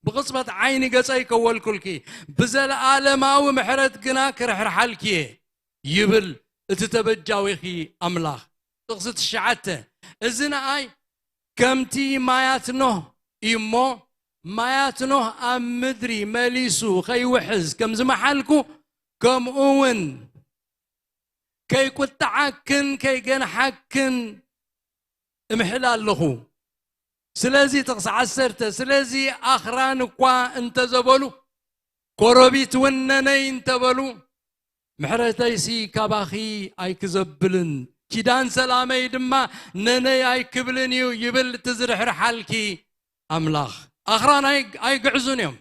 ብቕጽበት ዓይኒ ገጸይ ከወልኩልኪ፣ ብዘለኣለማዊ ምሕረት ግና ክርሕርሓልኪ እየ" ይብል እቲ ተበጃዊኺ ኣምላኽ። ጥቕሲ ትሽዓተ፣ "እዚ ንኣይ ከምቲ ማያት ኖህ እዩ እሞ፣ ማያት ኖህ ኣብ ምድሪ መሊሱ ከይውሕዝ ከም ዝመሓልኩ፣ ከምኡ እውን ከይቁጥዓክን ከይገንሓክን እምሕል ኣለኹ። ስለዚ ጥቕሲ ዓሰርተ፣ ስለዚ ኣኽራን እኳ እንተዘበሉ፣ ኮረቢት እውን ነነይ እንተበሉ፣ ምሕረተይሲ ካባኺ ኣይክዘብልን፣ ኪዳን ሰላመይ ድማ ነነይ ኣይክብልን እዩ ይብል እቲ ዝርሕርሓልኪ ኣምላኽ። ኣኽራን ኣይ-፣ ኣይግዕዙን እዮም።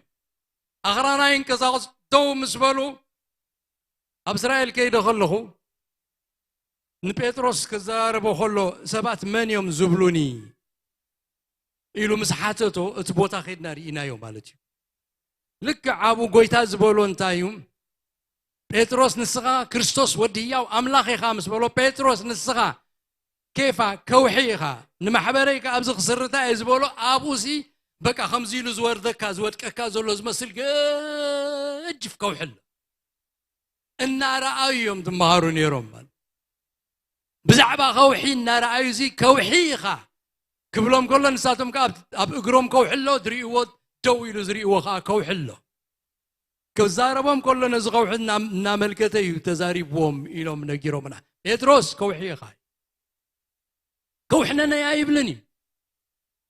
ኣኽራን ኣይንቀሳቐሱ። ደው ምስ በሉ፣ ኣብ እስራኤል ከይደ ከለኹ ንጴጥሮስ ክዘራረቦ ከሎ ሰባት መን እዮም ዝብሉኒ ኢሉ ምስ ሓተቶ፣ እቲ ቦታ ከይድና ርኢናዮ ማለት እዩ። ልክዕ ኣብኡ ጎይታ ዝበሎ እንታይ እዩ? ጴጥሮስ ንስኻ ክርስቶስ ወዲ ህያው ኣምላኽ ኢኻ ምስ በሎ፣ ጴጥሮስ ንስኻ ኬፋ ከውሒ ኢኻ፣ ንማሕበረይ ከኣ ኣብዚ ክስርታ እየ ዝበሎ፣ ኣብኡሲ በቃ ከምዚ ኢሉ ዝወርደካ ዝወድቀካ ዘሎ ዝመስል ገጅፍ ከውሒ ኣሎ። እናረኣዩ እዮም ዝመሃሩ ነይሮም ማለት። ብዛዕባ ከውሒ እናረኣዩ፣ እዚ ከውሒ ኢኻ ክብሎም ከሎ፣ ንሳቶም ከኣ ኣብ፣ ኣብ እግሮም ከውሒ ኣሎ፣ ዝርእይዎ፣ ደው ኢሉ ዝርእይዎ ከኣ ከውሒ ኣሎ። ክዛረቦም ከሎ ነዚ ከውሒ እና-፣ እናመልከተ እዩ ተዛሪብዎም ኢሎም ነጊሮምና። ጴጥሮስ ከውሒ ኢኻ። ከውሒ ነነይ ኣይብልን እዩ።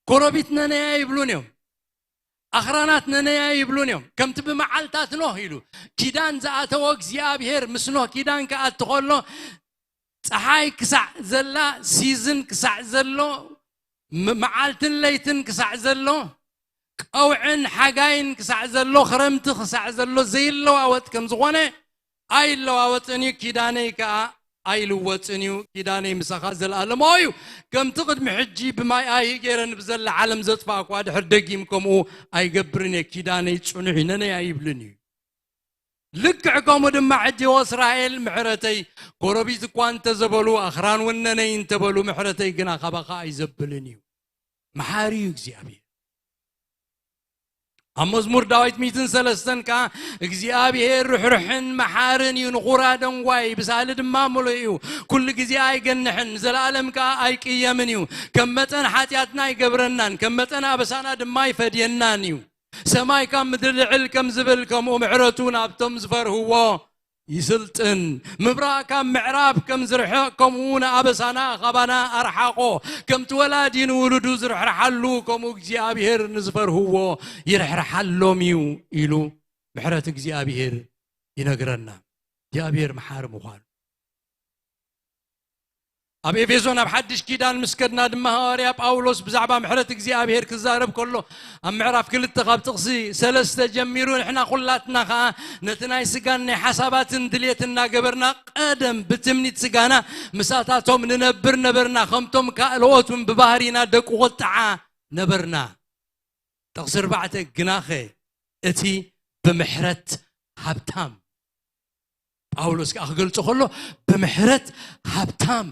ኮረቢት ነነይ ኣይብሉን እዮም። ኣኽራናት ነነይ ኣይብሉን እዮም። ከምቲ ብመዓልታት ኖህ ኢሉ ኪዳን ዝኣተዎ እግዚኣብሔር ምስ ኖህ ኪዳን ክኣቲ ከሎ፣ ጸሓይ ክሳዕ ዘላ፣ ሲዝን ክሳዕ ዘሎ፣ ም-፣ መዓልትን ለይትን ክሳዕ ዘሎ፣ ቀውዕን ሓጋይን ክሳዕ ዘሎ፣ ክረምቲ ክሳዕ ዘሎ ዘይለዋወጥ ከም ዝኾነ፣ ኣይለዋወጥን እዩ፣ ኪዳነይ ከኣ ኣይልወጥን እዩ። ኪዳነይ ምሳኻ ዘለኣለማዊ እዩ። ከምቲ ቅድሚ ሕጂ ብማይ ኣይህ ገይረ ንብዘላ ዓለም ዘጥፋእኳ፣ ድሕር ደጊም ከምኡ ኣይገብርን እየ። ኪዳነይ ጽኑዕ እዩ፣ ነነይ ኣይብልን እዩ። ልክዕ ከምኡ ድማ ሕጂ፣ ወ እስራኤል፣ ምሕረተይ፣ ጎረቢት እኳ እንተዘበሉ፣ ኣኽራን እውን ነነይ እንተበሉ፣ ምሕረተይ ግና ካባኻ ኣይዘብልን እዩ። መሓሪ እዩ እግዚኣብሔር። ኣብ መዝሙር ዳዊት ሚእትን ሰለስተን ከኣ፣ እግዚኣብሔር ርሕሩሕን መሓርን እዩ፣ ንቑራ ደንጓይ፣ ብሳሊ ድማ ምሉእ እዩ። ኩሉ ግዜ ኣይገንሕን፣ ንዘለኣለም ከኣ ኣይቅየምን እዩ። ከም መጠን ሓጢኣትና ኣይገብረናን፣ ከም መጠን ኣበሳና ድማ ኣይፈድየናን እዩ። ሰማይ ካብ ምድሪ ልዕል ከም ዝብል፣ ከምኡ ምሕረቱ ናብቶም ዝፈርህዎ ይስልጥን። ምብራቕ ካብ ምዕራብ ከም ዝርሕቕ፣ ከምኡ ንኣበሳና ካባና ኣርሓቖ። ከምቲ ወላዲ ንውሉዱ ዝርሕርሓሉ፣ ከምኡ እግዚኣብሔር ንዝፈርህዎ ይርሕርሓሎም እዩ ኢሉ ምሕረት እግዚኣብሔር ይነግረና። እግዚኣብሔር መሓሪ ምዃኑ። ኣብ ኤፌሶን ኣብ ሓድሽ ኪዳን ምስ ከድና ድማ፣ ሃዋርያ ጳውሎስ ብዛዕባ ምሕረት እግዚኣብሔር ክዛረብ ከሎ፣ ኣብ ምዕራፍ ክልተ ካብ ጥቕሲ ሰለስተ ጀሚሩ፣ ንሕና ኩላትና ኸኣ ነቲ ናይ ስጋን ናይ ሓሳባትን ድልየት እናገበርና፣ ቀደም ብትምኒት ስጋና ምሳታቶም ንነብር ነበርና፣ ከምቶም ካልኦት እውን ብባህሪና ደቂ ቁጥዓ ነበርና። ጥቕሲ ኣርባዕተ፣ ግናኸ እቲ ብምሕረት ሃብታም፣ ጳውሎስ ከኣ ክገልጾ ከሎ፣ ብምሕረት ሃብታም፣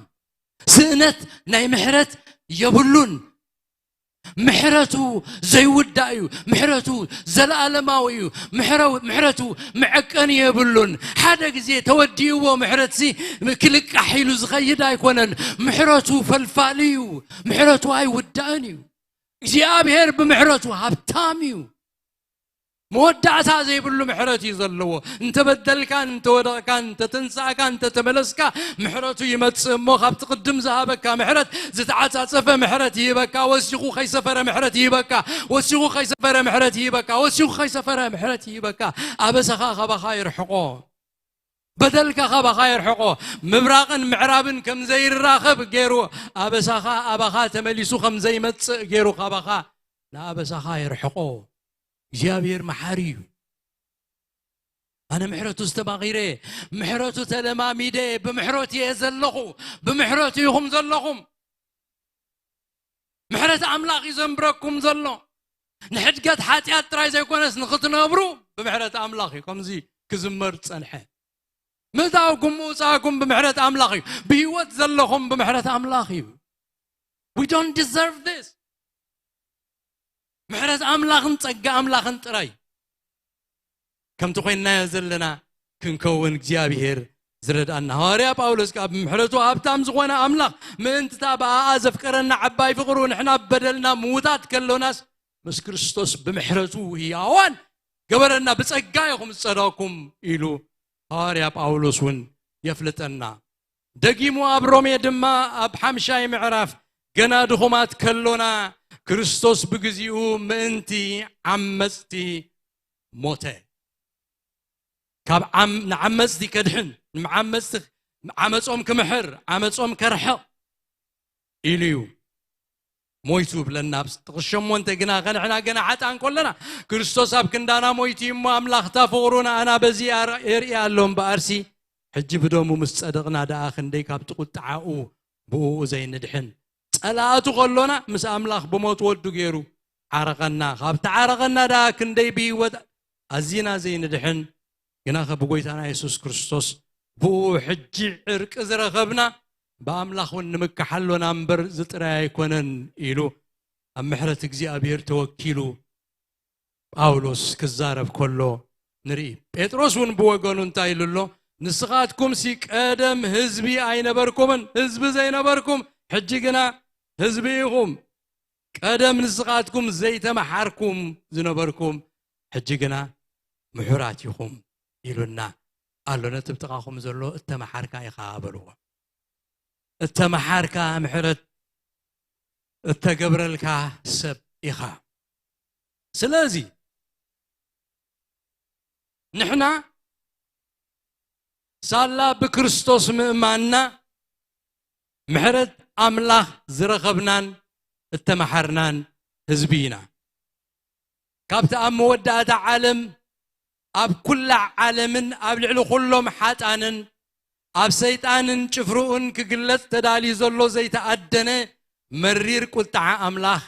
ስእነት ናይ ምሕረት የብሉን። ምሕረቱ ዘይውዳእ እዩ። ምሕረቱ ዘለኣለማዊ እዩ። ምሕረ-፣ ምሕረቱ መዐቀኒ የብሉን። ሓደ ግዜ ተወዲእዎ ምሕረትሲ ክልቃሕ ኢሉ ዝኸይድ ኣይኮነን። ምሕረቱ ፈልፋሊ እዩ። ምሕረቱ ኣይውዳእን እዩ። እግዚኣብሔር ብምሕረቱ ሃብታም እዩ። መወዳእታ ዘይብሉ ምሕረት እዩ ዘለዎ። እንተበደልካን እንተወደቕካን እንተተንሳእካን እንተተመለስካ፣ ምሕረቱ ይመጽእ እሞ፣ ካብቲ ቅድም ዝሃበካ ምሕረት ዝተዓጻጸፈ ምሕረት ይህበካ። ወሲኹ ከይሰፈረ ምሕረት ይህበካ። ወሲኹ ከይሰፈረ ምሕረት ይህበካ። ወሲኹ ከይሰፈረ ምሕረት ይህበካ። ኣበሳኻ ካባኻ ይርሕቆ። በደልካ ካባኻ የርሕቆ። ምብራቕን ምዕራብን ከም ዘይራኸብ ገይሩ፣ ኣበሳኻ ኣባኻ ተመሊሱ ከም ዘይመጽእ ገይሩ፣ ካባኻ ንኣበሳኻ የርሕቆ። እግዚኣብሔር መሓሪ እዩ። ኣነ ምሕረቱ ዝተባቒረ፣ ምሕረቱ ተለማሚደ፣ ብምሕረቱ እየ ዘለኹ፣ ብምሕረቱ ኢኹም ዘለኹም። ምሕረት ኣምላኽ እዩ ዘንብረኩም ዘሎ። ንሕድገት ሓጢኣት ጥራይ ዘይኮነስ፣ ንኽትነብሩ ብምሕረት ኣምላኽ እዩ ከምዚ ክዝመር ዝጸንሐ። ምእታውኩም ምውጻእኩም ብምሕረት ኣምላኽ እዩ። ብህይወት ዘለኹም ብምሕረት ኣምላኽ እዩ። We don't deserve this. ምሕረት ኣምላኽን ጸጋ ኣምላኽን ጥራይ ከምቲ ኮይንናዮ ዘለና ክንከውን እግዚኣብሔር ዝረድኣና። ሃዋርያ ጳውሎስ ከኣ፣ ብምሕረቱ ሃብታም ዝኾነ ኣምላኽ፣ ምእንቲ እታ ብኣኣ ዘፍቀረና ዓባይ ፍቕሩ፣ ንሕና ብበደልና ምዉታት ከሎናስ፣ ምስ ክርስቶስ ብምሕረቱ ህያዋን ገበረና፣ ብጸጋ ኢኹም ዝጸደቕኩም ኢሉ ሃዋርያ ጳውሎስ እውን የፍልጠና። ደጊሙ ኣብ ሮሜ ድማ ኣብ ሓምሻይ ምዕራፍ፣ ገና ድኹማት ከሎና ክርስቶስ ብግዚኡ ምእንቲ ዓመጽቲ ሞተ። ካብ ዓም-፣ ንዓመጽቲ ከድሕን፣ ንዓመጽቲ፣ ዓመጾም ክምሕር፣ ዓመጾም ከርሕቕ ኢሉ እዩ ሞይቱ ብለና። ኣብ ጥቕስ ሸሞንተ ግና ከንሕና ገና ሓጣን ከለና ክርስቶስ ኣብ ክንዳና ሞይቱ እዩ እሞ፣ ኣምላኽ እታ ፍቕሩ ንኣና በዚ ኣር-፣ የርኢ ኣሎ እምበኣርሲ፣ ሕጂ ብደሙ ምስ ጸደቕና ደኣ ክንደይ ካብቲ ቁጥዓኡ ብእኡ ዘይንድሕን። ጸላእቱ ከሎና ምስ ኣምላኽ ብሞት ወዱ ገይሩ ዓረቐና። ካብ ተዓረቐና ደኣ ክንደይ ብህይወት ኣዚና ዘይንድሕን። ግናኸ ብጎይታና የሱስ ክርስቶስ ብእኡ ሕጂ ዕርቂ ዝረኸብና፣ ብኣምላኽ እውን ንምካሕ ኣሎና እምበር፣ እዚ ጥራይ ኣይኮነን ኢሉ ኣብ ምሕረት እግዚኣብሔር ተወኪሉ ጳውሎስ ክዛረብ ከሎ ንርኢ። ጴጥሮስ እውን ብወገኑ እንታይ ኢሉ ኣሎ? "ንስኻትኩምሲ ቀደም ህዝቢ ኣይነበርኩምን፣ ህዝቢ ዘይነበርኩም፣ ሕጂ ግና ህዝቢ ኢኹም። ቀደም ንስኻትኩም ዘይተመሓርኩም ዝነበርኩም፣ ሕጂ ግና ምሑራት ኢኹም" ኢሉና ኣሎ። ነቲ ብጥቓኹም ዘሎ "እተመሓርካ ኢኻ" በልዎ። እተመሓርካ፣ ምሕረት እተገብረልካ ሰብ ኢኻ። ስለዚ ንሕና ሳላ ብክርስቶስ ምእማንና ምሕረት ኣምላኽ ዝረኸብናን እተመሓርናን ህዝቢ ኢና። ካብቲ ኣብ መወዳእታ ዓለም ኣብ ኩላ ዓለምን ኣብ ልዕሊ ኩሎም ሓጣንን ኣብ ሰይጣንን ጭፍርኡን ክግለጽ ተዳልዩ ዘሎ ዘይተኣደነ መሪር ቁጥዓ ኣምላኽ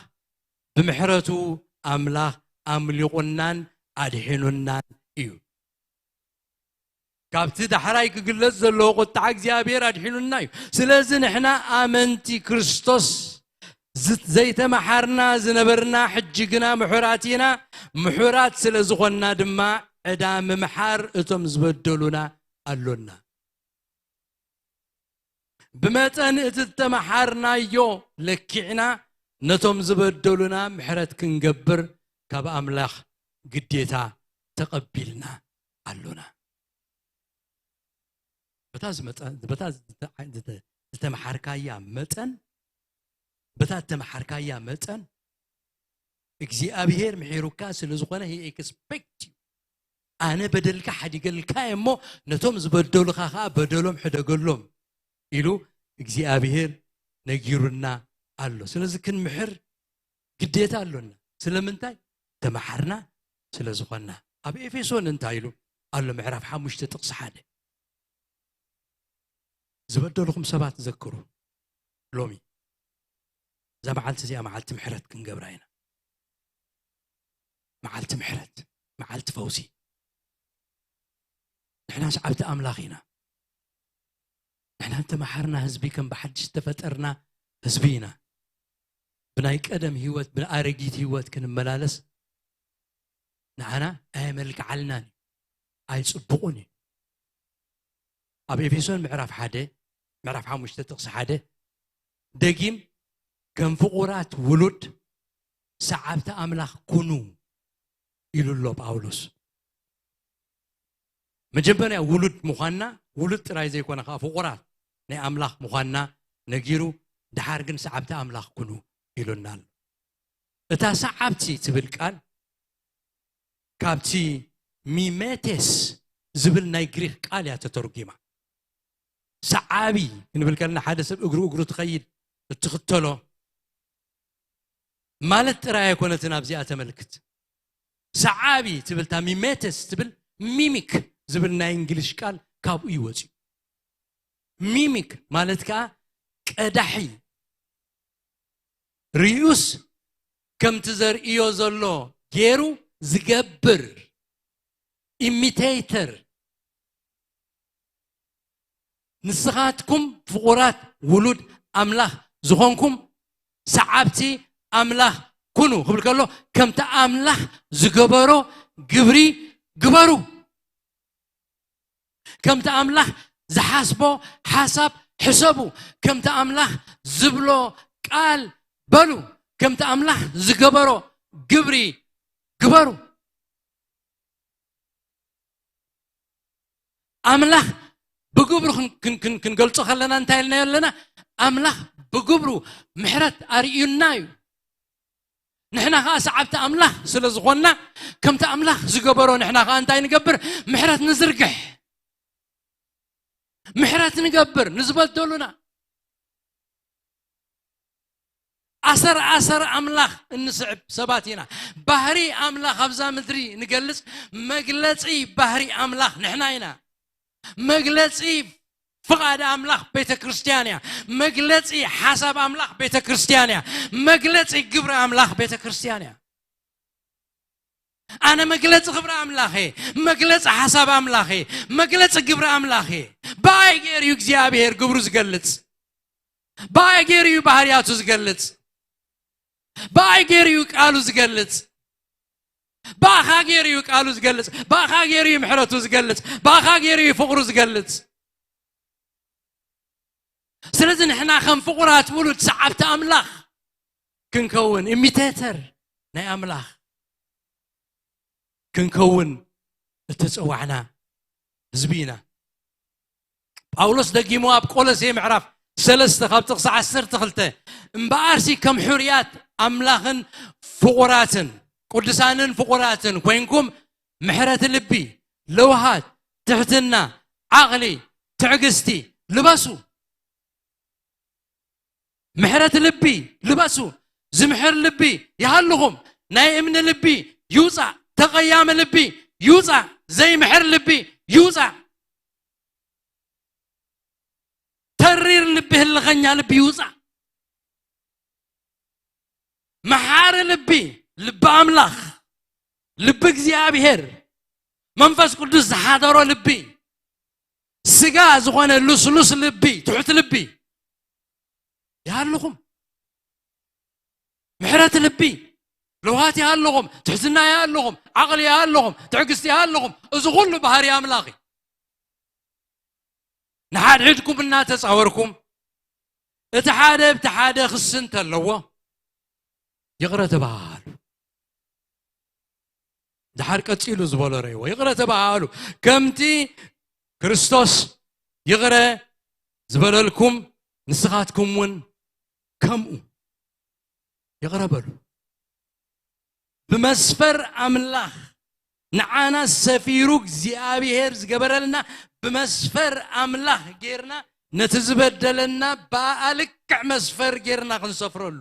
ብምሕረቱ ኣምላኽ ኣምሊቑናን ኣድሒኑናን እዩ። ካብቲ ዳሕራይ ክግለጽ ዘለዎ ቁጥዓ እግዚኣብሔር ኣድሒኑና እዩ። ስለዚ ንሕና ኣመንቲ ክርስቶስ ዝ-፣ ዘይተመሓርና ዝነበርና፣ ሕጂ ግና ምሑራት ኢና። ምሑራት ስለ ዝኾንና ድማ ዕዳ ምምሓር እቶም ዝበደሉና ኣሎና። ብመጠን እቲ እተመሓርናዮ ለኪዕና ነቶም ዝበደሉና ምሕረት ክንገብር ካብ ኣምላኽ ግዴታ ተቐቢልና ኣሎና። በታ ዝመጠ-፣ በታ ዝተ-፣ ዝተ-፣ ዝተመሓርካያ መጠን፣ በታ እተመሓርካያ መጠን እግዚኣብሔር ምሒሩካ ስለ ዝኾነ፣ he expect you። ኣነ በደልካ ሓዲገልካ እየ እሞ፣ ነቶም ዝበደሉኻ ኸዓ በደሎም ሕደገሎም ኢሉ እግዚኣብሔር ነጊሩና ኣሎ። ስለዚ ክንምሕር ግዴታ ኣሎና። ስለምንታይ? ተመሓርና ስለ ዝኾንና። ኣብ ኤፌሶን እንታይ ኢሉ ኣሎ? ምዕራፍ ሓሙሽተ ጥቕሲ ሓደ፣ "ዝበደልኹም ሰባት ዘክሩ ሎሚ"። እዛ መዓልቲ እዚኣ መዓልቲ ምሕረት ክንገብራ ኢና። መዓልቲ ምሕረት፣ መዓልቲ ፈውሲ። ንሕና ሰዓብቲ ኣምላኽ ኢና። ንሕና እንተመሓርና ህዝቢ፣ ከም ብሓድሽ ዝተፈጠርና ህዝቢ ኢና። ብናይ ቀደም ህይወት፣ ብኣረጊት ህይወት ክንመላለስ ንዓና ኣየመልክዓልናን እዩ፣ ኣይጽቡቕን እዩ። ኣብ ኤፌሶን ምዕራፍ ሓደ፣ ምዕራፍ ሓሙሽተ ጥቕሲ ሓደ፣ ደጊም ከም ፍቑራት ውሉድ ሰዓብቲ ኣምላኽ ኩኑ ኢሉ ኣሎ ጳውሎስ። መጀመርያ ውሉድ ምዃንና፣ ውሉድ ጥራይ ዘይኮነ ከዓ ፍቑራት ናይ ኣምላኽ ምዃንና ነጊሩ፣ ደሓር ግን ሰዓብቲ ኣምላኽ ኩኑ ኢሉና ኣሎ። እታ ሰዓብቲ ትብል ቃል ካብቲ ሚሜቴስ ዝብል ናይ ግሪክ ቃል እያ ተተርጒማ። ሰዓቢ ክንብል ከለና ሓደ ሰብ እግሩ እግሩ ትኸይድ እትኽተሎ ማለት ጥራይ ኣይኮነትን ኣብዚኣ ተመልክት። ሰዓቢ ትብል፣ እታ ሚሜቴስ ትብል ሚሚክ ዝብል ናይ እንግሊሽ ቃል ካብኡ እዩ ወፂኡ። ሚሚክ ማለት ከዓ ቀዳሒ፣ ርዩስ ከምቲ ዘርእዮ ዘሎ ገይሩ ዝገብር፣ ኢሚቴተር። ንስኻትኩም ፍቑራት ውሉድ ኣምላኽ ዝኾንኩም ሰዓብቲ ኣምላኽ ኩኑ ክብል ከሎ፣ ከምቲ ኣምላኽ ዝገበሮ ግብሪ ግበሩ። ከምቲ ኣምላኽ ዝሓስቦ ሓሳብ ሕሰቡ። ከምቲ ኣምላኽ ዝብሎ ቃል በሉ። ከምቲ ኣምላኽ ዝገበሮ ግብሪ ግበሩ። ኣምላኽ ብግብሩ ክን- ክን- ክን- ክንገልጾ ከለና እንታይ ኢልናዮ ኣለና? ኣምላኽ ብግብሩ ምሕረት ኣርእዩና እዩ። ንሕና ኸዓ ሰዓብቲ ኣምላኽ ስለ ዝኾንና፣ ከምቲ ኣምላኽ ዝገበሮ ንሕና ኸዓ እንታይ ንገብር? ምሕረት ንዝርግሕ፣ ምሕረት ንገብር ንዝበደሉና። ኣሰር ኣሰር ኣምላኽ እንስዕብ ሰባት ኢና። ባህሪ ኣምላኽ ኣብዛ ምድሪ ንገልጽ፣ መግለጺ ባህሪ ኣምላኽ ንሕና ኢና። መግለጺ ፍቓድ ኣምላኽ ቤተ ክርስቲያን እያ። መግለጺ ሓሳብ ኣምላኽ ቤተ ክርስቲያን እያ። መግለጺ ግብሪ ኣምላኽ ቤተ ክርስቲያን እያ። ኣነ መግለጺ ክብሪ ኣምላኽ እየ። መግለጺ ሓሳብ ኣምላኽ እየ። መግለጺ ግብሪ ኣምላኽ እየ። ብኣይ ገይሩ እዩ እግዚኣብሔር ግብሩ ዝገልጽ። ብኣይ ገይሩ እዩ ባህርያቱ ዝገልጽ። ብኣይ ገይሩ እዩ ቃሉ ዝገልጽ። ብኣኻ ገይሩ እዩ ቃሉ ዝገልጽ። ብኣኻ ገይሩ እዩ ምሕረቱ ዝገልጽ። ብኣኻ ገይሩ እዩ ፍቕሩ ዝገልጽ። ስለዚ ንሕና ከም ፍቑራት ውሉድ ሰዓብቲ ኣምላኽ ክንከውን፣ ኢሚቴተር ናይ ኣምላኽ ክንከውን እተጸዋዕና ህዝቢ ኢና። ጳውሎስ ደጊሙ ኣብ ቆሎሴ ምዕራፍ ሰለስተ ካብ ጥቕሲ ዓሰርተ ክልተ፣ እምበኣርሲ ከም ሕሩያት ኣምላኽን ፍቑራትን ቅዱሳንን ፍቑራትን ኮይንኩም፣ ምሕረት ልቢ፣ ለውሃት፣ ትሕትና፣ ዓቕሊ፣ ትዕግስቲ ልበሱ። ምሕረት ልቢ ልበሱ። ዝምሕር ልቢ ይሃልኹም። ናይ እምኒ ልቢ ይውፃእ። ተቐያሚ ልቢ ይውፃእ። ዘይምሕር ልቢ ይውፃእ። ተሪር ልቢ፣ ህልኸኛ ልቢ ይውፃእ። መሓሪ ልቢ፣ ልቢ ኣምላኽ፣ ልቢ እግዚኣብሔር፣ መንፈስ ቅዱስ ዝሓደሮ ልቢ፣ ስጋ ዝኾነ ልስሉስ ልቢ፣ ትሑት ልቢ ይሃልኹም። ምሕረት ልቢ፣ ለውሃት ይሃልኹም፣ ትሕትና ይሃልኹም፣ ዓቕሊ ይሃልኹም፣ ትዕግስቲ ይሃልኹም። እዚ ኩሉ ባህሪ ኣምላኽ እዩ። ንሓድሕድኩም እናተጻወርኩም፣ እቲ ሓደ ብቲ ሓደ ክሲ እንተለዎ፣ ይቕረ ተባሃሉ። ድሓር ቀጺሉ ዝበሎ ረእይዎ፣ ይቕረ ተባሃሉ። ከምቲ ክርስቶስ ይቕረ ዝበለልኩም፣ ንስኻትኩም እውን ከምኡ ይቕረ በሉ። ብመስፈር ኣምላኽ ንዓና ሰፊሩ እግዚኣብሔር ዝገበረልና፣ ብመስፈር ኣምላኽ ጌርና ነቲ ዝበደለና ብኣኣ ልክዕ መስፈር ጌርና ክንሰፍረሉ።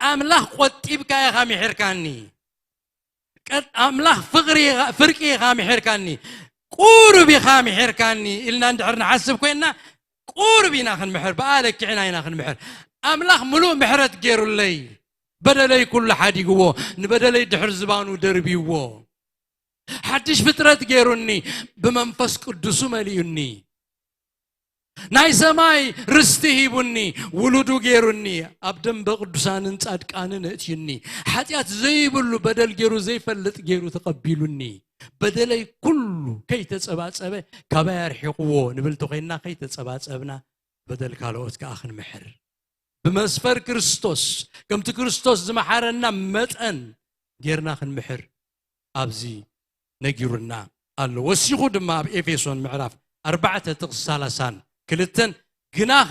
ኣምላኽ ቆጢብካ ኢኻ ምሒርካኒ፣ ቀጥ-፣ ኣምላኽ ፍቕሪ ኢኻ፣ ፍርቂ ኢኻ ምሒርካኒ፣ ቁሩብ ኢኻ ምሒርካኒ ኢልና እንድሕር ንሓስብ ኮይንና፣ ቁሩብ ኢና ክንምሕር፣ ብኣ ለክዕና ኢና ክንምሕር። ኣምላኽ ምሉእ ምሕረት ገይሩለይ፣ በደለይ ኩሉ ሓዲግዎ፣ ንበደለይ ድሕር ዝባኑ ደርብይዎ። ሓድሽ ፍጥረት ገይሩኒ፣ ብመንፈስ ቅዱሱ መሊኡኒ። ናይ ሰማይ ርስቲ ሂቡኒ፣ ውሉዱ ገይሩኒ፣ ኣብ ደንበ ቅዱሳንን ጻድቃንን እእትዩኒ። ሓጢኣት ዘይብሉ በደል ገይሩ ዘይፈልጥ ገይሩ ተቐቢሉኒ። በደለይ ኩሉ ከይተጸባጸበ ካባይ ኣርሒቕዎ ንብል ተኾይንና፣ ከይተጸባጸብና በደል ካልኦት ከኣ ክንምሕር። ብመስፈር ክርስቶስ፣ ከምቲ ክርስቶስ ዝመሓረና መጠን ጌርና ክንምሕር ኣብዚ ነጊሩና ኣሎ። ወሲኹ ድማ ኣብ ኤፌሶን ምዕራፍ ኣርባዕተ ጥቕሲ ሰላሳን ክልተን፣ "ግናኸ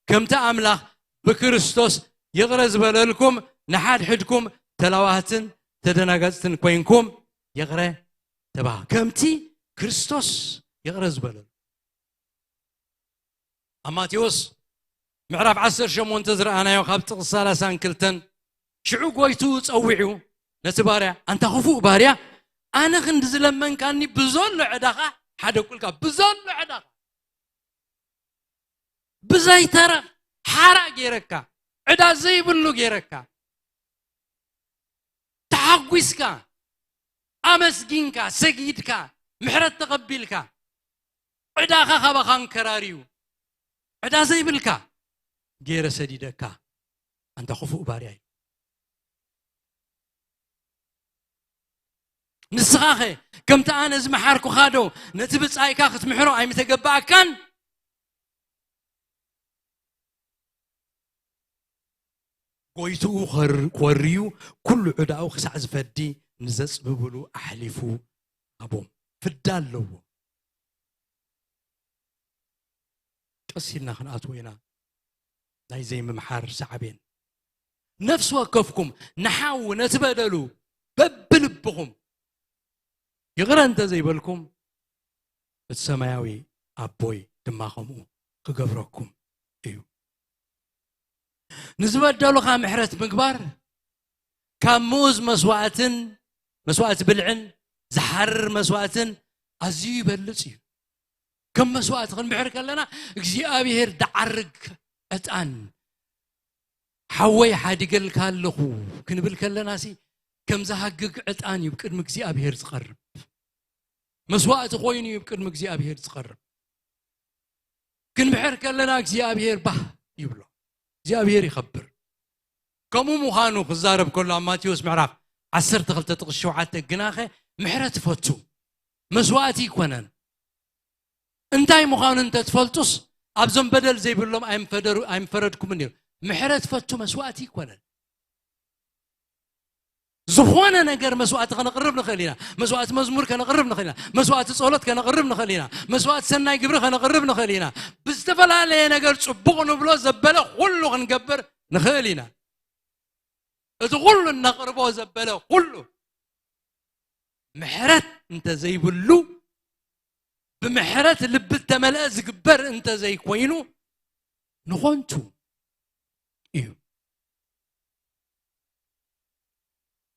ከምቲ ኣምላኽ ብክርስቶስ ይቕረ ዝበለልኩም፣ ንሓድሕድኩም ተላዋህትን ተደናገጽትን ኮይንኩም ይቕረ ተባሃ-" ከምቲ ክርስቶስ ይቕረ ዝበለልኩም። ኣብ ማቴዎስ ምዕራፍ ዓሰርተ ሸሞንተ ዝረኣናዮ ካብ ጥቕሲ ሰላሳን ክልተን፣ ሽዑ ጎይቱ ጸዊዑ ነቲ ባርያ፣ "ኣንታ ክፉእ ባርያ፣ ኣነ ክንዲ ዝለመንካኒ ብዘሎ ዕዳኻ ሓደ ቁልካ፣ ብዘሎ ዕዳኻ፣ ብዘይተረፍ ሓራ ገይረካ፣ ዕዳ ዘይብሉ ገይረካ፣ ተሓጒስካ፣ ኣመስጊንካ፣ ሰጊድካ፣ ምሕረት ተቐቢልካ፣ ዕዳኻ ካባኻ እንከራርዩ፣ ዕዳ ዘይብልካ ገይረ ሰዲደካ፣ ኣንታ ክፉእ ባርያ" እዩ። ንስኻኸ ከምቲ ኣነ ዝመሓርኩኻ ዶ ነቲ ብጻይካ ክትምሕሮ ኣይምተገባኣካን? ጎይትኡ ኸር- ክወርዩ፣ ኩሉ ዕዳኡ ክሳዕ ዝፈዲ ንዘጽብብሉ ኣሕሊፉ ሃቦም። ፍዳ ኣለዎ። ቀስ ኢልና ክንኣትዎ ኢና። ናይ ዘይምምሓር ሳዕቤን። ነፍሲ ወከፍኩም ንሓው ነቲ በደሉ በብልብኹም ይቕረ እንተ ዘይበልኩም፣ እቲ ሰማያዊ ኣቦይ ድማ ከምኡ ክገብረኩም እዩ። ንዝበደሉኻ ምሕረት ምግባር ካብ ምኡዝ መስዋእትን መስዋእቲ ብልዕን ዝሓርር መስዋእትን ኣዝዩ ይበልጽ እዩ። ከም መስዋእቲ ክንምሕር ከለና እግዚኣብሔር ደዓርግ ዕጣን ሓወይ ሓዲገልካ ኣለኹ ክንብል ከለና ሲ ከም ዝሃግግ ዕጣን እዩ ቅድሚ እግዚኣብሔር ዝቐርብ። መስዋእቲ ኮይኑ እዩ ቅድሚ እግዚኣብሔር ዝቐርብ። ክንምሕር ከለና እግዚኣብሔር ባህ ይብሎ። እግዚኣብሔር ይኸብር። ከምኡ ምዃኑ ክዛረብ ከሎ ኣብ ማቴዎስ ምዕራፍ ዓሰርተ ክልተ ጥቕሲ ሸውዓተ ግናኸ ምሕረት ፈቱ፣ መስዋእቲ ይኮነን። እንታይ ምዃኑ እንተትፈልጡስ ኣብዞም በደል ዘይብሎም ኣይምፈደሩ- ኣይምፈረድኩምን ነይሩ። ምሕረት ፈቱ፣ መስዋእቲ ይኮነን። ዝኾነ ነገር መስዋእቲ ከነቕርብ ንኽእል ኢና። መስዋእቲ መዝሙር ከነቕርብ ንኽእል ኢና። መስዋእቲ ጸሎት ከነቕርብ ንኽእል ኢና። መስዋእቲ ሰናይ ግብሪ ከነቕርብ ንኽእል ኢና። ብዝተፈላለየ ነገር ጽቡቕ ንብሎ ዘበለ ኩሉ ክንገብር ንኽእል ኢና። እቲ ኩሉ እነቕርቦ ዘበለ ኩሉ ምሕረት እንተ ዘይብሉ፣ ብምሕረት ልቢ እተመልአ ዝግበር እንተ ዘይኮይኑ ንኾንቱ እዩ።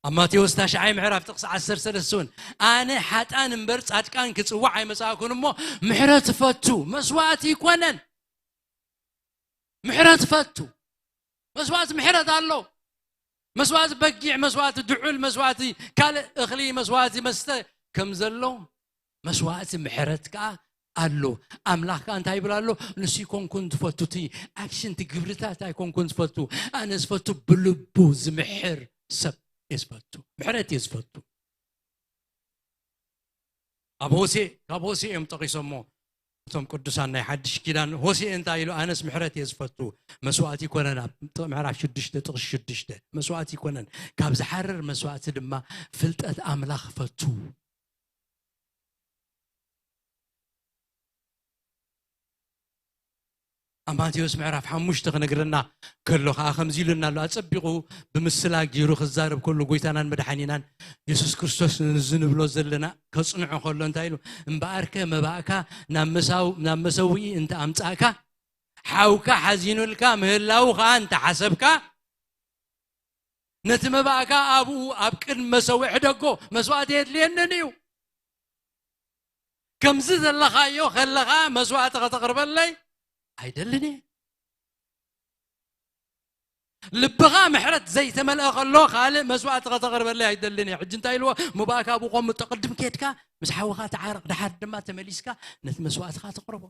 ኣብ ማቴዎስ ታሽዓይ ምዕራፍ ጥቕሲ ዓሰርተ ሰለስተ እውን ኣነ ሓጣን እምበር ጻድቃን ክጽዋዕ ኣይመጻእኩን እሞ ምሕረት ፈቱ፣ መስዋእቲ ይኮነን። ምሕረት ፈቱ። መስዋእቲ ምሕረት ኣሎ። መስዋእቲ በጊዕ፣ መስዋእቲ ድዑል፣ መስዋእቲ ካልእ እኽሊ፣ መስዋእቲ መስተ ከም ዘሎ መስዋእቲ ምሕረት ከኣ ኣሎ። ኣምላኽ ከኣ እንታይ ይብል ኣሎ? ንሱ ይኮንኩን ዝፈቱ፣ እቲ ኣክሽን፣ እቲ ግብርታት ኣይኮንኩን ዝፈቱ፣ ኣነ ዝፈቱ ብልቡ ዝምሕር ሰብ እየ ዝፈቱ። ምሕረት እየ ዝፈቱ። ኣብ ሆሴ ካብ ሆሴ እዮም ጠቒሶሞ እቶም ቅዱሳን ናይ ሓድሽ ኪዳን። ሆሴ እንታይ ኢሉ? ኣነስ ምሕረት እየ ዝፈቱ፣ መስዋእቲ ይኮነን። ኣብ ምዕራፍ ሽዱሽተ ጥቕሲ ሽዱሽተ መስዋእቲ ይኮነን፣ ካብ ዝሓርር መስዋእቲ ድማ ፍልጠት ኣምላኽ ፈቱ። ኣብ ማቴዎስ ምዕራፍ ሓሙሽተ ክነግረና ከሎ ከዓ ከምዚ ኢሉና ኣሎ። ኣጸቢቑ ብምስላ ገይሩ ክዛረብ ከሎ ጎይታናን መድሓኒናን የሱስ ክርስቶስ ንዚ ንብሎ ዘለና ከጽንዖ ከሎ እንታይ ኢሉ? እምበኣርከ መባእካ ናብ መሳው- ናብ መሰውኢ እንተ ኣምጻእካ፣ ሓውካ ሓዚኑልካ ምህላው ከዓ እንተ ሓሰብካ፣ ነቲ መባእካ ኣብኡ ኣብ ቅድሚ መሰውኢ ሕደጎ። መስዋእቲ የድልየንን እዩ። ከምዚ ዘለኻዮ ከለኻ መስዋእቲ ከተቕርበለይ ኣይደልን እየ። ልብኻ ምሕረት ዘይተመልአ ከሎ ካልእ መስዋእቲ ከተቕርበለይ ኣይደልን እየ። ሕጂ እንታይ ኢልዎ? መባእካ ኣብኡ ቆምጦ፣ ቅድም ኬድካ ምስ ሓውኻ ተዓረቕ፣ ድሓር ድማ ተመሊስካ ነቲ መስዋእትኻ ተቕርቦ።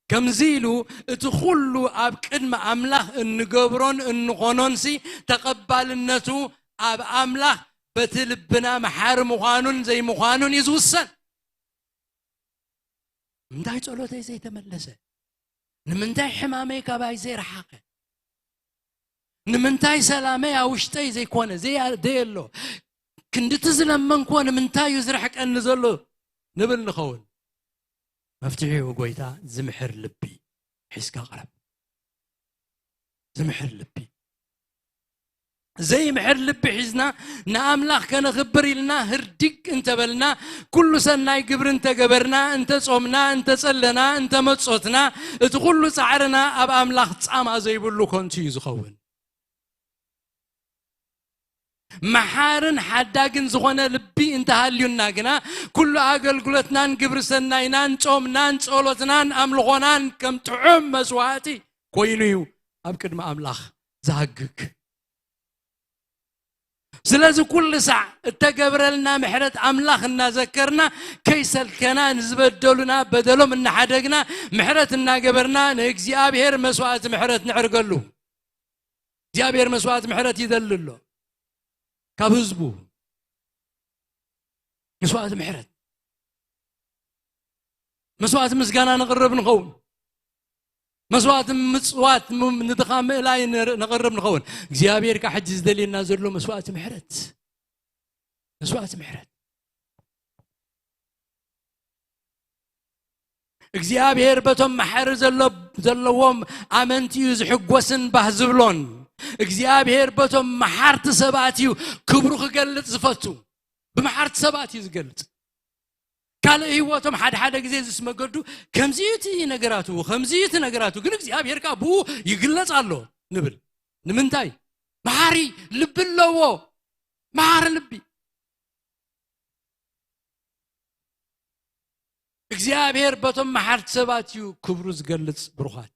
ከምዚ ኢሉ እቲ ኩሉ ኣብ ቅድሚ ኣምላኽ እንገብሮን እንኾኖንሲ ተቐባልነቱ ኣብ ኣምላኽ በቲ ልብና መሓሪ ምዃኑን ዘይምዃኑን እዩ ዝውሰን። ንምንታይ ጸሎተይ ዘይተመለሰ? ንምንታይ ሕማመይ ካባይ ዘይረሓቐ? ንምንታይ ሰላመይ ኣብ ውሽጠይ ዘይኮነ፣ ዘይ- ዘየሎ? ክንድቲ ዝለመንክዎ ንምንታይ እዩ ዝርሕቀኒ ዘሎ ንብል ንኸውን። መፍትሒኡ ጎይታ ዝምሕር ልቢ ሒዝካ ቅረብ። ዝምሕር ልቢ። ዘይምሕር ልቢ ሒዝና ንኣምላኽ ከነኽብር ኢልና ህርዲግ እንተበልና፣ ኩሉ ሰናይ ግብሪ እንተገበርና፣ እንተጾምና፣ እንተጸለና፣ እንተመጾትና፣ እቲ ኩሉ ጻዕርና ኣብ ኣምላኽ ጻማ ዘይብሉ ከንቱ እዩ ዝኸውን። መሓርን ሓዳግን ዝኾነ ልቢ እንተሃልዩና ግና፣ ኩሉ ኣገልግሎትናን ግብሪ ሰናይናን ጾምናን ጸሎትናን ኣምልኾናን ከም ጥዑም መስዋእቲ ኮይኑ እዩ ኣብ ቅድሚ ኣምላኽ ዝሃግግ። ስለዚ ኩሉ ሳዕ እተገብረልና ምሕረት ኣምላኽ እናዘከርና፣ ከይሰልከና፣ ንዝበደሉና በደሎም እናሓደግና፣ ምሕረት እናገበርና ንእግዚኣብሔር መስዋእቲ ምሕረት ንዕርገሉ። እግዚኣብሔር መስዋእቲ ምሕረት ይደሊ ኣሎ ካብ ህዝቡ። መስዋእቲ ምሕረት፣ መስዋእቲ ምስጋና ንቕርብ ንኸውን። መስዋእቲ ምጽዋት ም- ንድኻ ምእላይ ንር- ነቕርብ ንኸውን እግዚኣብሔር ካ ሕጂ ዝደልየና ዘሎ መስዋእቲ ምሕረት መስዋእቲ ምሕረት እግዚኣብሔር በቶም መሓሪ ዘሎ- ዘለዎም ኣመንቲ እዩ ዝሕጎስን ባህ ዝብሎን እግዚኣብሔር በቶም መሓርቲ ሰባት እዩ ክብሩ ክገልጽ ዝፈቱ ብመሓርቲ ሰባት እዩ ዝገልጽ ካልእ ህይወቶም ሓደ ሓደ ግዜ ዝስመገዱ ከምዚ እቲ ነገራቱ ከምዚ እቲ ነገራቱ ግን እግዚኣብሔር ካ ብኡ ይግለጽ ኣሎ ንብል ንምንታይ መሓሪ ልቢ ኣለዎ መሓሪ ልቢ እግዚኣብሔር በቶም መሓርቲ ሰባት እዩ ክብሩ ዝገልጽ ብሩኻት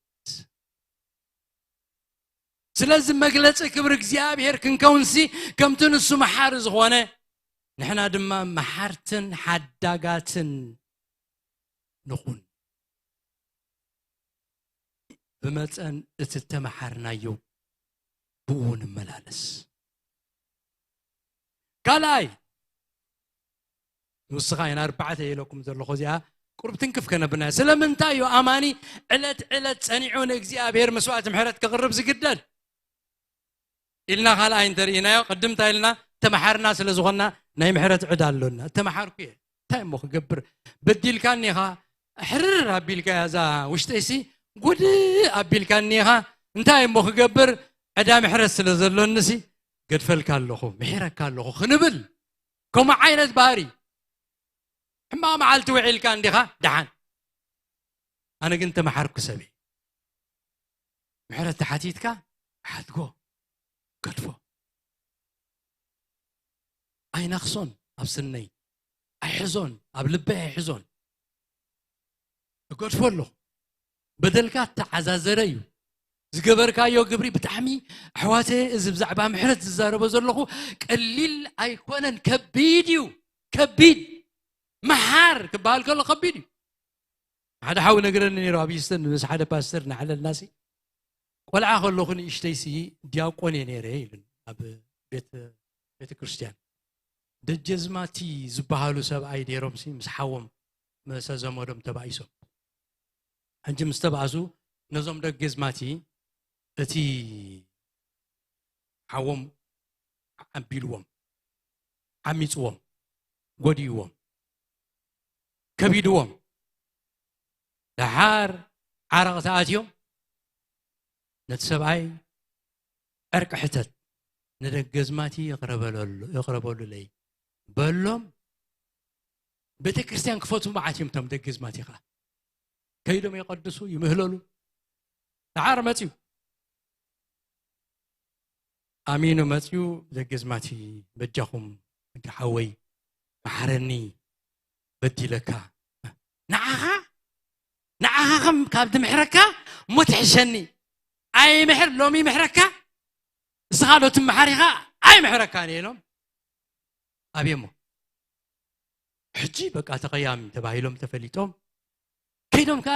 ስለዚ መግለጺ ክብሪ እግዚኣብሔር ክንከውንሲ ከምቲ ንሱ መሓሪ ዝኾነ ንሕና ድማ መሓርትን ሓዳጋትን ንኹን ብመጠን እቲ እተመሓርናዮ ብኡ ንመላለስ ካልኣይ ንስኻ ኢና ኣርባዕተ ኢለኩም ዘለኹ እዚኣ ቁርብ ትንክፍ ከነብና ስለምንታይ እዩ ኣማኒ ዕለት ዕለት ጸኒዑ ንእግዚኣብሔር መስዋዕቲ ምሕረት ክቕርብ ዝግደድ ኢልና ካልኣይ እንተርኢናዮ ቅድምታ ኢልና ተመሓርና ስለ ዝኾንና ናይ ምሕረት ዕዳ ኣሎና እተመሓርኩ እየ እንታይ እሞ ክገብር በዲልካኒ ኢኻ ሕርር ኣቢልካ እዛ ውሽጠይሲ ጉድ ኣቢልካኒ ኢኻ እንታይ እሞ ክገብር ዕዳ ምሕረት ስለ ዘሎንሲ ገድፈልካ ኣለኹ ምሒረካ ኣለኹ ክንብል ከምኡ ዓይነት ባህሪ ሕማቕ መዓልቲ ውዒልካ እንዲኻ ደሓን ኣነ ግን ተመሓርኩ ሰብ ምሕረት ተሓቲትካ ሓድጎ ገድፎ ኣይነኽሶን ኣብ ስነይ ኣይሕዞን ኣብ ልበይ ኣይሕዞን እገድፎ ኣለኹ በደልካ ተዓዛዘረ እዩ ዝገበርካዮ ግብሪ ብጣዕሚ ኣሕዋተ እዚ ብዛዕባ ምሕረት ዝዛረቦ ዘለኹ ቀሊል ኣይኮነን ከቢድ እዩ ከቢድ መሓር ክበሃል ከሎ ከቢድ እዩ ሓደ ሓዊ ነግረኒ ነይሩ ኣብ ሂውስተን ምስ ሓደ ፓስተር እናዕለልና ሲ ቆልዓ ከለኹ ንእሽተይ ሲ ዲያቆን እየ ነይረ ኢሉን ኣብ ቤተ ቤተ ክርስቲያን ደጀዝማቲ ዝበሃሉ ሰብኣይ ነይሮም ሲ ምስ ሓዎም መሰ ዘመዶም ተባኢሶም ሕጂ ምስ ተባእሱ ነዞም ደጀዝማቲ እቲ ሓዎም ኣቢልዎም ዓሚፅዎም ጎዲእዎም ከቢድዎም ደሓር ዓረቕ ተኣትዮም ነቲ ሰብኣይ ዕርቂ ሕተት ንደገዝማቲ ይቕረበለሉ- ይቕረበሉለይ በሎም ቤተ ክርስቲያን ክፈቱ መዓት እዮም እቶም ደገዝማቲ ኸዓ ከይዶም የቐድሱ ይምህለሉ ደሓር መፅዩ ኣሚኑ መፅዩ ደገዝማቲ በጃኹም ሕጂ ሓወይ መሓረኒ በዲለካ ንዓኻ ንዓኻ ከም ካብ ድምሕረካ እሞ ትሕሸኒ ኣይምሕር ሎሚ ይምሕረካ እስኻ ዶ ትምሓር ኢኻ ኣይምሕረካ ኢሎም ኣብየሞ ሕጂ በቃ ተቐያሚ ተባሂሎም ተፈሊጦም ከይዶም ከዓ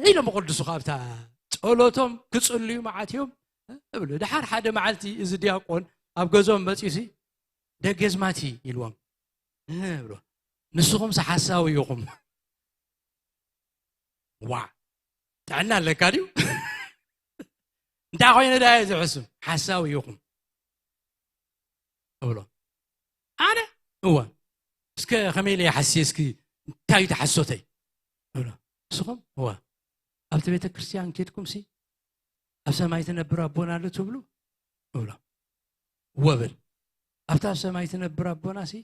ኢሎም ቅዱሱ ካብታ ጸሎቶም ክጽልዩ መዓት እዮም እብሉ ድሓር ሓደ መዓልቲ እዚ ዲያቆን ኣብ ገዝኦም መፂሲ ደገዝማቲ ኢልዎም ብሎ ንስኹም ሓሳዊ ኢኹም ዋ ጥዕና ኣለካ ድዩ እንታይ ኮይነ ዳ ዝሕስም ሓሳዊ ኢኹም እብሎ ኣነ እወ እስከ ከመይ ኢለ ይሓስየ እስኪ እንታይ ተሓሶተይ እብሎ ንስኹም እወ ኣብቲ ቤተ ክርስቲያን ኬድኩም ሲ ኣብ ሰማይ ትነብር ኣቦና ኣሎ ትብሉ እብሎ እወ ብል ኣብቲ ኣብ ሰማይ ትነብር ኣቦና ሲ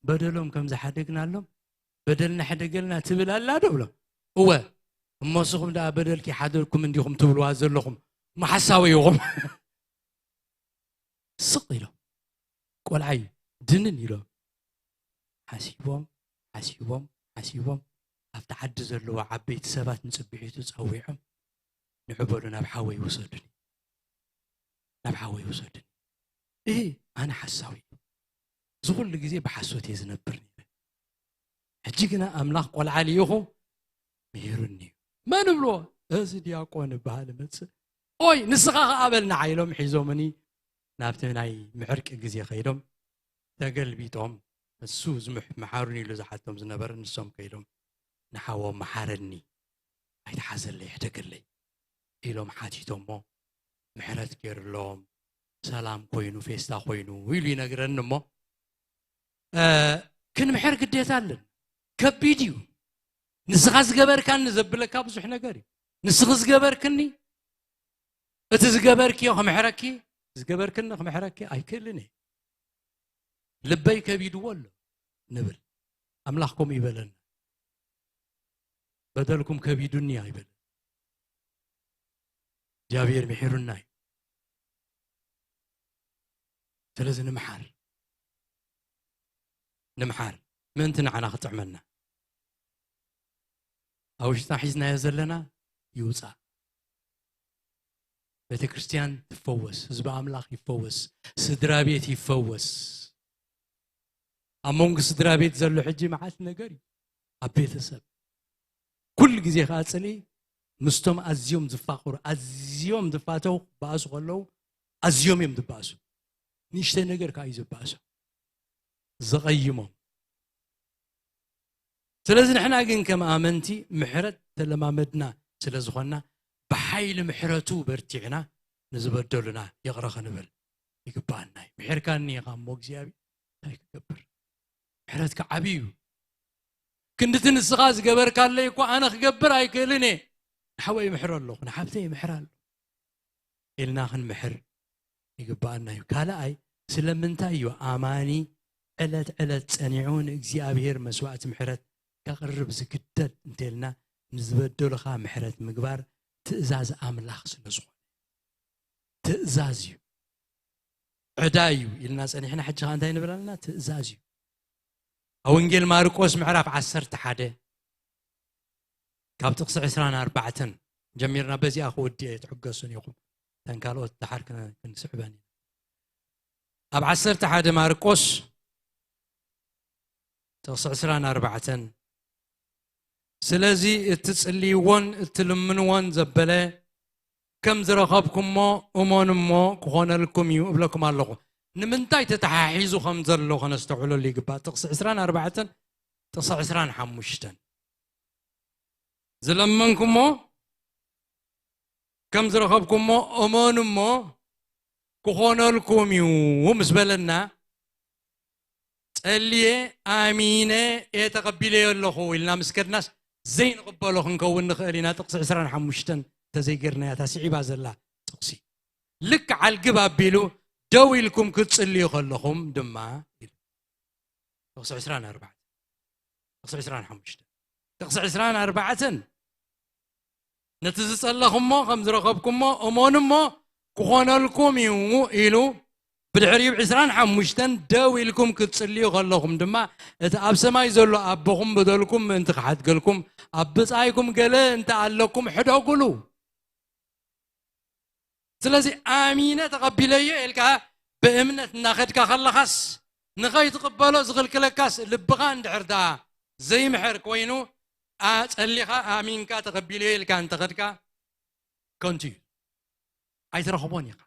በደሎም ከም ዝሓደግናሎም በደልና ሕደገልና ትብል ኣላ ዶ እብሎ እወ እሞ ንስኹም ደኣ በደልኪ ሓደግኩም እንዲኹም ትብልዋ ዘለኹም እሞ ሓሳዊ ኢኹም ስቕ ኢሎም ቆልዓ እዩ ድንን ኢሎም ሓሲቦም ሓሲቦም ሓሲቦም ኣብቲ ዓዲ ዘለዎ ዓበይቲ ሰባት ንፅብሒቱ ፀዊዖም ንዕበሉ ናብ ሓወይ ውሰዱኒ ናብ ሓወይ ውሰዱኒ እህ ኣነ ሓሳዊ እዩ እዚ ኩሉ ግዜ ብሓሶት እየ ዝነብር ነይረ ሕጂ ግና ኣምላኽ ቆልዓ ልኢኹ ምሂሩኒ እዩ መን እብልዎ እዚ ዲያቆን ይበሃል እመፅእ ኦይ ንስኻ ኸዓ በል ንዓ ኢሎም ሒዞምኒ ናብቲ ናይ ምዕርቂ ግዜ ኸይዶም ተገልቢጦም እሱ ዝምሕ መሓሩኒ ኢሉ ዝሓቶም ዝነበረ ንሶም ከይዶም ንሓዎም መሓረኒ ኣይትሓዘለይ ሕደገለይ ኢሎም ሓቲቶሞ፣ ምሕረት ገይርሎም፣ ሰላም ኮይኑ፣ ፌስታ ኮይኑ ኢሉ ይነግረኒ። እሞ ክንምሕር ግዴታ ኣለን። ከቢድ እዩ። ንስኻ ዝገበርካኒ ዘብለካ ብዙሕ ነገር እዩ። ንስኺ ዝገበርክኒ፣ እቲ ዝገበርክዮ ክምሕረኪ፣ ዝገበርክኒ ክምሕረኪ ኣይክእልን እየ። ልበይ ከቢድዎ ኣሎ ንብል። ኣምላኽ ከምኡ ይበለና። በደልኩም ከቢዱኒ ኣይበል። እግዚኣብሔር ምሒሩና እዩ። ስለዚ ንምሓር፣ ንምሓር ምእንቲ ንዓና ክጥዕመና። ኣብ ውሽጥና ሒዝናዮ ዘለና ይውፃእ። ቤተ ክርስቲያን ትፈወስ፣ ህዝቢ ኣምላኽ ይፈወስ፣ ስድራ ቤት ይፈወስ። ኣብ መንጎ ስድራ ቤት ዘሎ ሕጂ መዓት ነገር እዩ። ኣብ ቤተሰብ ኩሉ ግዜ ከዓ ፅልኢ ምስቶም ኣዝዮም ዝፋቕሩ፣ ኣዝዮም ዝፋተው ክበኣሱ ከለዉ ኣዝዮም እዮም ዝበኣሱ። ንእሽተይ ነገር ከዓ እዩ ዝበኣሶም፣ ዘቐይሞም። ስለዚ ንሕና ግን ከም ኣመንቲ ምሕረት ተለማመድና ስለ ዝኾንና፣ ብሓይሊ ምሕረቱ በርቲዕና ንዝበደሉና ይቕረ ክንብል ይግባኣና እዩ። ምሒርካኒ ኢኻ እሞ እግዚኣብሔር እንታይ ክገብር? ምሕረትካ ዓብዪ እዩ። ክንድቲ ንስኻ ዝገበርካለይ እኮ ኣነ ክገብር ኣይክእልን እየ። ንሓወይ ይምሕሮ ኣለኹ፣ ንሓብተይ ይምሕር ኣለኹ ኢልና ክንምሕር ይግባኣና እዩ። ካልኣይ፣ ስለምንታይ እዩ ኣማኒ ዕለት ዕለት ጸኒዑ ንእግዚኣብሔር መስዋእቲ ምሕረት ከቕርብ ዝግደድ እንተልና፣ ንዝበደሉኻ ምሕረት ምግባር ትእዛዝ ኣምላኽ ስለ ዝኾነ። ትእዛዝ እዩ። ዕዳ እዩ ኢልና ጸኒሕና፣ ሕጂ ኸኣ እንታይ ንብል ኣለና? ትእዛዝ እዩ። ኣብ ወንጌል ማርቆስ ምዕራፍ ዓሰርተ ሓደ ካብ ጥቕሲ ዕስራን ኣርባዕተን ጀሚርና በዚኣ ክወድእ እየ፣ ትዕገሱን ኢኹም። እተን ካልኦት ደሓር ክን-፣ ክንስዕበን ኢና። ኣብ ዓሰርተ ሓደ ማርቆስ ጥቕሲ ዕስራን ኣርባዕተን፣ ስለዚ እትጽልይዎን እትልምንዎን ዘበለ ከም ዝረኸብኩሞ እመኑ እሞ ክኾነልኩም እዩ እብለኩም ኣለኹ። ንምንታይ ተተሓሒዙ ከም ዘሎ ከነስተውዕለሉ ይግባእ። ጥቕሲ ዕስራን ኣርባዕተን፣ ጥቕሲ ዕስራን ሓሙሽተን፣ ዝለመንኩሞ ከም ዝረኸብኩሞ እመኑ እሞ ክኾነልኩም እዩ ምስ በለና፣ ጸልየ ኣሚነ እየ ተቐቢለዮ ኣለኹ ኢልና ምስ ከድናስ ዘይንቕበሎ ክንከውን ንኽእል ኢና። ጥቕሲ ዕስራን ሓሙሽተን እንተዘይጌርናያ እታ ስዒባ ዘላ ጥቕሲ። ልክዕ ኣልግብ ኣቢሉ ደው ኢልኩም ክትጽልዩ ከለኹም ድማ ኢሉ። ጥቕሲ ዕስራን ኣርባዕተን፣ ጥቕሲ ዕስራን ሓሙሽተን፣ ጥቕሲ ዕስራን ኣርባዕተን፣ ነቲ ዝጸለኹሞ ከም ዝረኸብኩሞ እመኑ እሞ ክኾነልኩም እዩ ኢሉ። ብድሕሪኡ ዕስራን ሓሙሽተን ደው ኢልኩም ክትጽልዩ ከለኹም ድማ እቲ ኣብ ሰማይ ዘሎ ኣቦኹም በደልኩም ምእንቲ ክሓድገልኩም ኣብ ብጻይኩም ገለ እንተ ኣለኩም ሕደጉሉ። ስለዚ ኣሚነ ተቐቢለዮ ኢልካ ብእምነት እናኸድካ ከለኻስ፣ ንኸይትቕበሎ ዝኽልክለካስ ልብኻ እንድሕር ደኣ ዘይምሕር ኮይኑ፣ ኣ-፣ ጸሊኻ ኣሚንካ ተቐቢለዮ ኢልካ እንተኸድካ ከንቱ እዩ። ኣይትረኽቦን ኢኻ።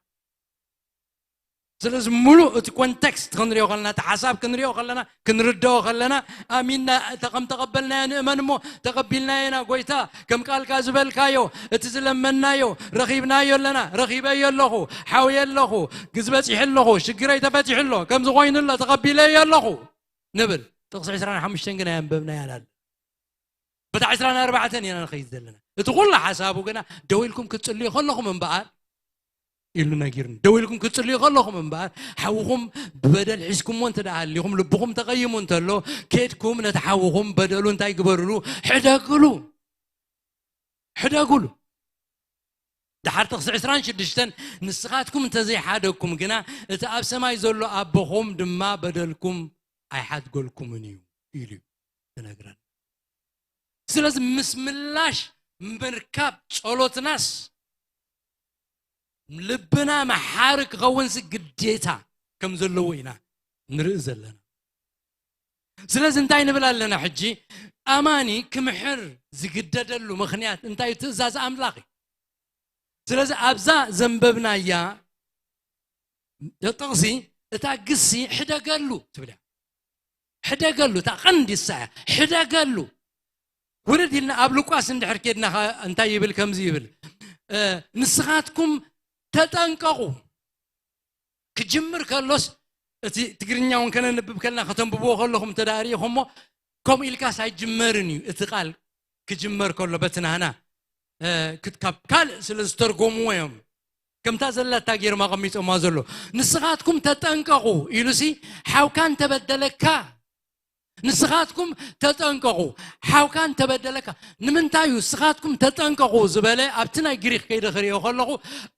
ስለዚ ምሉእ እቲ ኮንቴክስት ክንሪኦ ከለና፣ እቲ ሓሳብ ክንሪኦ ከለና፣ ክንርድኦ ከለና፣ ኣሚንና እተ-፣ ከም ተቐበልናዮ ንእመን እሞ፣ ተቐቢልናዮ ኢና ጎይታ፣ ከም ቃልካ ዝበልካዮ፣ እቲ ዝለመንናዮ ረኺብናዮ ኣለና፣ ረኺበዮ ኣለኹ፣ ሓውየ ኣለኹ፣ ግዝ በጺሑ ኣለኹ፣ ሽግረይ ተፈቲሑ ኣሎ፣ ከምዚ ኮይኑ ኣሎ፣ ተቐቢለዮ ኣለኹ ንብል። ጥቕሲ ዕስራን ሓሙሽተን ግን ኣየንበብናያን ኣለ። በታ ዕስራን ኣርባዕተን ኢና ንኸይድ ዘለና። እቲ ኩሉ ሓሳቡ ግና ደው ኢልኩም ክትጽልዩ ከለኹም እምበኣር ኢሉ ነጊሩኒ። ደው ኢልኩም ክትጽልዩ ከለኹም እምበኣር፣ ሓውኹም ብበደል ሒዝኩምዎ እንተ ደኣ ሃሊኹም፣ ልብኹም ተቐይሙ እንተሎ፣ ኬድኩም ነቲ ሓውኹም በደሉ እንታይ ግበሩሉ? ሕደግሉ። ሕደግሉ። ደሓር ጥቕሲ ዕስራን ሽዱሽተን፣ ንስኻትኩም እንተ ዘይሓደግኩም ግና፣ እቲ ኣብ ሰማይ ዘሎ ኣቦኹም ድማ በደልኩም ኣይሓድገልኩምን እዩ ኢሉ እዩ ዝነግረና። ስለዚ ምስ ምላሽ ምርካብ ጸሎትናስ ልብና መሓሪ ክኸውንሲ ግዴታ ከም ዘለዎ ኢና ንርኢ ዘለና። ስለዚ እንታይ ንብል ኣለና ሕጂ? ኣማኒ ክምሕር ዝግደደሉ ምኽንያት እንታይ እዩ? ትእዛዝ ኣምላኽ እዩ። ስለዚ ኣብዛ ዘንበብናያ ጥቕሲ እታ ግሲ ሕደገሉ ትብል እያ። ሕደገሉ፣ እታ ቀንዲ እሳ እያ። ሕደገሉ። ውርድ ኢልና ኣብ ሉቃስ እንድሕር ኬድና ኸ እንታይ ይብል? ከምዚ ይብል፣ እ፣ ንስኻትኩም ተጠንቀቑ። ክጅምር ከሎስ፣ እቲ ትግርኛ እውን ከነንብብ ከለና፣ ከተንብብዎ ከለኹም እንተ ደኣ ርኢኹሞ፣ ከምኡ ኢልካስ ኣይጅመርን እዩ። እቲ ቃል ክጅመር ከሎ፣ በቲ ናህና፣ እ፣ ክት-፣ ካብ ካልእ ስለ ዝተርጎምዎ እዮም። ከምታ ዘላታ ገይሮም ኣቐሚጦምዋ ዘሎ። "ንስኻትኩም ተጠንቀቑ" ኢሉሲ፣ ሓውካ እንተበደለካ፣ "ንስኻትኩም ተጠንቀቑ፣ ሓውካ እንተበደለካ"። ንምንታይ እዩ "ንስኻትኩም ተጠንቀቑ" ዝበለ? ኣብቲ ናይ ግሪኽ ከይደ ክርእዮ ከለኹ፣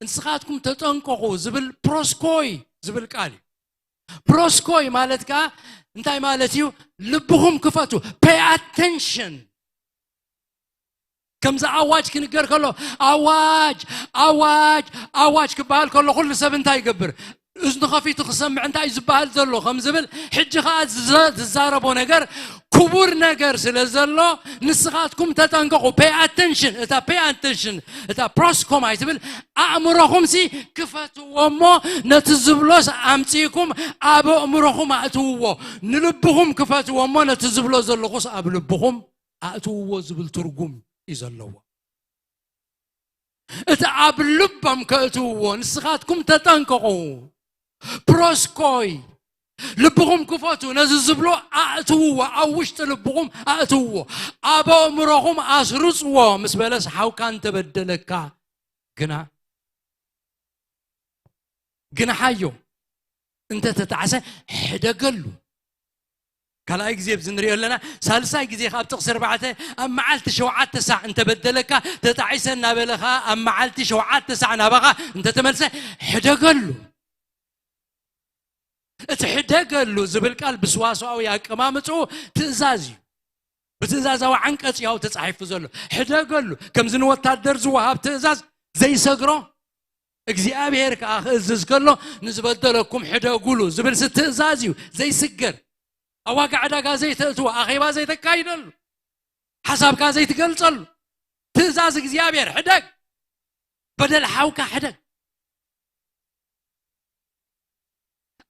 "ንስኻትኩም ተጠንቀቑ" ዝብል ፕሮስኮይ ዝብል ቃል እዩ። ፕሮስኮይ ማለት ከኣ እንታይ ማለት እዩ? ልብኹም ክፈቱ፣ pay attention። ከምዚ ኣዋጅ ክንገር ከሎ፣ "ኣዋጅ፣ ኣዋጅ፣ ኣዋጅ" ክበሃል ከሎ፣ ኩሉ ሰብ እንታይ ይገብር? እዝኑ ከፊቱ ክሰምዕ፣ "እንታይ እዩ ዝበሃል ዘሎ?" ከም ዝብል፣ ሕጂ ከኣ ዝዘ-፣ ዝዛረቦ ነገር ክቡር ነገር ስለ ዘሎ፣ ንስኻትኩም ተጠንቀቑ። Pay attention። እታ pay attention፣ እታ ፕሮስኮ ማይ ትብል፣ ኣእምሮኹምሲ ክፈትዎ እሞ፣ ነቲ ዝብሎስ ኣምጺእኩም ኣብ ኣእምሮኹም ኣእትውዎ። ንልብኹም ክፈትዎ እሞ፣ ነቲ ዝብሎ ዘለኹስ ኣብ ልብኹም ኣእትውዎ ዝብል ትርጉም እዩ ዘለዎ። እቲ ኣብ ልቦም ከእትውዎ፣ ንስኻትኩም ተጠንቀቑ። ፕሮስኮይ፣ ልብኹም ክፈቱ፣ ነዚ ዝብሎ ኣእትውዎ፣ ኣብ ውሽጢ ልብኹም ኣእትውዎ፣ ኣብ ኣእምሮኹም ኣስርጽዎ ምስ በለስ፣ ሓውካ እንተበደለካ ግና፣ ግንሓዮ፣ እንተ ተጣዕሰ ሕደገሉ። ካልኣይ ግዜ ኣብዚ ንሪኦ ኣለና። ሳልሳይ ግዜ ካብ ጥቕሲ ኣርባዕተ፣ ኣብ መዓልቲ ሸውዓተ ሳዕ እንተበደለካ፣ ተጣዒሰ እናበለ ኸኣ ኣብ መዓልቲ ሸውዓተ ሳዕ ናባኻ እንተተመልሰ፣ ሕደገሉ። እቲ ሕደገሉ ዝብል ቃል ብስዋስዋዊ ኣቀማምጥኡ ትእዛዝ እዩ። ብትእዛዛዊ ዓንቀጽ እዩ ተጻሒፉ ዘሎ። ሕደገሉ፣ ከምዚ ንወታደር ዝወሃብ ትእዛዝ ዘይሰግሮ፣ እግዚኣብሔር ከኣ ክእዝዝ ከሎ፣ "ንዝበደለኩም ሕደጉሉ" ዝብልሲ ትእዛዝ እዩ ዘይስገር። ኣብ ዋጋ ዕዳጋ ዘይተእትዎ፣ ኣኼባ ዘይተካይደሉ፣ ሓሳብካ ዘይትገልጸሉ፣ ትእዛዝ እግዚኣብሔር፣ "ሕደግ፣ በደል ሓውካ ሕደግ፣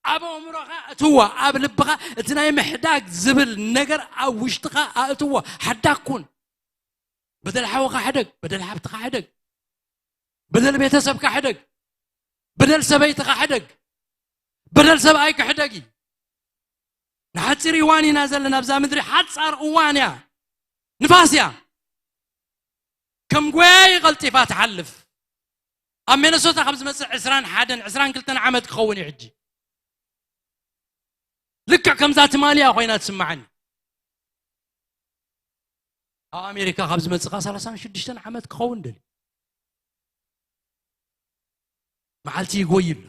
ኣብ ኣእምሮኻ እትዎ፣ ኣብ ልብኻ እቲ ናይ ምሕዳግ ዝብል ነገር ኣብ ውሽጥኻ ኣእትዎ፣ ሓዳግ ኩን፣ በደል ሓውኻ ሕደግ፣ በደል ሓብትኻ ሕደግ፣ በደል ቤተሰብካ ሕደግ፣ በደል ሰበይትኻ ሕደግ፣ በደል ሰብኣይካ ሕደግ እዩ። ንሓጺር እዋን ኢና ዘለና ኣብዛ ምድሪ፣ ሓጻር እዋን እያ፣ ንፋስ እያ፣ ከም ጎያዪ ቀልጢፋ ትሓልፍ። ኣብ ሚነሶታ ካብ ዝመጽእ ዕስራን ሓደን፣ ዕስራን ክልተን ዓመት ክኸውን እዩ ሕጂ። ልክዕ ከምዛ ትማሊ እያ ኮይና ትስምዓኒ። ኣብ ኣሜሪካ ካብ ዝመጽእ ከኣ ሰላሳን ሽዱሽተን ዓመት ክኸውን ደልዩ። መዓልቲ ይጎይ ኣሎ።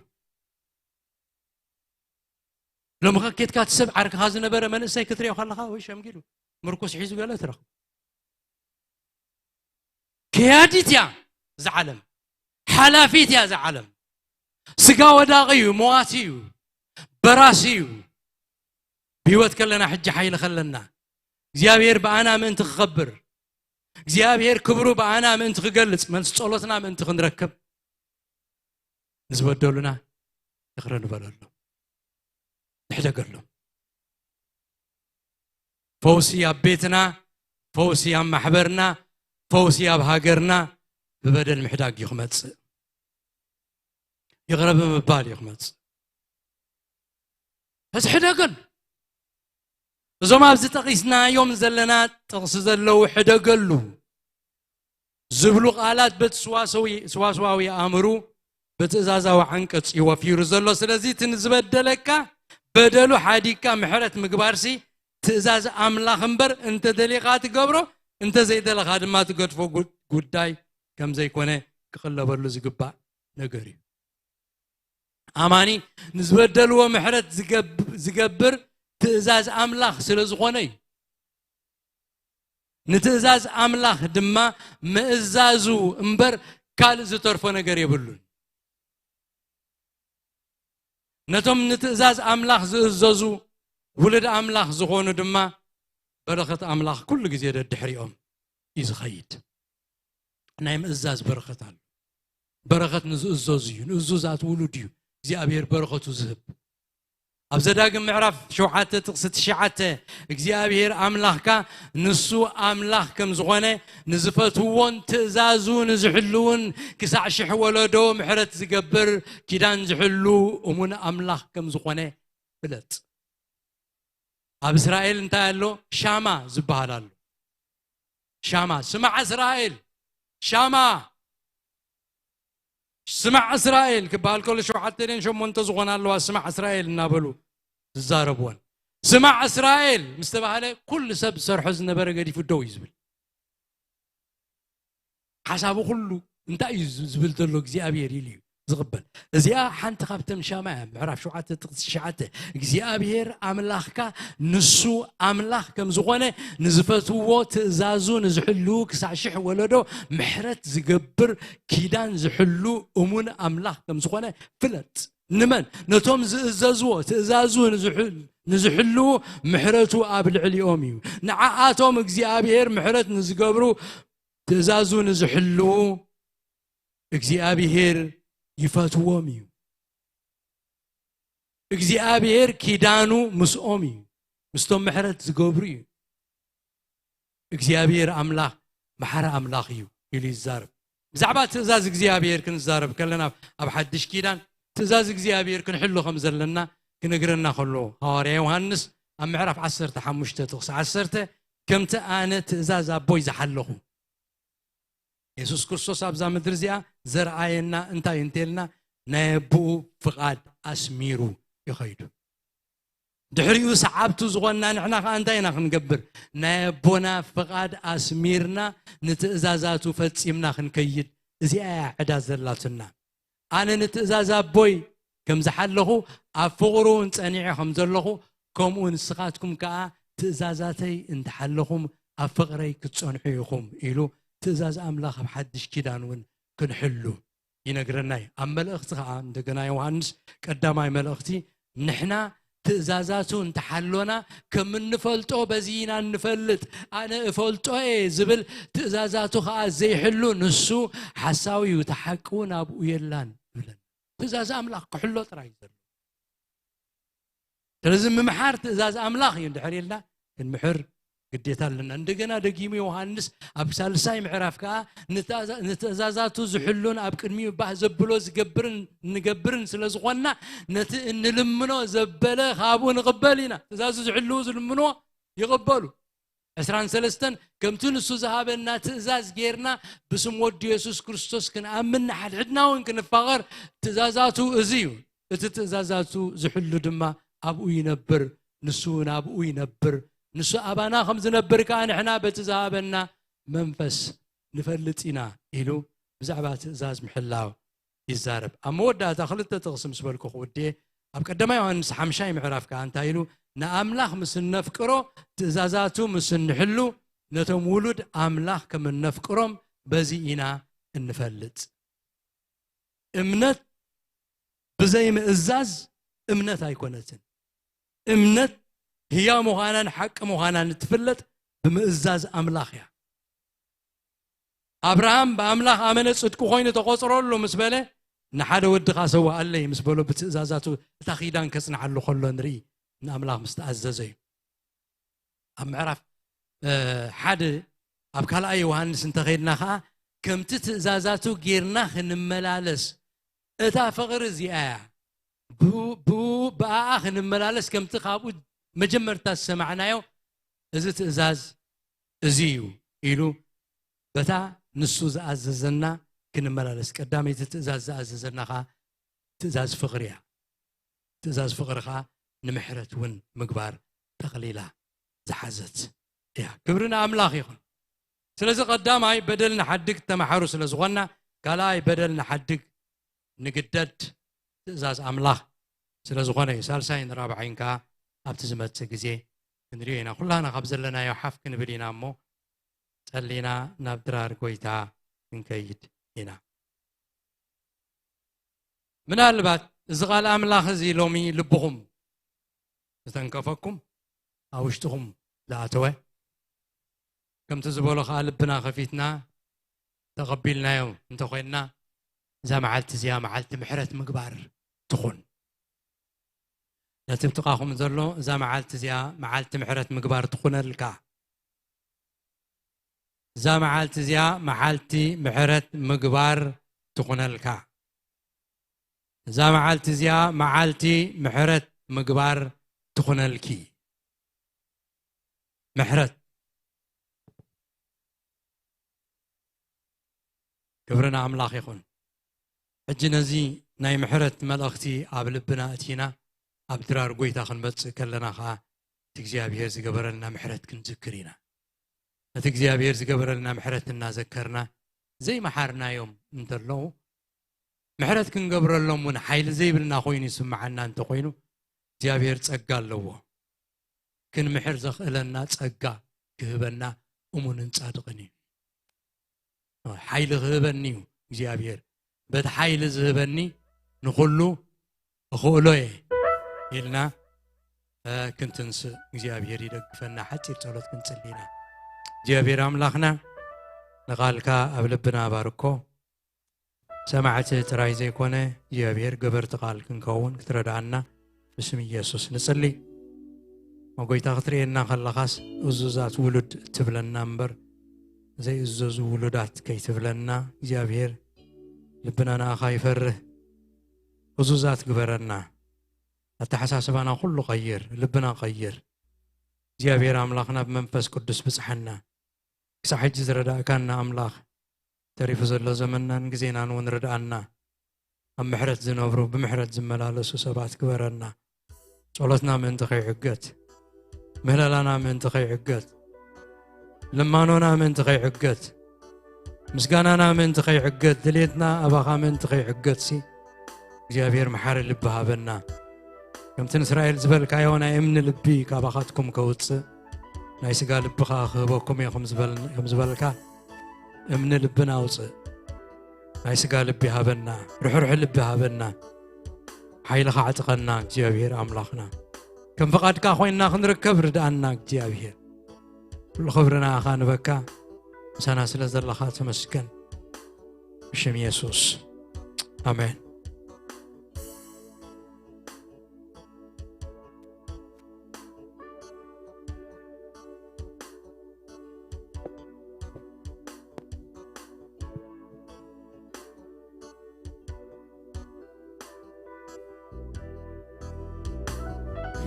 ሎሚ ከ ኬድካ እቲ ሰብ ዓርክኻ ዝነበረ መንእሰይ ክትሪኦ ከለኻ፣ ወይ ሸምጊሉ፣ ምርኩስ ሒዙ ገለ ትረኽቦ። ከያዲት እያ እዛ ዓለም፣ ሓላፊት እያ እዛ ዓለም። ስጋ ወዳቒ እዩ፣ መዋቲ እዩ፣ በራሲ እዩ። ብህይወት ከለና፣ ሕጂ ሓይሊ ከለና፣ እግዚኣብሔር ብኣና ምእንቲ ክኸብር፣ እግዚኣብሔር ክብሩ ብኣና ምእንቲ ክገልጽ፣ መልሲ ጸሎትና ምእንቲ ክንረክብ፣ ንዝበደሉና ይቕረ ንበለሎም፣ ንሕደገሎም። ፈውሲ ኣብ ቤትና፣ ፈውሲ ኣብ ማሕበርና፣ ፈውሲ ኣብ ሃገርና ብበደል ምሕዳግ እዩ ክመጽእ። ይቕረ ብምባል እዩ ክመጽእ። ሕደገሉ። እዞም ኣብዚ ጠቒስናዮም ዘለና ጥቕሲ ዘለዉ ሕደገሉ ዝብሉ ቃላት በቲ ስዋስዊ-፣ ስዋስዋዊ ኣእምሩ ብትእዛዛዊ ዓንቀጽ እዩ ወፊሩ ዘሎ። ስለዚ እቲ ንዝበደለካ በደሉ ሓዲግካ ምሕረት ምግባርሲ ትእዛዝ ኣምላኽ እምበር፣ እንተ ደሊኻ ትገብሮ፣ እንተ ዘይደለኻ ድማ ትገድፎ ጉ-፣ ጉዳይ ከም ዘይኮነ ክቕለበሉ ዝግባእ ነገር እዩ። ኣማኒ ንዝበደልዎ ምሕረት ዝገብ-፣ ዝገብር ትእዛዝ ኣምላኽ ስለ ዝኾነ እዩ። ንትእዛዝ ኣምላኽ ድማ ምእዛዙ እምበር ካልእ ዝተርፎ ነገር የብሉን። ነቶም ንትእዛዝ ኣምላኽ ዝእዘዙ ውሉድ ኣምላኽ ዝኾኑ ድማ በረኸት ኣምላኽ ኩሉ ግዜ ደድሕሪኦም እዩ ዝኸይድ። ናይ ምእዛዝ በረኸት ኣሎ። በረኸት ንዝእዘዙ እዩ፣ ንእዙዛት ውሉድ እዩ እግዚኣብሔር በረኸቱ ዝህብ። ኣብ ዘዳግም ምዕራፍ ሸውዓተ ጥቕሲ ትሽዓተ እግዚኣብሔር ኣምላኽካ ንሱ ኣምላኽ ከም ዝኾነ ንዝፈትውዎን ትእዛዙ ንዝሕልውን ክሳዕ ሽሕ ወለዶ ምሕረት ዝገብር ኪዳን ዝሕሉ እሙን ኣምላኽ ከም ዝኾነ ፍለጥ። ኣብ እስራኤል እንታይ ኣሎ? ሻማ ዝበሃል ኣሎ። ሻማ፣ ስማዕ እስራኤል፣ ሻማ፣ ስማዕ እስራኤል ክበሃል ከሎ ሸውዓተ ድን ሸሞንተ ዝኾና ኣለዋ፣ ስማዕ እስራኤል እናበሉ ዝዛረብወን። ስማዕ እስራኤል ምስ ተባህለ ኩሉ ሰብ ዝሰርሖ ዝነበረ ገዲፉ ደው እዩ ዝብል። ሓሳቡ ኩሉ እንታይ እዩ ዝብል ዘሎ እግዚኣብሔር ኢሉ እዩ ዝቕበል። እዚኣ ሓንቲ ካብተን ሻማ እያ። ምዕራፍ ሸውዓተ ጥቕሲ ትሽዓተ እግዚኣብሔር ኣምላኽካ ንሱ ኣምላኽ ከም ዝኾነ ንዝፈትውዎ ትእዛዙ ንዝሕልዉ ክሳዕ ሽሕ ወለዶ ምሕረት ዝገብር ኪዳን ዝሕሉ እሙን ኣምላኽ ከም ዝኾነ ፍለጥ። ንመን? ነቶም ዝእዘዝዎ ትእዛዙ ንዝሕል- ንዝሕልዉ ምሕረቱ ኣብ ልዕሊኦም እዩ። ንዓኣቶም እግዚኣብሔር ምሕረት ንዝገብሩ ትእዛዙ ንዝሕልዉ እግዚኣብሔር ይፈትዎም እዩ። እግዚኣብሔር ኪዳኑ ምስኦም እዩ፣ ምስቶም ምሕረት ዝገብሩ እዩ። እግዚኣብሔር ኣምላኽ መሓሪ ኣምላኽ እዩ ኢሉ ይዛረብ። ብዛዕባ ትእዛዝ እግዚኣብሔር ክንዛረብ ከለና ኣብ ሓድሽ ኪዳን ትእዛዝ እግዚኣብሔር ክንሕሉ ከም ዘለና ክነግረና ከሎ ሃዋርያ ዮሃንስ ኣብ ምዕራፍ ዓሰርተ ሓሙሽተ ጥቕሲ ዓሰርተ ከምቲ ኣነ ትእዛዝ ኣቦይ ዝሓለኹ የሱስ ክርስቶስ ኣብዛ ምድሪ እዚኣ ዘርኣየና እንታይ እንተልና ናይ ኣቦኡ ፍቓድ ኣስሚሩ ይኸይዱ። ድሕሪኡ ሰዓብቱ ዝኾንና ንሕና ኸዓ እንታይ ኢና ክንገብር? ናይ ኣቦና ፍቓድ ኣስሚርና ንትእዛዛቱ ፈጺምና ክንከይድ እዚኣ እያ ዕዳ ዘላትና። ኣነ ንትእዛዝ ኣቦይ ከም ዝሓለኹ ኣብ ፍቕሩ እውን ጸኒዐ ከም ዘለኹ ከምኡ ንስኻትኩም ከኣ ትእዛዛተይ እንተሓለኹም ኣብ ፍቕረይ ክትጸንሑ ኢኹም ኢሉ ትእዛዝ ኣምላኽ ኣብ ሓድሽ ኪዳን እውን ክንሕሉ ይነግረና እዩ። ኣብ መልእኽቲ ኸዓ እንደገና ዮሃንስ ቀዳማይ መልእኽቲ ንሕና ትእዛዛቱ እንተሓሎና ከም እንፈልጦ በዚ ኢና እንፈልጥ። ኣነ እፈልጦ እየ ዝብል ትእዛዛቱ ኸዓ ዘይሕሉ ንሱ ሓሳዊ እዩ፣ እቲ ሓቂ እውን ኣብኡ የላን ይብለና። ትእዛዝ ኣምላኽ ክሕሎ ጥራይ እዩ ዘሎ። ስለዚ ምምሓር ትእዛዝ ኣምላኽ እዩ። እንድሕር ኢልና ክንምሕር ግዴታ ኣለና። እንደገና ደጊሙ ዮሃንስ ኣብ ሳልሳይ ምዕራፍ ከዓ ንትእዛ- ንትእዛዛቱ ዝሕሉን ኣብ ቅድሚኡ ባህ ዘብሎ ዝገብርን ንገብርን ስለ ዝኾንና ነቲ እንልምኖ ዘበለ ካብኡ ንቕበል ኢና። ትእዛዙ ዝሕልዉ ዝልምንዎ ይቕበሉ። ዕስራን ሰለስተን ከምቲ ንሱ ዝሃበና ትእዛዝ ጌርና ብስም ወዱ የሱስ ክርስቶስ ክንኣምን ንሓድሕድና እውን ክንፋቐር ትእዛዛቱ እዚ እዩ። እቲ ትእዛዛቱ ዝሕሉ ድማ ኣብኡ ይነብር፣ ንሱ እውን ኣብኡ ይነብር። ንሱ ኣባና ከም ዝነብር ከኣ ንሕና በቲ ዝሃበና መንፈስ ንፈልጥ ኢና ኢሉ ብዛዕባ ትእዛዝ ምሕላው ይዛረብ። ኣብ መወዳእታ ክልተ ጥቕሲ ምስ በልኩ ክውድየ፣ ኣብ ቀዳማይ ዮሃንስ ሓምሻይ ምዕራፍ ከኣ እንታይ ኢሉ? ንኣምላኽ ምስ እነፍቅሮ ትእዛዛቱ ምስ እንሕሉ ነቶም ውሉድ ኣምላኽ ከም እነፍቅሮም በዚ ኢና እንፈልጥ። እምነት ብዘይ ምእዛዝ እምነት ኣይኮነትን። እምነት ህያው ምዃናን ሓቂ ምዃናን እትፍለጥ ብምእዛዝ ኣምላኽ እያ። ኣብርሃም ብኣምላኽ ኣመነ፣ ጽድቂ ኮይኑ ተቖጽረሉ ምስ በለ፣ ንሓደ ወድኻ ሰዋኣለይ ምስ በሎ ብትእዛዛቱ እታ ኺዳን ከጽንዓሉ ከሎ ንርኢ፣ ንኣምላኽ ምስ ተኣዘዘ እዩ። ኣብ ምዕራፍ እ፣ ሓደ ኣብ ካልኣይ ዮሃንስ እንተኸይድና ኸዓ ከምቲ ትእዛዛቱ ጌርና ክንመላለስ እታ ፍቕሪ እዚኣ እያ። ብ- ብ- ብኣኣ ክንመላለስ ከምቲ ካብኡ መጀመርታ ዝሰማዕናዮ እዚ ትእዛዝ እዚ እዩ ኢሉ በታ ንሱ ዝኣዘዘና ክንመላለስ። ቀዳመይቲ ትእዛዝ ዝኣዘዘና ኸዓ ትእዛዝ ፍቕሪ እያ። ትእዛዝ ፍቕሪ ኸዓ ንምሕረት እውን ምግባር ጠቕሊላ ዝሓዘት እያ። ክብሪ ንኣምላኽ ይኹን። ስለዚ ቀዳማይ በደል ንሓድግ ተመሓሩ ስለ ዝኾንና፣ ካልኣይ በደል ንሓድግ ንግደድ ትእዛዝ ኣምላኽ ስለ ዝኾነ እዩ። ሳልሳይን ራብዓይን ከኣ ኣብቲ ዝመጽእ ግዜ ክንሪኦ ኢና። ኩላና ካብ ዘለናዮ ሓፍ ክንብል ኢና እሞ ጸሊና ናብ ድራር ጎይታ ክንከይድ ኢና። ምናልባት እዚ ቃል ኣምላኽ እዚ ሎሚ ልብኹም ዝተንከፈኩም ኣብ ውሽጥኹም ዝኣተወ ከምቲ ዝበሎ ከዓ ልብና ከፊትና ተቐቢልናዮ እንተኾይንና እዛ መዓልቲ እዚኣ መዓልቲ ምሕረት ምግባር ትኹን። ነቲ ብጥቓኹም ዘሎ እዛ መዓልቲ እዚኣ መዓልቲ ምሕረት ምግባር ትኹነልካ። እዛ መዓልቲ እዚኣ መዓልቲ ምሕረት ምግባር ትኹነልካ። እዛ መዓልቲ እዚኣ መዓልቲ ምሕረት ምግባር ትኹነልኪ። ምሕረት ክብሪ ንኣምላኽ ይኹን። ሕጂ ነዚ ናይ ምሕረት መልእኽቲ ኣብ ልብና እቲና ኣብ ድራር ጎይታ ክንመጽእ ከለና ኸዓ እቲ እግዚኣብሔር ዝገበረልና ምሕረት ክንዝክር ኢና። ነቲ እግዚኣብሔር ዝገበረልና ምሕረት እናዘከርና ዘይመሓርናዮም እንተለዉ ምሕረት ክንገብረሎም እውን ሓይሊ ዘይብልና ኮይኑ ይስምዓና እንተኾይኑ እግዚኣብሔር ጸጋ ኣለዎ። ክንምሕር ዘኽእለና ጸጋ ክህበና እሙንን ጻድቕን እዩ። ሓይሊ ክህበኒ እዩ እግዚኣብሔር። በቲ ሓይሊ ዝህበኒ ንኹሉ እኽእሎ እየ ኢልና እ፣ ክንትንስእ እግዚኣብሔር ይደግፈና። ሓፂር ጸሎት ክንጽሊ ኢና። እግዚኣብሔር ኣምላኽና ንቓልካ ኣብ ልብና ባርኮ። ሰማዕቲ ጥራይ ዘይኮነ እግዚኣብሔር ገበርቲ ቃል ክንከውን ክትረድኣና ብስም ኢየሱስ ንጽሊ። ኦ ጎይታ ክትርእየና ከለኻስ እዙዛት ውሉድ ትብለና እምበር ዘይእዘዙ ውሉዳት ከይትብለና እግዚኣብሔር ልብና ንኣኻ ይፈርህ። እዙዛት ግበረና። ኣተሓሳስባና ኩሉ ቀይር፣ ልብና ቀይር። እግዚኣብሔር ኣምላኽና ብመንፈስ ቅዱስ ብጽሓና። ክሳዕ ሕጂ ዝረዳእካና ኣምላኽ ተሪፉ ዘሎ ዘመንናን ግዜናን እውን ርድኣና። ኣብ ምሕረት ዝነብሩ ብምሕረት ዝመላለሱ ሰባት ግበረና። ጸሎትና ምእንቲ ከይዕገት፣ ምህለላና ምእንቲ ከይዕገት፣ ልማኖና ምእንቲ ከይዕገት፣ ምስጋናና ምእንቲ ከይዕገት፣ ድሌትና ኣባኻ ምእንቲ ከይዕገትሲ እግዚኣብሔር መሓሪ ልቢ ሃበና። ከምቲ ንእስራኤል ዝበልካዮ ናይ እምኒ ልቢ ካባኻትኩም ከውጽእ ናይ ስጋ ልቢ ኸኣ ክህበኩም እየ ከም ዝበል-፣ ከም ዝበልካ እምኒ ልብና ኣውጽእ። ናይ ስጋ ልቢ ሃበና፣ ርሕርሒ ልቢ ሃበና። ሓይልኻ ኣዕጥቀና እግዚኣብሔር ኣምላኽና። ከም ፍቓድካ ኮይንና ክንርከብ ርድኣና እግዚኣብሔር። ኩሉ ክብሪ ንኣኻ ንበካ። ምሳና ስለ ዘለኻ ተመስገን። ብሽም የሱስ። ኣሜን።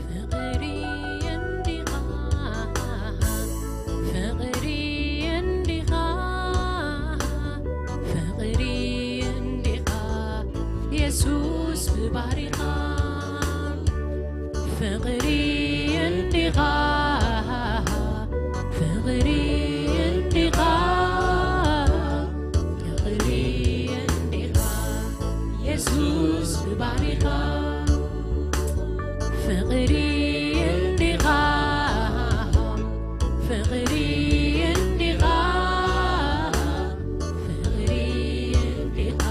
ፍቕሪ እንዲኻ፣ ፍቕሪ እንዲኻ፣ ፍቕሪ እንዲኻ፣ የሱስ ብባህሪኻ። ፍቕሪ እንዲኻ፣ ፍቕሪ እንዲኻ፣ ፍቕሪ እንዲኻ፣ የሱስ ብባህሪኻ። ፍቕሪ እንዲኻ፣ ፍቕሪ እንዲኻ፣ ፍቕሪ እንዲኻ፣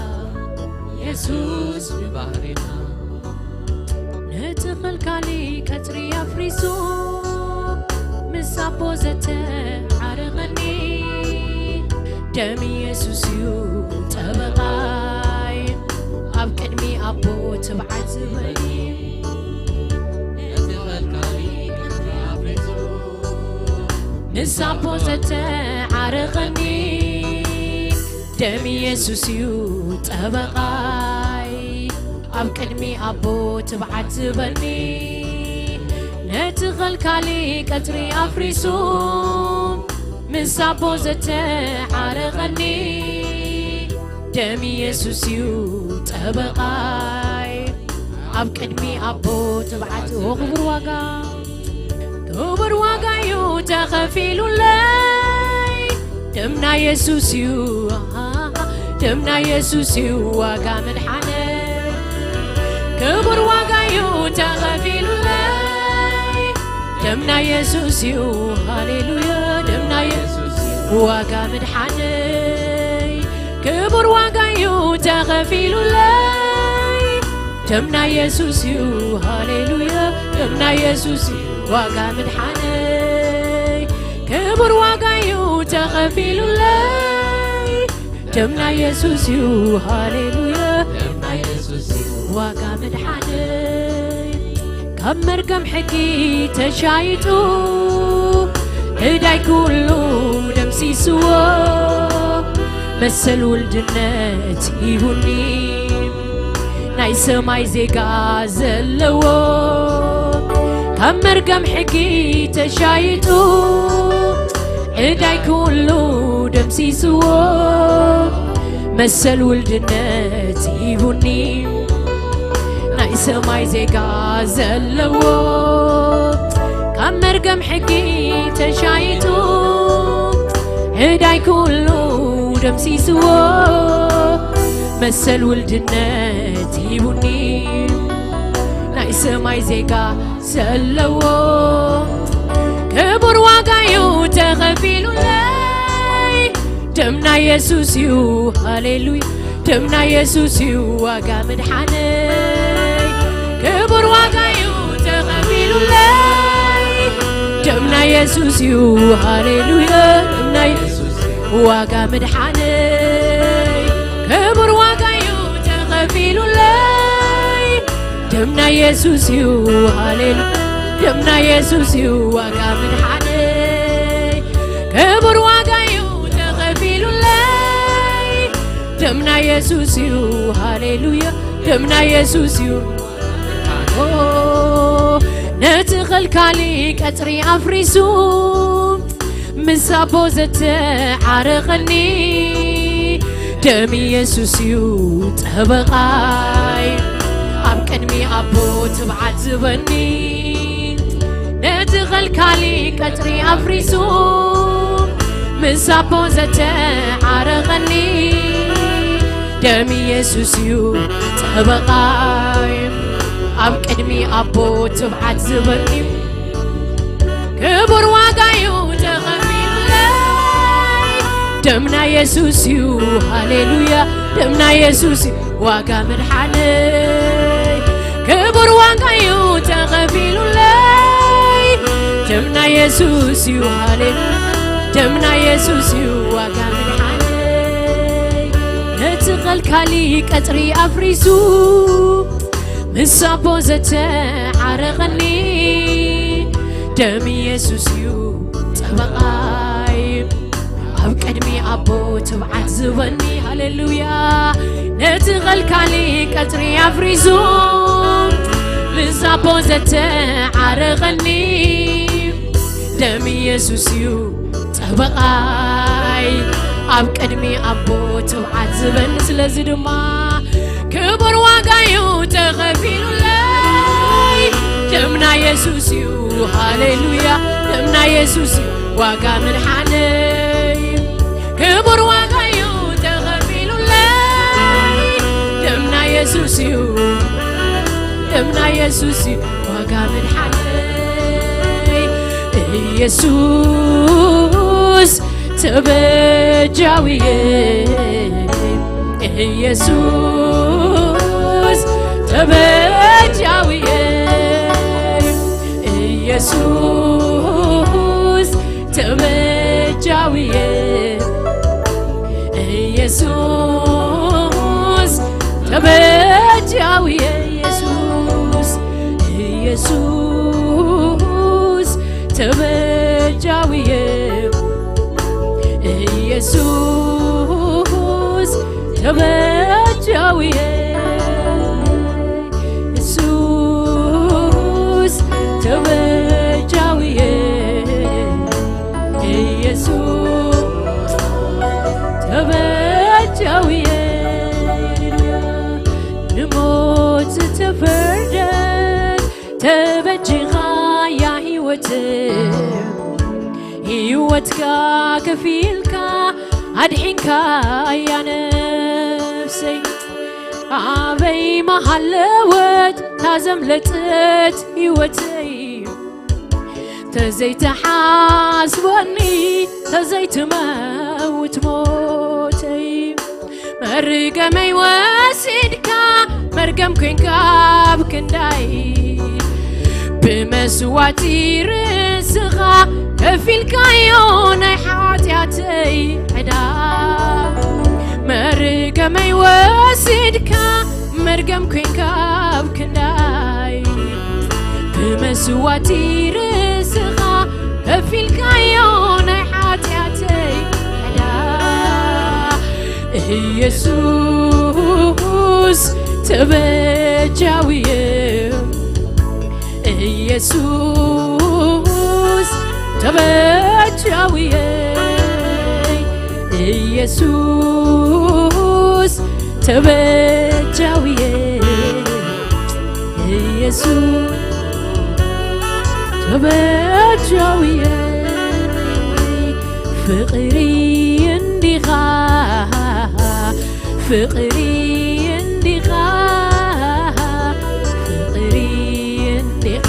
የሱስ ብባህሪኻ። ነቲ ኸልካሊ ቀጽሪ ኣፍሪሱ ምስ ኣቦ ዘተዓረቐኒ ደም የሱስ እዩ ጠበቓይ ኣብ ቅድሚ ኣቦ ትብዓት ዝበኒ። ነቲ ኸልካሊ ቀጽሪ ኣፍሪሱ ምስ ኣቦ ዘተዓረቐኒ ደም የሱስ እዩ ጠበቓይ ኣብ ቅድሚ ኣቦ ትብዓት ዝበኒ። ነቲ ኸልካሊ ቀጽሪ ኣፍሪሱ ምስ ኣቦ ዘተዓረቐኒ ደም የሱስ እዩ ጠበቓይ ኣብ ቅድሚ ኣቦ ትብዓት። ኦ ክቡር ዋጋ፣ ክቡር ዋጋ እዩ ተኸፊሉለይ። ደምና የሱስ እዩ፣ ደምና የሱስ እዩ ዋጋ ምድሓነይ። ክቡር ዋጋ እዩ ተኸፊሉለይ። ደምና የሱስ እዩ፣ ሃሌሉያ። ደምና የሱስ እዩ ዋጋ ምድሓነይ። ክቡር ዋጋ እዩ ተኸፊሉለይ። ደምና የሱስ እዩ፣ ሃሌሉያ። ደምና የሱስ እዩ ዋጋ ምድሓነይ። ክቡር ዋጋ እዩ ተኸፊሉለይ። ደምና የሱስ እዩ፣ ሃሌሉያ። ደምና የሱስ እዩ ዋጋ ምድሓነይ። ኣብ መርገም ሕጊ ተሻይጡ ዕዳይ ኩሉ ደምሲስዎ፣ መሰል ውልድነት ሂቡኒ፣ ናይ ሰማይ ዜጋ ዘለዎ። ካብ መርገም ሕጊ ተሻይጡ ዕዳይ ኩሉ ደምሲስዎ፣ መሰል ውልድነት ሂቡኒ፣ ናይ ሰማይ ዜጋ ዘለዎ። ካብ መርገም ሕጊ ተሻይጡ ዕዳይ ኩሉ ደምሲስዎ፣ መሰል ውልድነት ሂቡኒ፣ ናይ ሰማይ ዜጋ ዘለዎ። ክቡር ዋጋዩ ተኸፊሉለይ፣ ደምና የሱስ እዩ። ሃሌሉያ። ደምና የሱስ እዩ ዋጋ ምድሓነይ። ክቡር ዋጋዩ ተኸፊሉለይ፣ ደምና የሱስ እዩ። ሃሌሉያ። ደምና የሱስ ዋጋ ምድሓነይ። ክቡር ዋጋዩ ተኸፊሉለይ፣ ደምና የሱስ እዩ። ሃሌሉያ። ደምና የሱስ እዩ ዋጋ ምድሓነይ። ክቡር ዋጋዩ ተኸፊሉለይ፣ ደምና የሱስ እዩ። ሃሌሉያ። ደምና የሱስ እዩ። ኦ፣ ነቲ ኸልካሊ ቀጽሪ ኣፍሪሱ ምስ ኣቦ ዘተዓረቐኒ፣ ደም የሱስ እዩ ጠበቓይ፣ ኣብ ቅድሚ ኣቦ ትብዓት ዝበኒ። ነቲ ኸልካሊ ቀጽሪ ኣፍሪሱ ምስ ኣቦ ዘተዓረቐኒ፣ ደም የሱስ እዩ ጠበቓይ፣ ኣብ ቅድሚ ኣቦ ትብዓት ዝበኒ። ክቡር ዋጋዩ ተኸፊሉለይ፣ ደምና የሱስ እዩ። ሃሌሉያ። ደምና የሱስ እዩ ዋጋ ምድሓነይ። ክቡር ዋጋዩ ተኸፊሉለይ፣ ደምና የሱስ እዩ። ሃሌሉያ። ደምና የሱስ እዩ ዋጋ ምድሓነይ። ነቲ ኸልካሊ ቀጽሪ ኣፍሪሱ ምስ ኣቦ ዘተዓረቐኒ፣ ደም የሱስ እዩ ጠበቓይ፣ ኣብ ቅድሚ ኣቦ ትብዓት ዝበኒ። ሃሌሉያ። ነቲ ኸልካሊ ቀጽሪ ኣፍሪሱ ምስ ኣቦ ዘተዓረቐኒ፣ ደም የሱስ እዩ ጠበቓይ፣ ኣብ ቅድሚ ኣቦ ትብዓት ዝበኒ። ስለዚ ድማ ክቡር ዋጋዩ ተኸፊሉለይ፣ ደምና የሱስ እዩ። ሃሌሉያ። ደምና የሱስ እዩ ዋጋ ምድሓነይ። ክቡር ዋጋዩ ተኸፊሉለይ፣ ደምና የሱስ እዩ። ደምና የሱስ እዩ ዋጋ ምድሓነይ። ኢየሱስ ተበጃውየ፣ ኢየሱስ ተበጃውየ፣ ኢየሱስ ተበጃውየ፣ ኢየሱስ ተበጃውየ፣ ኢየሱስ፣ ኢየሱስ ተበጃውየ፣ ኢየሱስ ተበጃውየ፣ ኢየሱስ ተበጃውየ፣ ኢየሱስ ተበጃውየ። ንሞት ተፈርደት ተበጂኻያ ህይወት፣ ህይወትካ ከፊልካ ኣድሒንካያ ነፍሰይ። ኣበይ መሃለወት ታዘምለጠት ህይወተይ፣ ተዘይተሓስበኒ ተዘይትመውት ሞተይ። መርገመይ ወሲድካ መርገም ኮንካ ኣብ ክንዳይ፣ ብመስዋእቲ ርእስኻ ከፊልካዮ ናይ ሓጢኣተይ ዕዳ። መርገመይ ወሲድካ መርገም ኮንካ ኣብ ክንዳይ፣ መስዋእቲ ርእስኻ ከፊልካዮ ናይ ሓጢኣተይ ዕዳ። ኢየሱስ ተበጃውየ፣ ኢየሱስ ተበጃውየ፣ ኢየሱስ ተበጃውየ፣ ኢየሱስ ተበጃውየ። ፍቕሪ እንዲኻ፣ ፍቕሪ እንዲኻ፣ ፍቕሪ እንዲኻ፣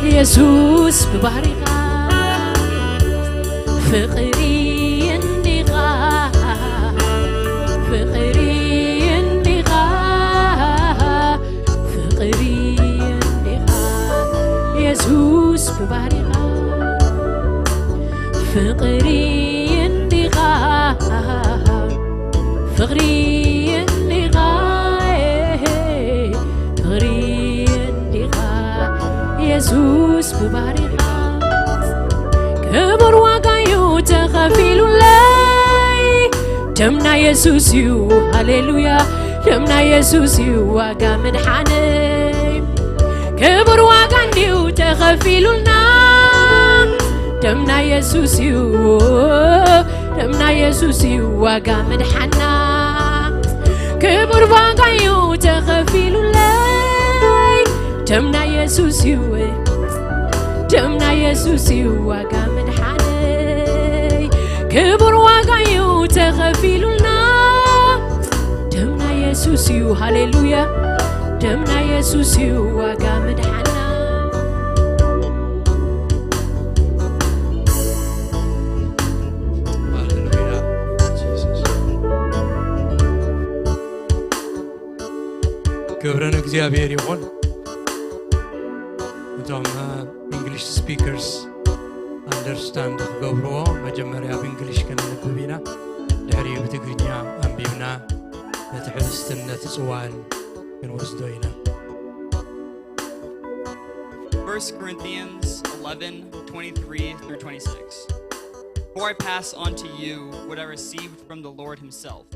ኢየሱስ ብባህሪኻ። ፍቕሪ እንዲኻ፣ ፍቕሪ እንዲኻ፣ ፍቕሪ እንዲኻ፣ ኢየሱስ ብባህሪኻ። ፍቕሪ እንዲኻ፣ ፍቕሪ እንዲኻ፣ ፍቕሪ እንዲኻ፣ ኢየሱስ ብባህሪኻ። ክቡር ዋጋዩ ተኸፊሉለይ፣ ደምና የሱስ እዩ። ሃሌሉያ። ደምና የሱስ እዩ ዋጋ ምድሓነይ። ክቡር ዋጋ እንዲዩ ተኸፊሉልና፣ ደምና የሱስ እዩ። ደምና የሱስ እዩ ዋጋ ምድሓና። ክቡር ዋጋ እዩ ተኸፊሉለይ፣ ደምና የሱስ እዩ። ደምና የሱስ እዩ ዋጋ ምድሓነይ። ክቡር ዋጋ እዩ ተኸፊሉልና፣ ደምና የሱስ እዩ። ሃሌሉያ። ደምና የሱስ እዩ ዋጋ ምድሓና። ሃሌሉያ። ክብሪ ንእግዚኣብሔር ይኹን። እቶም እንግሊሽ ስፒከርስ ኣንደርስታንድ ክገብርዎ መጀመርያ ብእንግሊሽ ከነንብብ ኢና። ድሕሪኡ ብትግርኛ ኣንቢብና ነቲ ሕብስትን ነቲ ጽዋእን ክንወስዶ ኢና። First Corinthians eleven, twenty-three through twenty-six. For I pass on to you what I received from the Lord himself.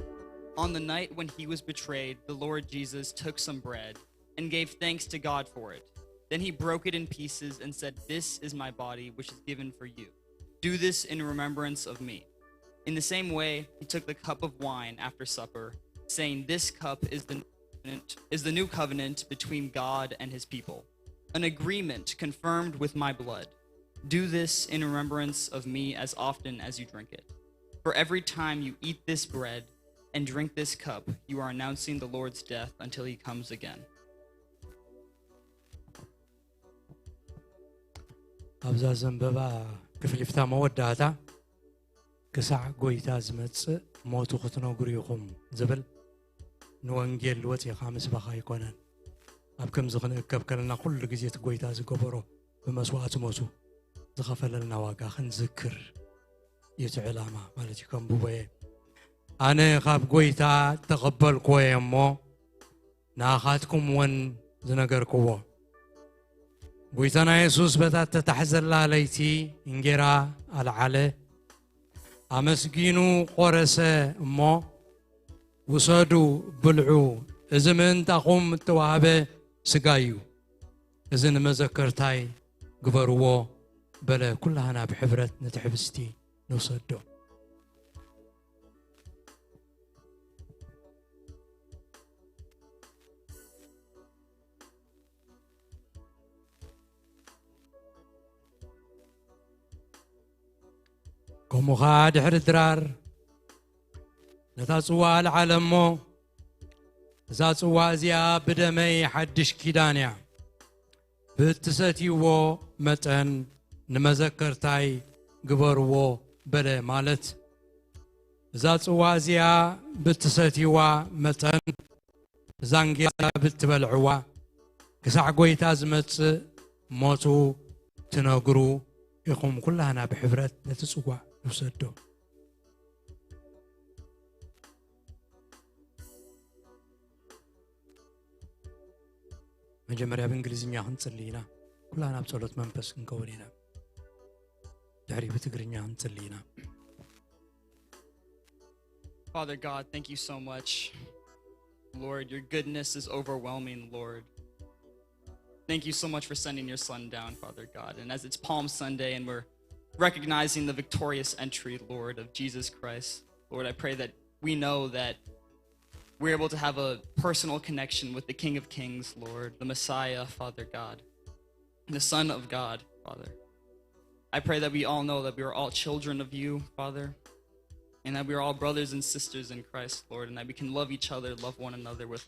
On the night when he was betrayed, the Lord Jesus took some bread and gave thanks to God for it. Then he broke it in pieces and said, "This is my body, which is given for you. Do this in remembrance of me." In the same way, he took the cup of wine after supper, saying, "This cup is the covenant, is the new covenant between God and his people, an agreement confirmed with my blood. Do this in remembrance of me as often as you drink it. For every time you eat this bread and drink this cup, you are announcing the Lord's death until he comes again." ኣብዛ ዘንበባ ክፍሊፍታ መወዳእታ ክሳዕ ጎይታ ዝመጽእ ሞቱ ክትነግሩ ኢኹም ዝብል ንወንጌል ወጺኻ ምስባኽ ኣይኮነን። ኣብ ከምዚ ክንእከብ ከለና ኩሉ ግዜ እቲ ጎይታ ዝገበሮ ብመስዋእቲ ሞቱ ዝኸፈለልና ዋጋ ክንዝክር እዩ እቲ ዕላማ ማለት እዩ። ከንብቦ እየ። ኣነ ካብ ጎይታ ተቐበልክዎ እየ እሞ ንኣኻትኩም እውን ዝነገርክዎ። ጎይታና የሱስ በታ እተታሕዘላ ለይቲ እንጌራ ኣልዓለ፣ ኣመስጊኑ ቖረሰ እሞ፣ ውሰዱ ብልዑ፣ እዚ ምእንታኹም እተዋህበ ስጋይ እዩ፣ እዚ ንመዘከርታይ ግበርዎ በለ። ኩላህና ብሕብረት ነቲ ሕብስቲ ንውሰዶ። ከምኡ ኸዓ ድሕሪ ድራር ነታ ጽዋ ኣልዓለ እሞ፣ እዛ ጽዋ እዚኣ ብደመይ ሓድሽ ኪዳን እያ፣ ብእትሰትይዎ መጠን ንመዘከርታይ ግበርዎ በለ። ማለት እዛ ጽዋ እዚኣ ብእትሰትይዋ መጠን እዛ እንጌራ ብትበልዕዋ ክሳዕ ጐይታ ዝመጽእ ሞቱ ትነግሩ ኢኹም። ኩላህና ብሕብረት ነቲ ጽዋእ ንውሰዶ። መጀመርያ ብእንግሊዝኛ ክንጽሊ ኢና። ኩላና ኣብ ጸሎት መንፈስ ክንከውን ኢና። ድሕሪ ብትግርኛ ክንጽሊ ኢና። Father God, thank you so much. Lord, your goodness is overwhelming, Lord. Thank you so much for sending your son down, Father God. And as it's Palm Sunday and we're recognizing the victorious entry, Lord, of Jesus Christ, Lord, I pray that we know that we're able to have a personal connection with the King of Kings, Lord, the Messiah, Father God, the Son of God, Father. I pray that we all know that we are all children of you, Father, and that we are all brothers and sisters in Christ, Lord, and that we can love each other, love one another with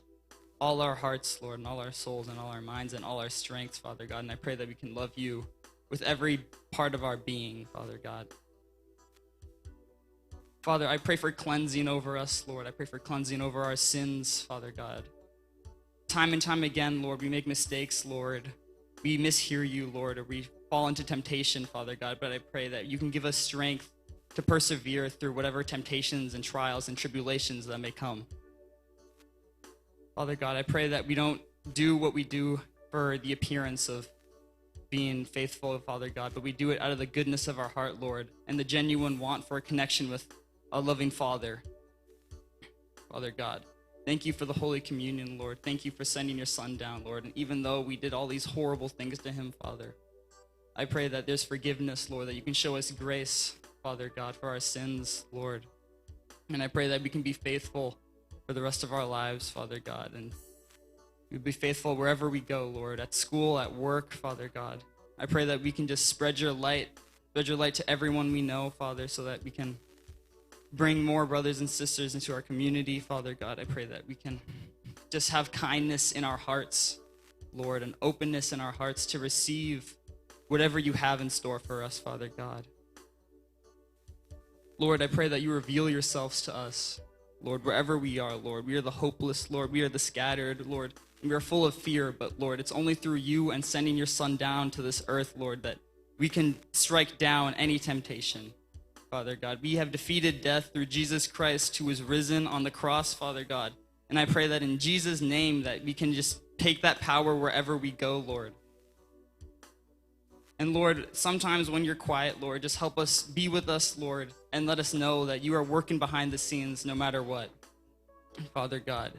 all our hearts, Lord, and all our souls, and all our minds, and all our strengths, Father God. And I pray that we can love you with every part of our being, Father God. Father, I pray for cleansing over us, Lord. I pray for cleansing over our sins, Father God. Time and time again, Lord, we make mistakes, Lord. We mishear you, Lord, or we fall into temptation, Father God. But I pray that you can give us strength to persevere through whatever temptations and trials and tribulations that may come. Father God, I pray that we don't do what we do for the appearance of being faithful, Father God, but we do it out of the goodness of our heart, Lord, and the genuine want for a connection with our loving Father. Father God, thank you for the Holy Communion, Lord. Thank you for sending your Son down, Lord. And even though we did all these horrible things to him, Father, I pray that there's forgiveness, Lord, that you can show us grace, Father God, for our sins, Lord. And I pray that we can be faithful for the rest of our lives, Father God. And we be faithful wherever we go, Lord, at school, at work, Father God. I pray that we can just spread your light, spread your light to everyone we know, Father, so that we can bring more brothers and sisters into our community, Father God. I pray that we can just have kindness in our hearts, Lord, and openness in our hearts to receive whatever you have in store for us, Father God. Lord, I pray that you reveal yourselves to us, Lord, wherever we are, Lord. We are the hopeless, Lord. We are the scattered, Lord. And we are full of fear, but Lord, it's only through you and sending your Son down to this earth, Lord, that we can strike down any temptation. Father God, we have defeated death through Jesus Christ, who was risen on the cross, Father God. And I pray that in Jesus' name that we can just take that power wherever we go, Lord. And Lord, sometimes when you're quiet, Lord, just help us, be with us, Lord, and let us know that you are working behind the scenes no matter what. Father God,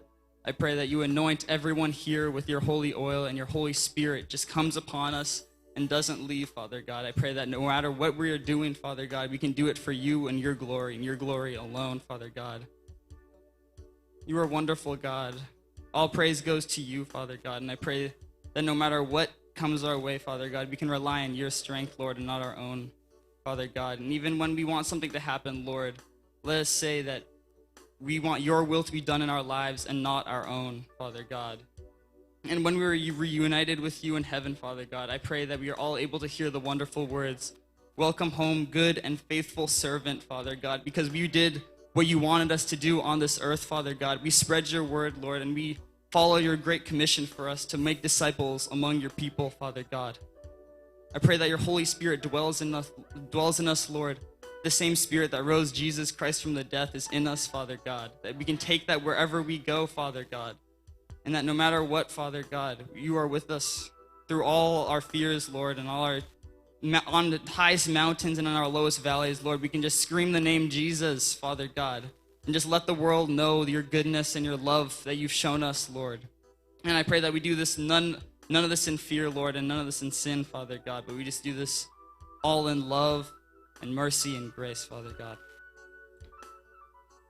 I pray that you anoint everyone here with your holy oil and your Holy Spirit just comes upon us and doesn't leave, Father God. I pray that no matter what we are doing, Father God, we can do it for you and your glory and your glory alone, Father God. You are wonderful, God. All praise goes to you, Father God, and I pray that no matter what comes our way, Father God, we can rely on your strength, Lord, and not our own, Father God. And even when we want something to happen, Lord, let us say that we want your will to be done in our lives and not our own, Father God. And when we are reunited with you in heaven, Father God, I pray that we are all able to hear the wonderful words, "Welcome home, good and faithful servant," Father God, because we did what you wanted us to do on this earth, Father God. We spread your word, Lord, and we follow your great commission for us to make disciples among your people, Father God. I pray that your Holy Spirit dwells in us, dwells in us, Lord. The same Spirit that rose Jesus Christ from the death is in us, Father God, that we can take that wherever we go, Father God, and that no matter what, Father God, you are with us through all our fears, Lord, and all our on the highest mountains and in our lowest valleys, Lord, we can just scream the name Jesus, Father God, and just let the world know your goodness and your love that you've shown us, Lord. And I pray that we do this none none of this in fear, Lord, and none of this in sin, Father God, but we just do this all in love and mercy and grace, Father God.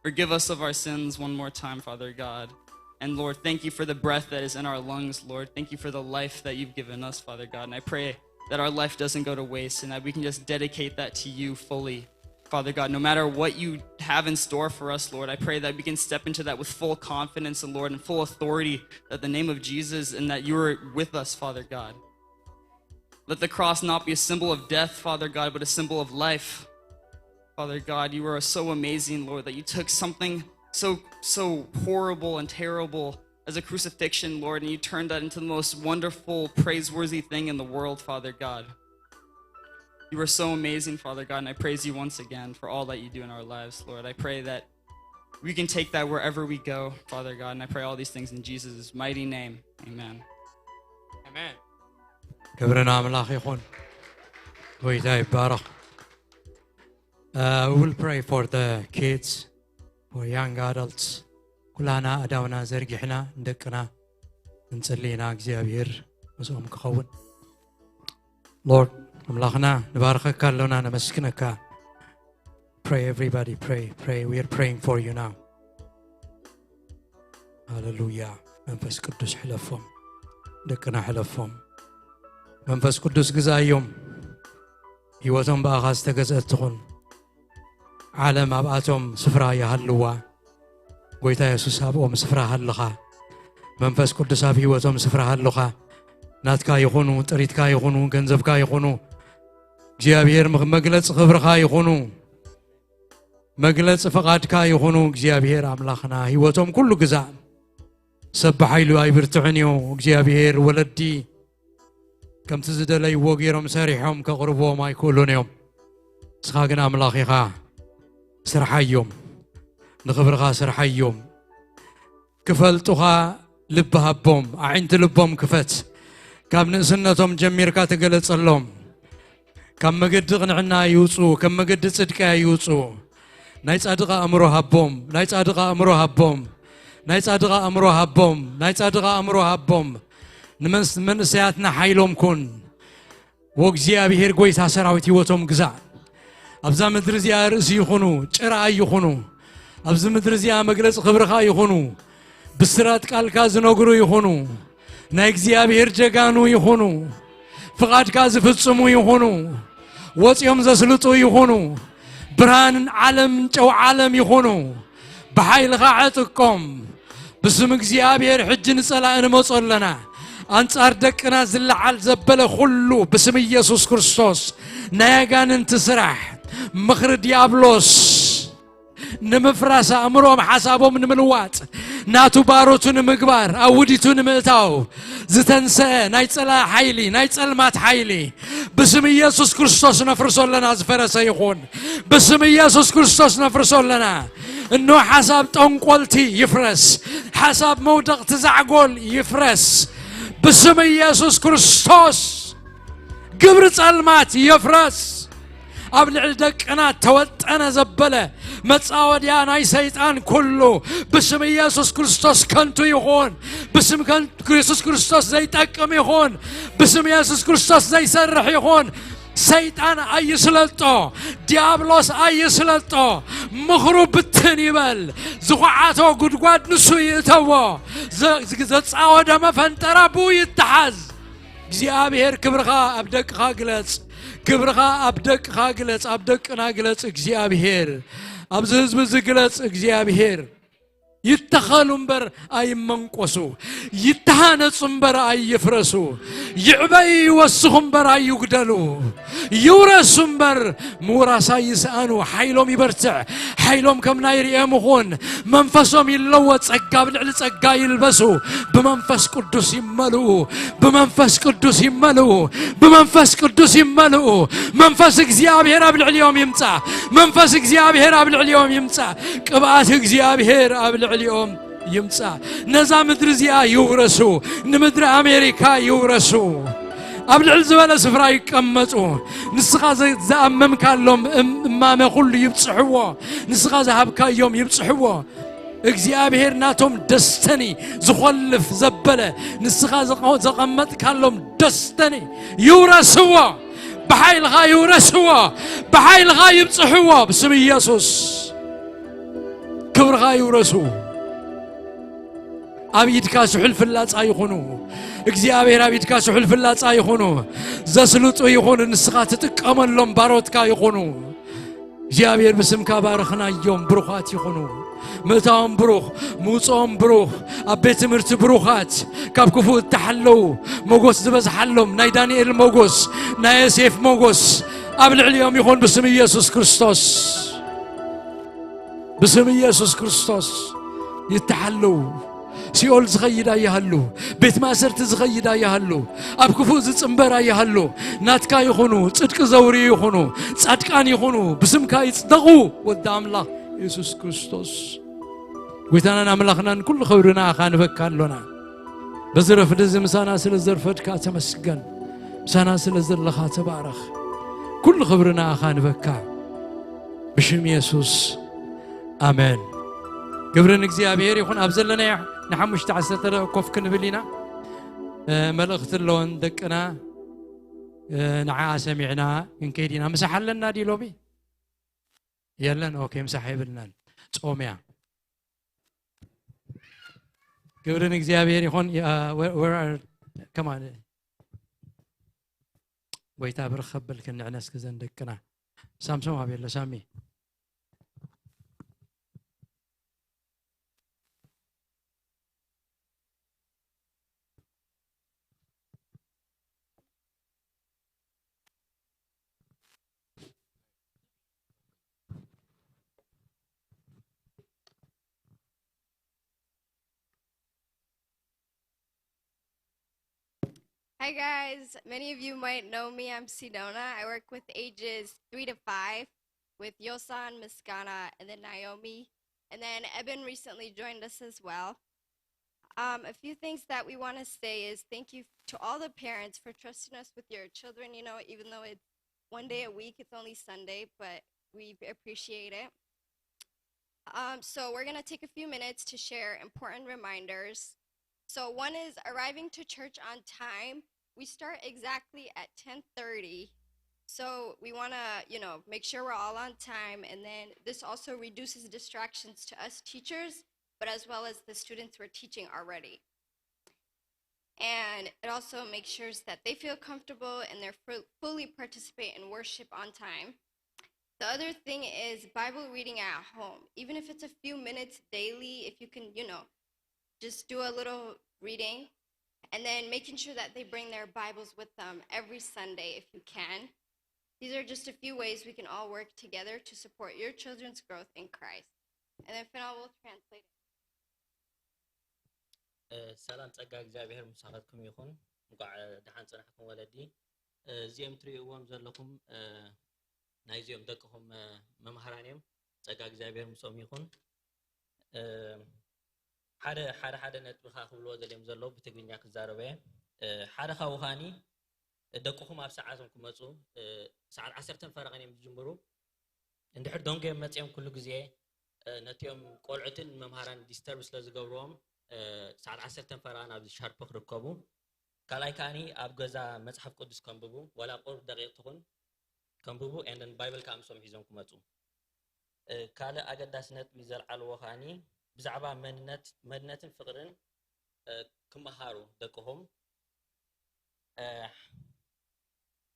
Forgive us of our sins one more time, Father God. And Lord, thank you for the breath that is in our lungs, Lord. Thank you for the life that you've given us, Father God. And I pray that our life doesn't go to waste and that we can just dedicate that to you fully. Father God, no matter what you have in store for us, Lord, I pray that we can step into that with full confidence, and Lord, and full authority that the name of Jesus and that you are with us, Father God. Let the cross not be a symbol of death, Father God, but a symbol of life. Father God, you are so amazing, Lord, that you took something so so horrible and terrible as a crucifixion, Lord, and you turned that into the most wonderful, praiseworthy thing in the world, Father God. You are so amazing, Father God, and I praise you once again for all that you do in our lives, Lord. I pray that we can take that wherever we go, Father God, and I pray all these things in Jesus' mighty name. Amen. Amen. ክብሪ ንኣምላኽ ይኹን። ጎይታ ይባረኽ። Uh, we will pray for the kids, for young adults. ኩላና ኣእዳውና ዘርጊሕና ንደቅና እንጽሊ ኢና እግዚኣብሔር ምስኦም ክኸውን። Lord ኣምላኽና ንባርኸካ ኣለና፣ ነመስግነካ። Pray everybody, pray, pray. We are praying for you now. ሃሌሉያ። መንፈስ ቅዱስ ሕለፎም፣ ደቅና ሕለፎም። መንፈስ ቅዱስ ግዛዮም። ህይወቶም ብኣኻ ዝተገዝአት ትኹን። ዓለም ኣብኣቶም ስፍራ ይሃልዋ። ጎይታ የሱስ ኣብኦም ስፍራ ሃልኻ። መንፈስ ቅዱስ ኣብ ህይወቶም ስፍራ ሃልኻ። ናትካ ይኹኑ፣ ጥሪትካ ይኹኑ፣ ገንዘብካ ይኹኑ። እግዚኣብሔር መ-፣ መግለጺ ክብርኻ ይኹኑ። መግለጺ ፍቓድካ ይኹኑ እግዚኣብሔር ኣምላኽና። ህይወቶም ኩሉ ግዛእ። ሰብ ብሓይሉ ኣይብርትዕን እዩ። እግዚኣብሔር ወለዲ ከምቲ ዝደለይዎ ገይሮም ሰሪሖም ከቕርብዎም ኣይክእሉን እዮም። ንስኻ ግን ኣምላኽ ኢኻ። ስርሓዮም። ንኽብርኻ ስርሓዮም። ክፈልጡኻ ልቢ ሃቦም። ኣዒንቲ ልቦም ክፈት። ካብ ንእስነቶም ጀሚርካ ተገለጸሎም። ካብ መገዲ ቅንዕና ይውጹ፣ ካብ መገዲ ጽድቂ ይውጹ። ናይ ጻድቕ ኣእምሮ ሃቦም፣ ናይ ጻድቕ ኣእምሮ ሃቦም፣ ናይ ጻድቕ ኣእምሮ ሃቦም፣ ናይ ጻድቕ ኣእምሮ ሃቦም። ንመንስ-፣ መንእሰያትና ሓይሎም ኩን። ወእግዚኣብሔር ጎይታ ሰራዊት ህይወቶም ግዛእ። ኣብዛ ምድሪ እዚኣ ርእሲ ይኹኑ፣ ጭራ ይኹኑ። ኣብዚ ምድሪ እዚኣ መግለጺ ክብርኻ ይኹኑ። ብስራት ቃልካ ዝነግሩ ይኹኑ። ናይ እግዚኣብሔር ጀጋኑ ይኹኑ። ፍቓድካ ዝፍጽሙ ይኹኑ። ወጺኦም ዘስልጡ ይኹኑ። ብርሃን ዓለም፣ ጨው ዓለም ይኹኑ። ብሓይልኻ ዕጥቆም። ብስም እግዚኣብሔር ሕጂ ንጸላኢ ንመጾ ኣለና። ኣንጻር ደቅና ዝለዓል ዘበለ ኩሉ ብስም ኢየሱስ ክርስቶስ ናይ ኣጋንንቲ ስራሕ፣ ምኽሪ ዲያብሎስ ንምፍራስ፣ ኣእምሮም ሓሳቦም ንምልዋጥ፣ ናቱ ባሮቱ ንምግባር፣ ኣብ ውዲቱ ንምእታው ዝተንሰአ ናይ ጸላኢ ሓይሊ፣ ናይ ጸልማት ሓይሊ ብስም ኢየሱስ ክርስቶስ ነፍርሶ ኣለና። ዝፈረሰ ይኹን። ብስም ኢየሱስ ክርስቶስ ነፍርሶ ኣለና። እኖ ሓሳብ ጠንቆልቲ ይፍረስ። ሓሳብ መውደቕቲ ዛዕጎል ይፍረስ። ብስም ኢየሱስ ክርስቶስ ግብሪ ጸልማት ይፍረስ። ኣብ ልዕሊ ደቅና ተወጠነ ዘበለ መጻወድያ ናይ ሰይጣን ኩሉ ብስም ኢየሱስ ክርስቶስ ከንቱ ይኹን። ብስም ከን-፣ ኢየሱስ ክርስቶስ ዘይጠቅም ይኹን። ብስም ኢየሱስ ክርስቶስ ዘይሰርሕ ይኹን። ሰይጣን ኣይስለጦ፣ ዲያብሎስ ኣይስለጦ። ምኽሩ ብትን ይበል። ዝኹዓቶ ጉድጓድ ንሱ ይእተዎ። ዘ-፣ ዘጻወደ መፈንጠራ ብኡ ይተሓዝ። እግዚኣብሔር ክብርኻ ኣብ ደቅኻ ግለጽ። ክብርኻ ኣብ ደቅኻ ግለጽ፣ ኣብ ደቅና ግለጽ እግዚኣብሔር። ኣብዚ ህዝቢ እዚ ግለጽ እግዚኣብሔር። ይተኸሉ እምበር ኣይመንቆሱ፣ ይተሃነጹ እምበር ኣይፍረሱ፣ ይዕበዩ ይወስኹ እምበር ኣይጉደሉ፣ ይውረሱ እምበር ምውራስ ኣይስኣኑ። ሓይሎም ይበርትዕ፣ ሓይሎም ከም ናይ ርኤም ይኹን፣ መንፈሶም ይለወጥ፣ ጸጋ ኣብ ልዕሊ ጸጋ ይልበሱ፣ ብመንፈስ ቅዱስ ይመልኡ፣ ብመንፈስ ቅዱስ ይመልኡ፣ ብመንፈስ ቅዱስ ይመልኡ። መንፈስ እግዚኣብሔር ኣብ ልዕሊኦም ይምጻእ፣ መንፈስ እግዚኣብሔር ኣብ ልዕሊኦም ይምጻእ፣ ቅብኣት እግዚኣብሔር ኣብ ልዕሊኦም ይምጻእ። ነዛ ምድሪ እዚኣ ይውረሱ፣ ንምድሪ ኣሜሪካ ይውረሱ። ኣብ ልዕሊ ዝበለ ስፍራ ይቀመጡ። ንስኻ ዘ-፣ ዝኣመምካሎም እም-፣ እማመ ኩሉ ይብጽሕዎ። ንስኻ ዝሃብካዮም ይብጽሕዎ። እግዚኣብሔር ናቶም ደስተኒ ዝኾልፍ ዘበለ ንስኻ ዘቐ-፣ ዘቐመጥካሎም ደስተኒ ይውረስዎ። ብሓይልኻ ይውረስዎ። ብሓይልኻ ይብጽሕዎ። ብስም ኢየሱስ ክብርኻ ይውረሱ። ኣብ ኢድካ ስሑል ፍላጻ ይኹኑ። እግዚኣብሔር ኣብ ኢድካ ስሑል ፍላጻ ይኹኑ። ዘስልጡ ይኹኑ። ንስኻ ትጥቀመሎም ባሮትካ ይኹኑ። እግዚኣብሔር ብስምካ ባረኽናዮም። ብሩኻት ይኹኑ። ምእታዎም ብሩኽ፣ ምውፅኦም ብሩኽ፣ ኣብ ቤት ትምህርቲ ብሩኻት፣ ካብ ክፉእ እተሓለዉ፣ ሞጎስ ዝበዝሓሎም፣ ናይ ዳንኤል ሞጎስ፣ ናይ ዮሴፍ ሞጎስ ኣብ ልዕሊኦም ይኹን ብስም ኢየሱስ ክርስቶስ። ብስም ኢየሱስ ክርስቶስ ይተሓለዉ። ሲኦል ዝኸይድ ኣይሃሉ፣ ቤት ማእሰርቲ ዝኸይድ ኣይሃሉ፣ ኣብ ክፉእ ዝጽንበር ኣይሃሉ። ናትካ ይኹኑ፣ ጽድቂ ዘውርዩ ይኹኑ፣ ጻድቃን ይኹኑ፣ ብስምካ ይጽደቑ። ወዲ ኣምላኽ ኢየሱስ ክርስቶስ ጎይታናን ኣምላኽናን ኩሉ ክብሪ ንኣኻ ንበካ ኣሎና። በዚ ረፍዲ እዚ ምሳና ስለ ዘርፈድካ ተመስገን። ምሳና ስለ ዘለኻ ተባረኽ። ኩሉ ክብሪ ንኣኻ ንበካ። ብሽም የሱስ፣ ኣሜን። ክብሪ ንእግዚኣብሔር ይኹን። ኣብ ዘለናዮ ንሓሙሽተ ዓሰርተ ደቂቕ ኮፍ ክንብል ኢና። እ፣ መልእኽቲ ኣለወን ደቅና፣ እ፣ ንዓኣ ሰሚዕና ክንከይድ ኢና። ምሳሕ ኣለና ድዩ ሎሚ? የለን። ኦኬ፣ ምሳሕ የብልናን። ጾም እያ። ክብሪ ንእግዚኣብሔር ይኹን። ያ፣ where፣ where are፣ come on። ጎይታ ብርኽ ከብል ክንዕነ እስኪ ዘን ደቅና። ሳምሶም ኣበይ ኣሎ? ሳሚ። Hi guys, many of you might know me. I'm Sidona. I work with ages three to five with Yosan, Miskana, and then Naomi. And then Eben recently joined us as well. Um, a few things that we want to say is thank you to all the parents for trusting us with your children. You know, even though it's one day a week, it's only Sunday, but we appreciate it. Um, so we're going to take a few minutes to share important reminders. So one is arriving to church on time. We start exactly at ten thirty. So we want to, you know, make sure we're all on time. And then this also reduces distractions to us teachers, but as well as the students we're teaching already. And it also makes sure that they feel comfortable and they're fu- fully participate in worship on time. The other thing is Bible reading at home. Even if it's a few minutes daily, if you can, you know, just do a little reading, and then making sure that they bring their Bibles with them every Sunday if you can. These are just a few ways we can all work together to support your children's growth in Christ. And then Fina will translate it. እ፣ ሰላም ጸጋ እግዚኣብሔር ምሳኻትኩም ይኹን። እንኳዕ፣ እ፣ ደሓን ጸናሕኩም ወለዲ። እ፣ እዚኦም ትርእይዎም ዘለኹም፣ እ፣ ናይዚኦም ደቅኹም፣ እ፣ መምሃራን እዮም። ጸጋ እግዚኣብሔር ምስኦም ይኹን። እ፣ ሓደ ሓደ ሓደ ነጥቢ ኸኣ ክብልዎ ዘልዮም ዘለዉ ብትግርኛ ክዛረበ እየ። እ፣ ሓደ ካብኡ ኸኣኒ ደቅኹም ኣብ ሰዓቶም ክመጹ፣ እ፣ ሰዓት ዓሰርተ ፈረቓን እዮም ዝጅምሩ። እንድሕር ደንጎዮም መጺኦም ኩሉ ግዜ፣ እ፣ ነቲኦም ቆልዑትን መምሃራን ዲስተርብ ስለ ዝገብርዎም፣ እ፣ ሰዓት ዓሰርተ ፈረቓን ኣብዚ ሻርፕ ክርከቡ። ካልኣይ ከኣኒ ኣብ ገዛ መጽሓፍ ቅዱስ ከንብቡ፣ ዋላ ቁሩብ ደቂቕ ትኹን ከንብቡ፣ and then ባይብል ከኣ ምስኦም ሒዞም ክመጹ። እ፣ ካልእ ኣገዳሲ ነጥቢ ዘልዓልዎ ከኣኒ ብዛዕባ መንነት፣ መንነትን ፍቕርን፣ እ፣ ክመሃሩ ደቅኹም። እ፣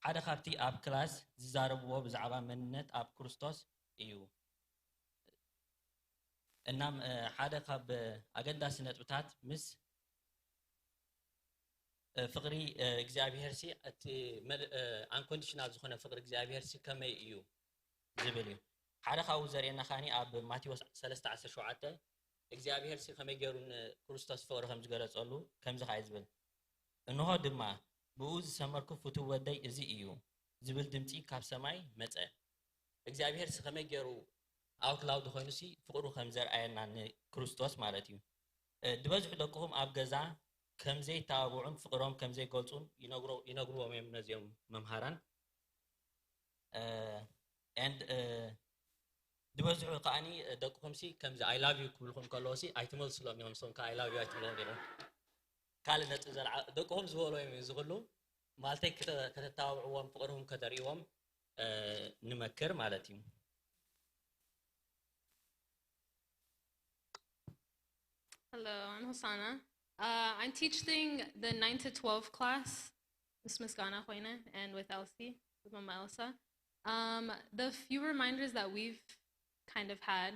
ሓደ ካብቲ ኣብ ክላስ ዝዛረብዎ ብዛዕባ መንነት ኣብ ክርስቶስ እዩ። እናም፣ እ፣ ሓደ ካብ ኣገዳሲ ነጥብታት ምስ፣ እ፣ ፍቕሪ፣ እ፣ እግዚኣብሄርሲ እቲ መል-፣ እ፣ ኣንኮንዲሽናል ዝኾነ ፍቕሪ እግዚኣብሄርሲ ከመይ እዩ ዝብል እዩ። ሓደ ካብኡ ዘርእየና ከኣኒ ኣብ ማቴዎስ ሰለስተ ዓሰርተ ሸውዓተ እግዚኣብሄርሲ ከመይ ገይሩ ንክርስቶስ ፍቕሪ ከም ዝገለጸሉ ከምዚ ከኣ እዩ ዝብል። እንሆ ድማ ብኡ ዝሰመርኩ ፍቱው ወደይ እዚ እዩ ዝብል ድምጺ ካብ ሰማይ መጸ። እግዚኣብሄርሲ ከመይ ገይሩ ኣውት ላውድ ኮይኑሲ ፍቕሩ ከም ዘርኣየና ንክርስቶስ ማለት እዩ። እ፣ ዝበዝሑ ደቅኹም ኣብ ገዛ ከም ዘይተባብዑን ፍቕሮም ከም ዘይገልጹን ይነግሮ-፣ ይነግርዎም እዮም ነዚኦም መምሃራን። እ፣ and፣ እ፣ ዝበዝሑ ከኣኒ ደቅኹምሲ ከምዚ I love you ክብልኹም ከለዉሲ ኣይትመልስሎም ኢኹም። ንሶም ከኣ I love you ኣይትብልዎም ኢኹም። ካልእ ነጥቢ ዘልዓ-፣ ደቅኹም ዝበልዎ እዮም እዚ ኩሉ። ማለተይ ክተ-፣ ከተተባብዕዎም፣ ፍቕርኹም ከተርእይዎም፣ እ፣ ንመክር ማለት እዩ። Hello, I'm Hosanna. Uh, I'm teaching the nine to twelve class, Miss Miskana Hoyne, and with Elsie, with Mama Elsa. Um, the few reminders that we've kind of had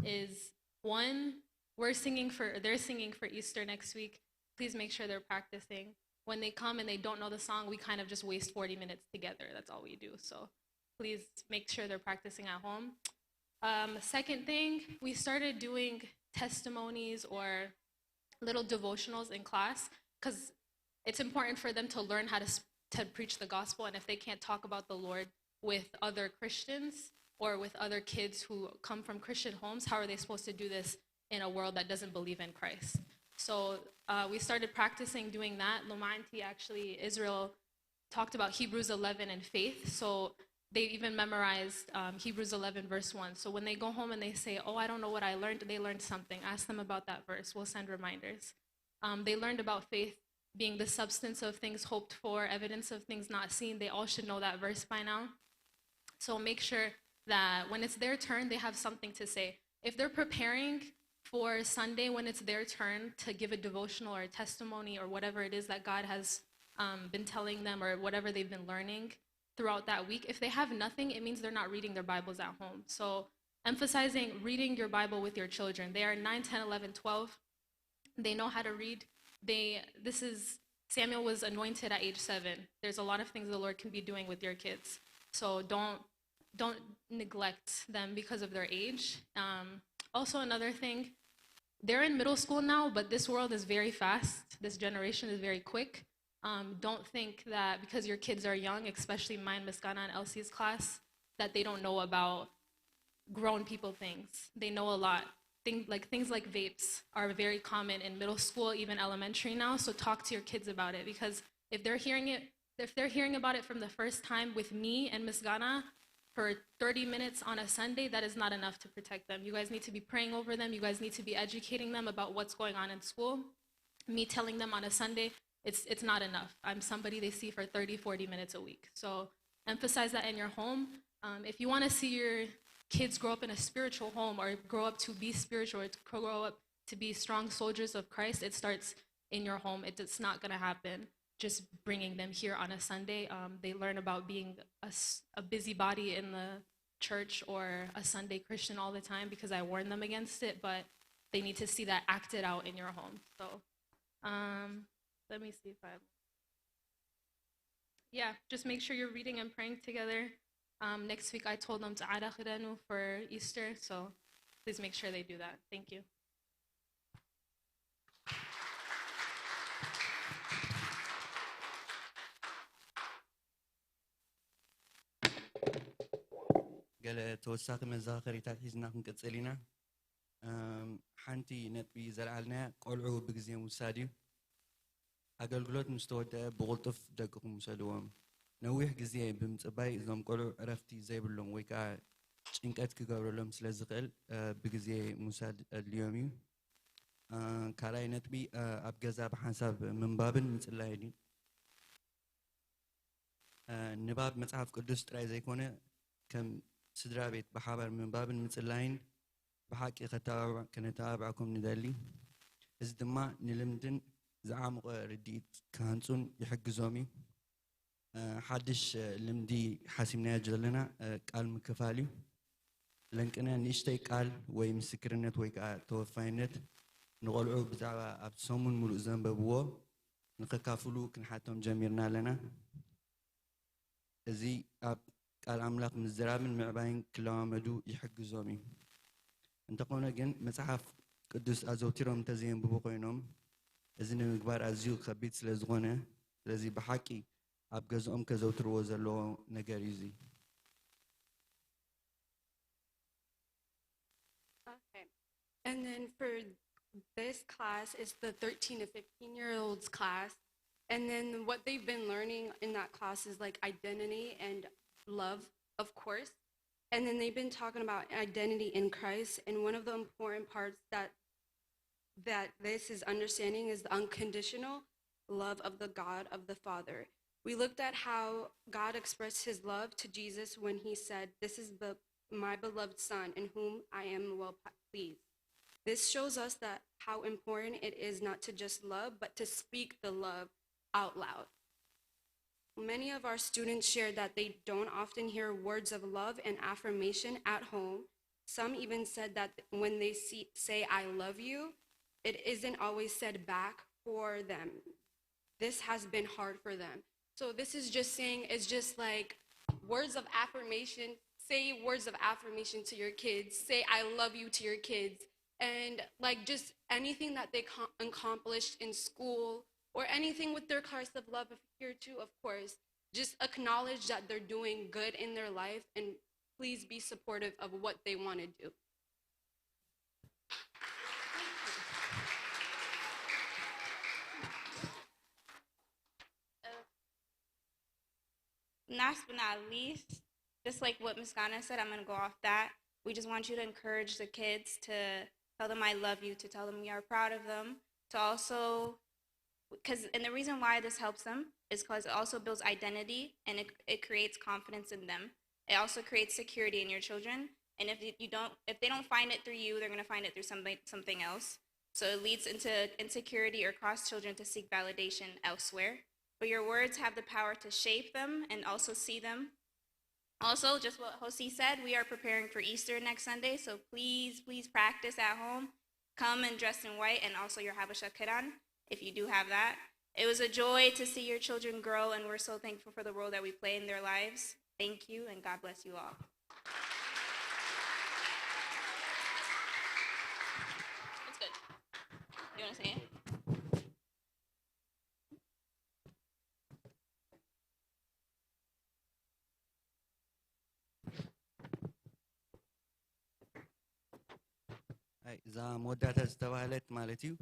is, one, we're singing for, they're singing for Easter next week. Please make sure they're practicing. When they come and they don't know the song, we kind of just waste forty minutes together. That's all we do. So please make sure they're practicing at home. Um, second thing, we started doing testimonies or little devotionals in class because it's important for them to learn how to, s- to preach the gospel. And if they can't talk about the Lord with other Christians or with other kids who come from Christian homes, how are they supposed to do this in a world that doesn't believe in Christ? So uh, we started practicing doing that. Lomanti, actually, Israel talked about Hebrews eleven and faith. So they even memorized um, Hebrews eleven, verse one. So when they go home and they say, "Oh, I don't know what I learned," they learned something. Ask them about that verse. We'll send reminders. Um, they learned about faith being the substance of things hoped for, evidence of things not seen. They all should know that verse by now. So make sure that when it's their turn, they have something to say. If they're preparing for Sunday, when it's their turn to give a devotional or a testimony or whatever it is that God has um, been telling them or whatever they've been learning throughout that week, if they have nothing, it means they're not reading their Bibles at home. So emphasizing reading your Bible with your children. They are nine, ten, eleven, twelve. They know how to read. They this is Samuel was anointed at age seven. There's a lot of things the Lord can be doing with your kids. So don't don't neglect them because of their age. Um, also, another thing, they're in middle school now, but this world is very fast. This generation is very quick. Um, don't think that because your kids are young, especially mine, Miss Ghana, and Elsie's class, that they don't know about grown people things. They know a lot. Things like things like vapes are very common in middle school, even elementary now. So talk to your kids about it, because if they're hearing it, if they're hearing about it from the first time with me and Miss Ghana for thirty minutes on a Sunday, that is not enough to protect them. You guys need to be praying over them. You guys need to be educating them about what's going on in school. Me telling them on a Sunday, it's it's not enough. I'm somebody they see for thirty, forty minutes a week. So emphasize that in your home. Um, if you want to see your kids grow up in a spiritual home or grow up to be spiritual or to grow up to be strong soldiers of Christ, it starts in your home. It's not going to happen just bringing them here on a Sunday. Um, they learn about being a, s- a busybody in the church or a Sunday Christian all the time because I warn them against it, but they need to see that acted out in your home. So um, let me see if I. Yeah, just make sure you're reading and praying together. Um, next week, I told them to ጻዕዳ ክደኑ for Easter, so please make sure they do that. Thank you. ገለ ተወሳኺ መዘኻኸሪታት ሒዝና ክንቅጽል ኢና። እም፣ ሓንቲ ነጥቢ ዘልዓልናያ ቆልዑ ብግዜ ምውሳድ እዩ። ኣገልግሎት ምስ ተወደአ ብቕልጡፍ ደቅኹም ውሰድዎም። ነዊሕ ግዜ ብምጽባይ እዞም ቆልዑ ዕረፍቲ ዘይብሎም ወይ ከዓ ጭንቀት ክገብረሎም ስለ ዝኽእል፣ እ፣ ብግዜ ምውሳድ ኣድልዮም እዩ። እ፣ ካልኣይ ነጥቢ፣ እ፣ ኣብ ገዛ ብሓንሳብ ምንባብን ምጽላይን እዩ። እ፣ ንባብ መጽሓፍ ቅዱስ ጥራይ ዘይኮነ፣ ከም ስድራ ቤት ብሓባር ምንባብን ምጽላይን ብሓቂ ከተባብዕ-፣ ከነተባብዐኩም ንደሊ። እዚ ድማ ንልምድን ዝዓሙቐ ርድኢት ክሃንጹን ይሕግዞም እዩ። እ፣ ሓድሽ፣ እ፣ ልምዲ ሓሲብናዮ ዘለና፣ እ፣ ቃል ምክፋል እዩ። ለንቅነ ንእሽተይ ቃል ወይ ምስክርነት ወይ ከዓ ተወፋይነት ንቖልዑ ብዛዕባ ኣብቲ ሰሙን ሙሉእ ዘንበብዎ ንኸካፍሉ ክንሓቶም ጀሚርና ኣለና። እዚ ኣብ ቃል ኣምላኽ ምዝራብን ምዕባይን ክለማመዱ ይሕግዞም እዩ። እንተኾነ ግን መጽሓፍ ቅዱስ ኣዘውቲሮም እንተዘየንብቡ ኮይኖም፣ እዚ ንምግባር ኣዝዩ ከቢድ ስለ ዝኾነ፣ ስለዚ ብሓቂ ኣብ ገዝኦም ከዘውትርዎ ዘለዎ ነገር እዩ እዚ። Okay. And then for this class, it's the thirteen to fifteen year olds class. And then what they've been learning in that class is like identity and love, of course. And then they've been talking about identity in Christ. And one of the important parts that that this is understanding is the unconditional love of the God of the Father. We looked at how God expressed his love to Jesus when he said, "This is the my beloved Son in whom I am well pleased." This shows us that how important it is not to just love, but to speak the love out loud. Many of our students shared that they don't often hear words of love and affirmation at home. Some even said that when they see, say, "I love you," it isn't always said back for them. This has been hard for them. So this is just saying, it's just like words of affirmation. Say words of affirmation to your kids. Say "I love you" to your kids. And like just anything that they co- accomplished in school or anything with their class of love here too, of course. Just acknowledge that they're doing good in their life and please be supportive of what they want to do. last but not least, just like what Miss Ghana said, I'm going to go off that. We just want you to encourage the kids to tell them I love you, to tell them we are proud of them, to also, because, and the reason why this helps them is because it also builds identity and it, it creates confidence in them. It also creates security in your children. And if you don't, if they don't find it through you, they're going to find it through somebody, something else. So it leads into insecurity or cause children to seek validation elsewhere. But your words have the power to shape them and also see them. Also, just what Jose said, we are preparing for Easter next Sunday. So please, please practice at home. Come and dress in white and also your Habesha Kidan, if you do have that. It was a joy to see your children grow, and we're so thankful for the role that we play in their lives. Thank you, and God bless you all. It's good. You want to say it? ኣይ፣ እዛ መወዳእታ ዝተባህለት ማለት እዩ።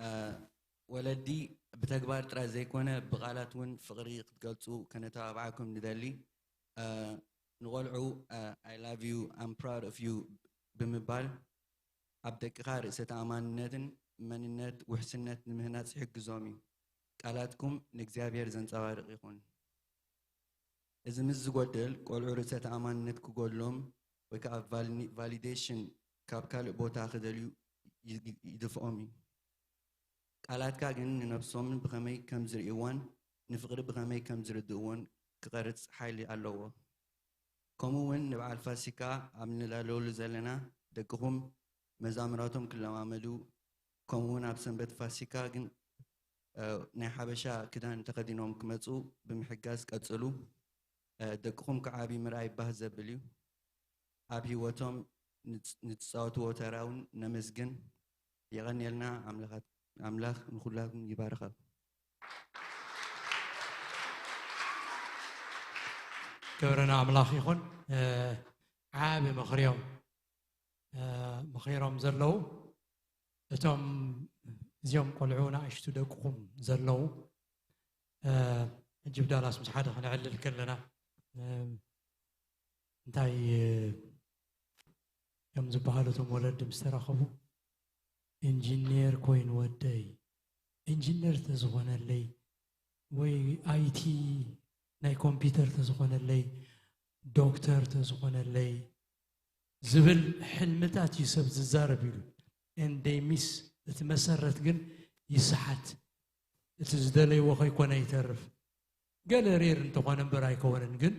እ፣ ወለዲ ብተግባር ጥራይ ዘይኮነ ብቓላት እውን ፍቕሪ ክትገልጹ ከነተባብዓኩም ንደሊ። እ፣ ንቖልዑ፣ እ፣ I love you, I'm proud of you ብምባል ኣብ ደቅኻ ርእሰ ተኣማንነትን መንነት ውሕስነት ንምህናጽ ይሕግዞም እዩ። ቃላትኩም ንእግዚኣብሔር ዘንጸባርቕ ይኹን። እዚ ምስ ዝጎድል ቆልዑ ርእሰ ተኣማንነት ክጎድሎም ወይ ከዓ ቫሊዴሽን ካብ ካልእ ቦታ ክደልዩ ይድፍኦም እዩ። ቃላትካ ግን ንነብሶምን ብኸመይ ከም ዝርእይዎን ንፍቕሪ ብኸመይ ከም ዝርድእዎን ክቐርጽ ሓይሊ ኣለዎ። ከምኡ እውን ንበዓል ፋሲካ ኣብ ንላለሉ ዘለና ደቅኹም መዛምራቶም ክለማመዱ ከምኡ እውን ኣብ ሰንበት ፋሲካ ግን ናይ ሓበሻ ክዳን ተኸዲኖም ክመፁ ብምሕጋዝ ቀፅሉ። ደቅኹም ክዓብዩ ምርኣይ ባህ ዘብል እዩ። ኣብ ህይወቶም ንትፃወትዎ ተራ እውን ነመስግን። የቐንየልና። ኣምላኽ ንኹላትኩም ይባርኸ። ክብሪ ንኣምላኽ ይኹን። ዓቢ ምኽሪ እዮም መኺሮም ዘለዉ። እቶም እዚኦም ቆልዑ ንኣሽቱ ደቅኹም ዘለዉ ሕጂ ብዳላስ ምስ ሓደ ክነዕልል ከለና እንታይ እዮም ዝበሃሉ እቶም ወለዲ ምስ ተራኸቡ ኢንጂኒየር ኮይኑ ወደይ ኢንጂነር ተዝኾነለይ ወይ ኣይቲ ናይ ኮምፒውተር ተዝኾነለይ ዶክተር ተዝኾነለይ ዝብል ሕልምታት እዩ ሰብ ዝዛረብ ኢሉ and they miss እቲ መሰረት ግን ይስሓት። እቲ ዝደለይዎ ከይኮነ ይተርፍ። ገለ ሬር እንተኾነ እምበር ኣይከወንን። ግን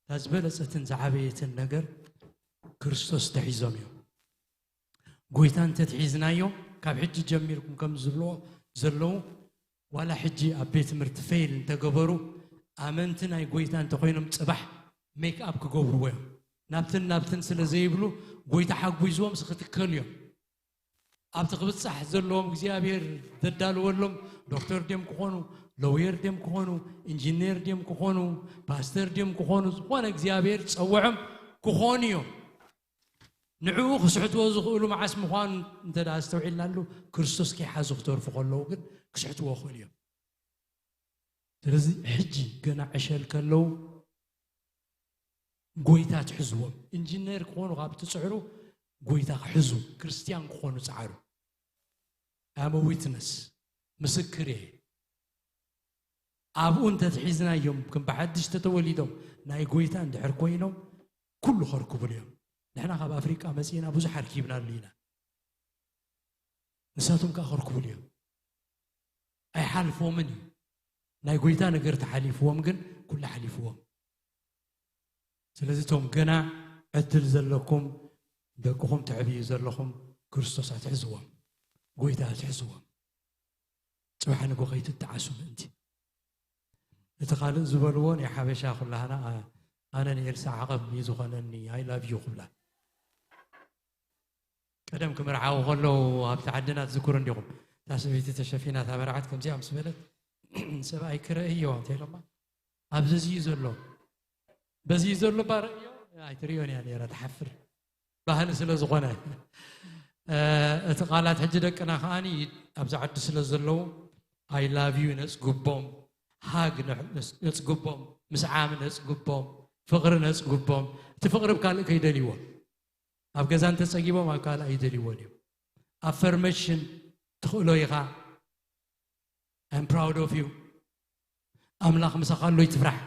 እታ ዝበለፀትን ዝዓበየትን ነገር ክርስቶስ ተሒዞም እዮም። ጎይታ እንተትሒዝናዮ ካብ ሕጂ ጀሚርኩም ከም ዝብልዎ ዘለዉ ዋላ ሕጂ ኣብ ቤት ትምህርቲ ፌይል እንተገበሩ ኣመንቲ ናይ ጎይታ እንተኮይኖም ፅባሕ ሜክ ኣፕ ክገብርዎ እዮም። ናብትን ናብትን ስለ ዘይብሉ ጎይታ ሓጒዝዎም ስክትከሉ እዮም። ኣብቲ ክብፃሕ ዘለዎም እግዚኣብሔር ዘዳልወሎም ዶክተር ድዮም ክኾኑ፣ ሎየር ድዮም ክኾኑ፣ ኢንጂነር ድዮም ክኾኑ፣ ፓስተር ድዮም ክኾኑ፣ ዝኾነ እግዚኣብሔር ዝፀውዖም ክኾኑ እዮም። ንዕኡ ክስሕትዎ ዝኽእሉ መዓስ ምዃኑ እንተ ኣስተውዒልናሉ ክርስቶስ ከይሓዙ ክተርፉ ከለዉ ግን ክስሕትዎ ክኽእሉ እዮም። ስለዚ ሕጂ ገና ዕሸል ከለዉ ጎይታ ትሕዝዎም። ኢንጂነር ክኾኑ ካብ ትፅዕሩ ጎይታ ክሕዙ ክርስትያን ክኾኑ ፀዓሩ። ኣመ ዊትነስ ምስክር እየ። ኣብኡ እንተትሒዝናዮም ከም ብሓድሽ ተተወሊዶም ናይ ጎይታ እንድሕር ኮይኖም ኩሉ ከርክቡሉ እዮም። ንሕና ካብ ኣፍሪቃ መፂእና ብዙሕ ኣርኪብናሉ ኢና። ንሳቶም ከዓ ከርክቡሉ እዮም። ኣይሓልፎምን እዩ። ናይ ጎይታ ነገር ተሓሊፍዎም ግን ኩሉ ሓሊፍዎም። ስለዚ እቶም ገና ዕድል ዘለኩም ደቅኹም ተዕብዩ ዘለኹም ክርስቶስ ኣትሕዝዎም፣ ጎይታ ኣትሕዝዎም። ፅባሕ ንጎ ከይትጠዓሱ ምእንቲ እቲ ካልእ ዝበልዎ ናይ ሓበሻ ኩላህና ኣነ ንኤልሳ ዓቐብ እዩ ዝኾነኒ I love you ክብላ ቀደም ክምርዓው ከለዉ ኣብቲ ዓድና ትዝክሩ እንዲኹም እታ ሰበይቲ ተሸፊና እታ መርዓት ከምዚኣ ምስ በለት ሰብኣይ ክረእዮ እንተ ኢሎማ ኣብዚ እዩ ዘሎ በዚ እዩ ዘሎ ባ ረእዮ ኣይትርእዮን እያ ነይራ ትሓፍር ባህሊ ስለ ዝኾነ እቲ ቃላት ሕጂ ደቅና ከዓኒ ኣብዚ ዓዲ ስለ ዘለዉ I love you ነፅግቦም ሃግ ነጽግቦም፣ ምስዓም ነጽግቦም፣ ፍቕሪ ነጽግቦም። እቲ ፍቕሪ ብ ካልእ ከይደልይዎ፣ ኣብ ገዛ እንተጸጊቦም ኣብ ካልእ ኣይደልይዎን እዮም። ኣፈርሜሽን ትኽእሎ ኢኻ። I'm proud of you። ኣምላኽ ምሳኻ ኣሎ፣ ይትፍራሕ።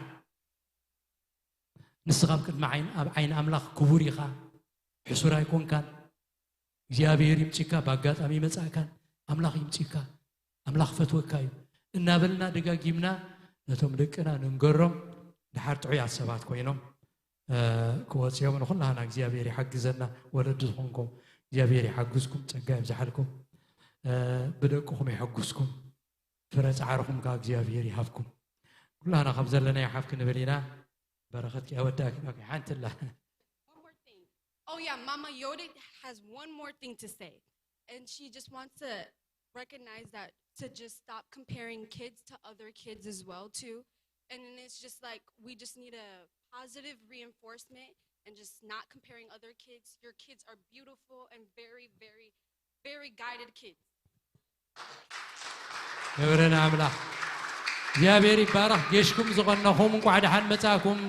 ንስኻ ኣብ ቅድሚ ዓይን ኣብ ዓይኒ ኣምላኽ ክቡር ኢኻ። ሕሱር ኣይኮንካን። እግዚኣብሔር ይምጺካ፣ ብኣጋጣሚ ይመጻእካን ኣምላኽ ይምጺካ። ኣምላኽ ፈትወካ እዩ እናበልና ደጋጊምና ነቶም ደቅና ንንገሮም። ድሓር ጥዑያት ሰባት ኮይኖም ክወፅኦም ንኩላህና እግዚኣብሔር ይሓግዘና። ወለዲ ዝኾንኩም እግዚኣብሔር ይሓግዝኩም፣ ፀጋ ይብዝሓልኩም፣ ብደቅኹም ይሐጉስኩም፣ ፍረ ፃዕርኹም ከዓ እግዚኣብሔር ይሃብኩም። ኩላህና ካብ ዘለና ይሓፍ ክንብል ኢና። በረኸት ከይወዳእኪ ሓንቲ ኣላ። Oh yeah, Mama Yoda has one more thing to say. And she just wants to recognize that to just stop comparing kids to other kids as well too. And then it's just like we just need a positive reinforcement and just not comparing other kids. Your kids are beautiful and very, very, very guided kids. ክብሪ ንኣምላኽ። እግዚኣብሔር ይባረኽ። ጌሽኩም ዝቐነኹም እንኳዕ ደሓን መጻእኩም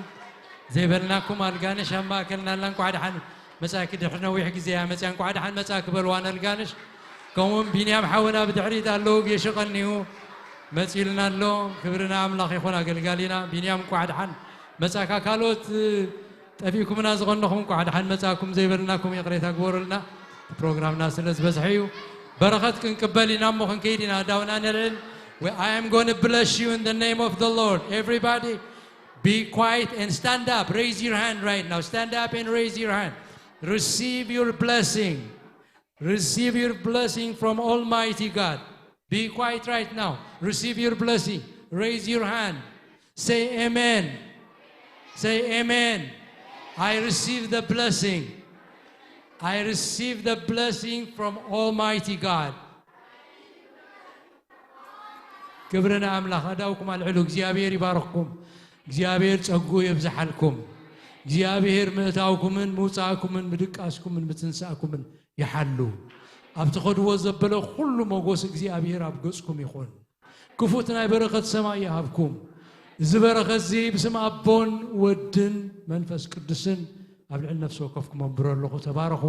ዘይበልናኩም ኣልጋነሽ ኣብ ማእከልና ኣላ። እንኳዕ ደሓን መጻእኪ። ድሕሪ ነዊሕ ግዜ እያ መጽያ። እንኳዕ ደሓን መጻእኪ በልዋ ነልጋነሽ። ከምኡውን ቢንያም ሓውና ብድሕሪት ኣለዉ። ጌሽ ቀንዩ መጺኡልና ኣሎ። ክብሪ ንኣምላኽ ይኹን። ኣገልጋሊና ቢንያም እንኳዕ ደሓን መጻእካ። ካልኦት ጠፊእኩምና ዝቐነኹም እንኳዕ ደሓን መጻእኩም ዘይበልናኩም ይቕሬታ ግበሩልና። እቲ ፕሮግራምና ስለ ዝበዝሐ እዩ። በረኸት ክንቅበል ኢና እሞ ክንከይድ ኢና። ዳውና ነልዕል። We- I am going to bless you in the name of the Lord. Everybody, be quiet and stand up. Raise your hand right now. Stand up and raise your hand. Receive your blessing. Receive your blessing from Almighty God. Be quiet right now. Receive your blessing. Raise your hand. Say amen. Say amen. I receive the blessing. I receive the blessing from Almighty God. ክብሪ ንኣምላኽ። ኣእዳውኩም ኣልዕሉ። እግዚኣብሔር ይባርኽኩም። እግዚኣብሔር ጸግኡ የብዝሓልኩም። እግዚኣብሔር ምእታውኩምን ምውጻእኩምን ምድቃስኩምን ምትንሳእኩምን ይሓሉ። ኣብ ትኸድዎ ዘበለ ኩሉ ሞጎስ እግዚኣብሔር ኣብ ገጽኩም ይኹን። ክፉት ናይ በረኸት ሰማይ ይሃብኩም። እዚ በረኸት እዚ ብስም ኣቦን ወድን መንፈስ ቅዱስን ኣብ ልዕሊ ነፍሲ ወከፍኩም ኣንብሮ ኣለኹ። ተባረኹ።